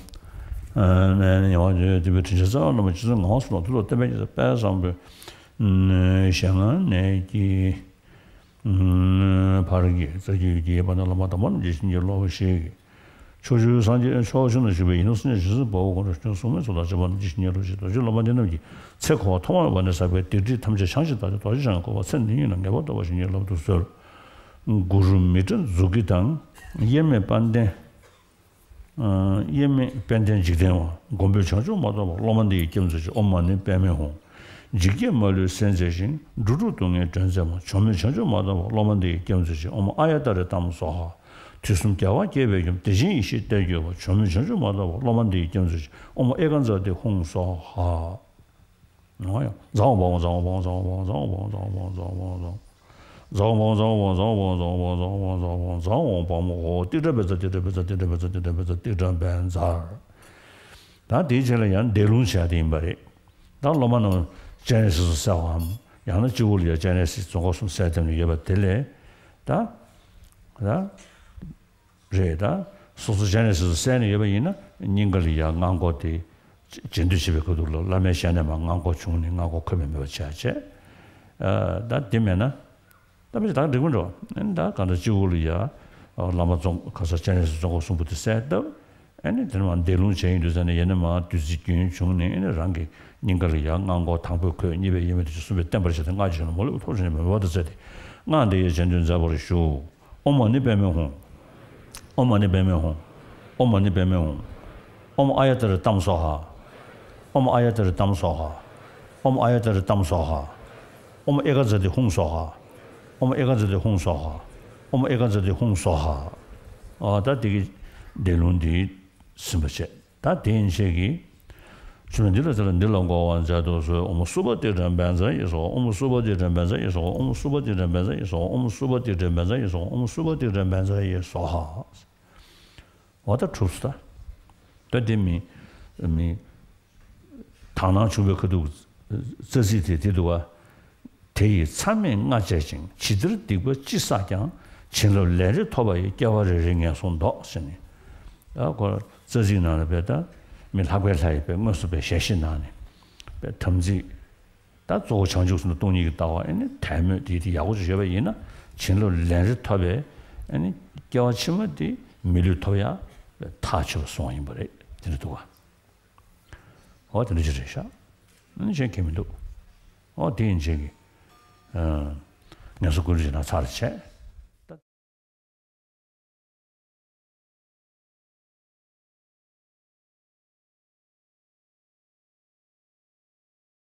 ཨ་ནི་ཉེ་བར་འབྱོན་པའི་དྲིན་ཅན་རྩ་བའི་བླ་མ་རྗེ་བཙུན་ངག་དབང་གསུམ་ལ་ཐུགས་ཐོག་བསྟན་པའི་རྒྱལ་མཚན་དཔལ་བཟང་པོའི་ཞལ་སྔ་ནས་ཀྱི་བར་གྱི་རྩ་རྒྱུད་ཀྱི་དཔལ་ལྡན་བླ་མ་དམ་པ་རྣམས་ཀྱི་བྱིན་གྱིས་རློབས་ཤིག། ཕྱོགས་བཅུའི་སངས་རྒྱས་ཕྱོགས་བཅུ་ན་བཞུགས་པའི་ཡི་དམ་སངས་རྒྱས་ཇི་སྲིད་འབར་བའི་གོ་འཕང་མཆོག་ཏུ་གསུངས་མི་ཚོགས་དང་བཅས་པ་རྣམས་ཀྱི་བྱིན་གྱིས་རློབས་ཤིག། རྡོ་རྗེ་སློབ་མ་འདི་རྣམས་ཀྱིས་ཚེ་འཁོར་བ་ཐོག་མ་མེད་པ་ནས་བསགས་པའི་སྡིག་སྒྲིབ་ཐམས་ཅད་བྱང་ཞིང་དག་སྟེ་རྡོ་རྗེ་འཆང་གི་གོ་འཕང་མཚན་ཉིད་ལ་ངེས་པར་ཐོབ་པར་བྱིན་གྱིས་བརླབ་ཏུ་གསོལ། གུ་རུ་མི་ཏྲ་མཛུབ་ཀྱི་དང་། དབྱེར་མེད་དཔལ་ལྡན། དབྱེར་མེད་དཔལ་ལྡན་འཇིག་རྟེན་དབང་། མགོན་པོས་བྱང་ཆུབ་མ་ཐོབ་པར། སློབ་མ་འདི་ཡིས་སྐྱབས་མཛོད་ཅིག། ཨོཾ་མ་ཎི་པདྨེ་ཧཱུྃ། འཇིགས་བརྒྱད་མ་ལུས་སེལ་མཛད་ཅིང་། འགྲོ་དྲུག་སྡུག་བསྔལ་འདྲེན་མཛད་མ། བྱང་མོས་བྱང་ཆུབ་མ་ཐོབ་པར། སློབ་མ་འདི་ཡིས་སྐྱབས་མཛོད་ཅིག། ཨོཾ་ཨཱརྱ་ཏཱ་རེ་ཏཱཾ་སྭཱ་ཧཱ། དུས་གསུམ་རྒྱལ་བ་དགྱེས་པའི་ཡུམ། བདེ་ཆེན་ཡེ་ཤེས་གཏེར་གྱུར་པ། བྱང་མོས་བྱང་ཆུབ་མ་ཐོབ་པར། སློབ་མ་འདི་ཡིས་སྐྱབས་མཛོད་ཅིག། ཨོཾ་ཨེ་ཀ་ཛཱ་ཏི་ཧཱུྃ་སྭཱ་ཧཱ། ཨོ་ཡ། ཛཿ་ཧཱུྃ་བ་ཝང་ཛཿ་ཧཱུྃ་བ་ཝང་ཛཿ་ཧཱུྃ་བ་ཝང་ཛཿ་ཧཱུྃ་བ་ཝང་ཛཿ་ཧཱུྃ་བ་ཝང་ཛཿ་ཧཱུྃ་བ་ཝང་ཛཿ་ཧཱུྃ་བ་ཝང་ཛཿ་ཧཱུྃ་བ་ཝང་ཛཿ་ཧཱུྃ་བ་ཝང་ཛཿ་ཧཱུྃ་བ་ཝང་ཛཿ་ཧཱུྃ་བ་ཝང་ཛཿ་ཧཱུྃ། ཏིག་ཏྲ་བཛྲ་ཏིག་ཏྲ་བཛྲ་ཏིག་ཏྲ་བཛྲ་ཏིག་ཏྲ་བཛྲ་ཏིག་ཏྲ་བཛྲ་ཏིག་ཏྲ་བཛྲ། ད་དེའི་རྗེས་ལ་ཡང་བཟླས་ལུང་བྱ་དེ་ཡིན་པ་རེད། ད་སློབ་མ་རྣམས་སྤྱན་རས་གཟིགས་སུ་གསལ་བའམ། ཡང་ན་སྤྱི་བོ་ལ་ཡ་སྤྱན་རས་གཟིགས་རྫོང་ཁ་གསུམ་གསལ་བཏབ་ནས་ཡོད་པ་དེ་ལས། ད་ད་རེད། ད་སོ་སོ་སྤྱན་རས་གཟིགས་སུ་གསལ་ནས་ཡོད་པ་ཡིན་ན། སྙིང་ག་ལ་ཡ་སྔགས་འགོག་དེ་རྗེས་ཟློས་བྱེད་པའི་ཁ་ཐུག་ལ། བླ་མའི་ཞལ་ནས་མར་སྔགས་འགོག་བྱུང་ནས་སྔགས་འགོག་འཁོད་པའི་མོས་པ་བྱས་བྱས། ཨ། ད་དེ་མེད་ན། ད་མི་ཞིག་ད་འགྲིག་མི་འགྲོ། ཨ་ནི་ད་གང་ལྟར་སྤྱི་བོ་ལ་ཡ་བླ་མ་རྫོང་ཁ་སར་སྤྱན་རས་གཟིགས་རྫོང་ཁ་གསུམ་པོ་དེ་གསལ་བཏབ། ཨ་ནི་དེ་ནས་མར་བཟླས་ལུང་བྱས་ཡོང་དུས་ཙ་ནས། ཡེ་ནས་མར་བདུད་རྩི་རྒྱུན་བྱུང་ནས། ཨ་ནི་རང་གི་སྙིང་ག་ལ་ཡ་སྔགས་འགོག་དང་པོའི་འཁོད། གཉིས་པའི་ཡས་མས་དེ་ཚོ་གསུམ་པའི་བརྟན་པར་བྱས་ཏེ། སྔགས་ཀྱི་ཞལ་ནས་མ་ལུས་པ་ཐོབ་ཕྱིར་ནི་མོས་པ་དང་བཅས་ཏེ། སྔགས་འདི་ཡི་རྗེས་ཟློས་མཛད་པར་ཞུ། ཨོཾ་མ་ཎི་པདྨེ་ཧཱུྃ། ཨོཾ་མ་ཎི་པདྨེ་ཧཱུྃ། ཨོཾ་མ་ཎི་པདྨེ་ཧཱུྃ། ཨོཾ་ཨཱརྱ་ཏ་རི་ཏཾ་སྭཱ་ཧཱ། ཨོཾ་ཨཱརྱ་ཏ་རི་ཏཾ་སྭཱ་ཧཱ། ཨོཾ་ཨཱརྱ་ཏ་རི་ཏཾ་སྭཱ་ཧཱ། ཨོཾ་ཨེ་ཀ་ཛ་ཏི་ཧཱུྃ་སྭཱ་ཧཱ། ཨོཾ་ཨེ་ཀ་ཛ་ཏི་ཧཱུྃ་སྭཱ་ཧཱ། ཨོཾ་ཨེ་ཀ་ཛ་ཏི་ཧཱུྃ་སྭཱ་ཧཱ། ཨ། ད་དེ་གི་བཟླས་ལུང་འདི་ཟིན་པ་བྱས། ད་དེ་ཡན་ཆད་ཀྱིས། ཆུ་ལ་འདི་ལ་ཚེ་ལ་འདི་ལ་འགོག་པར་མཛད་དུ་གསོལ། ཨོཾ་སུ་པ་ཏི་ཏྲ་བཛྲ་ཡེ་སྭཱ་ཧཱ། ཨོཾ་སུ་པ་ཏི་ཏྲ་བཛྲ་ཡེ་སྭཱ་ཧཱ། ཨོཾ་སུ་པ་ཏི་ཏྲ་བཛྲ་ཡེ་སྭཱ་ཧཱ། ཨོཾ་སུ་པ་ཏི་ཏྲ་བཛྲ་ཡེ་སྭཱ་ཧཱ། ཨོཾ་སུ་པ་ཏི་ཏྲ་བཛྲ་ཡེ་སྭཱ་ཧཱ། འོ་ད་གྲུབ་སོང་ད། ད་དེ་མི་མི་དག་སྣང་བྱུང་བའི་ཁ་ཐུག་རྩ་ཚིག་དེ་དེ་འདུག་ག། དེ་ཡི་མཚམས་མེད་ལྔ་བཅད་ཅིང་། ཇི་ལྟར་སྡིག་པ་ཅི་བསགས་ཀྱང་། བྱིན་རླབས་ལན་རེ་ཐོབ་པ་ཡི། སྐྱེ་བ་རེ་རེ་ངན་སོང་བཟློག་ཟེར་ནས། ད་ཁོ་རྩ་ཚིག་ནང་ལ་བས་ད་མི་ལྷག་པའི་ལྷ་ཡི་བས་དངོས་སུ་བས་ཞལ་བཞེས་གནང་ནས། བས་དམ་ཚིག་ད་གཙོ་བོ་བྱང་ཆུབ་སེམས་དང་སྟོང་ཉིད་ཀྱི་ལྟ་བ། ཨ་ནི་དད་མོས་དེ་དེ་ཡག་པོ་ཅིག་ཡོད་པ་ཡིན་ན། བྱིན་རླབས་ལན་རེ་ཐོབ་པས། ཨ་ནི་སྐྱེ་བ་ཕྱི་མ་དེ་མི་ལུས་ཐོབ་ཡ་ཐག་ཆོད་པ་སོང་ཡིན་པ་རེད། དེ་འདྲ་འདུག་ག། འོ་དེ་འདྲ་ཅིག་རེད་ཤག། ཨ་ནི་གཞན་གང་མི་འདུག། འོ་དེ་ཡན་ཆད་ཀྱིས། ཨ། ངལ་གསོ་ཀུན་རིག་ཅིག་ནང་ཚར་བྱས།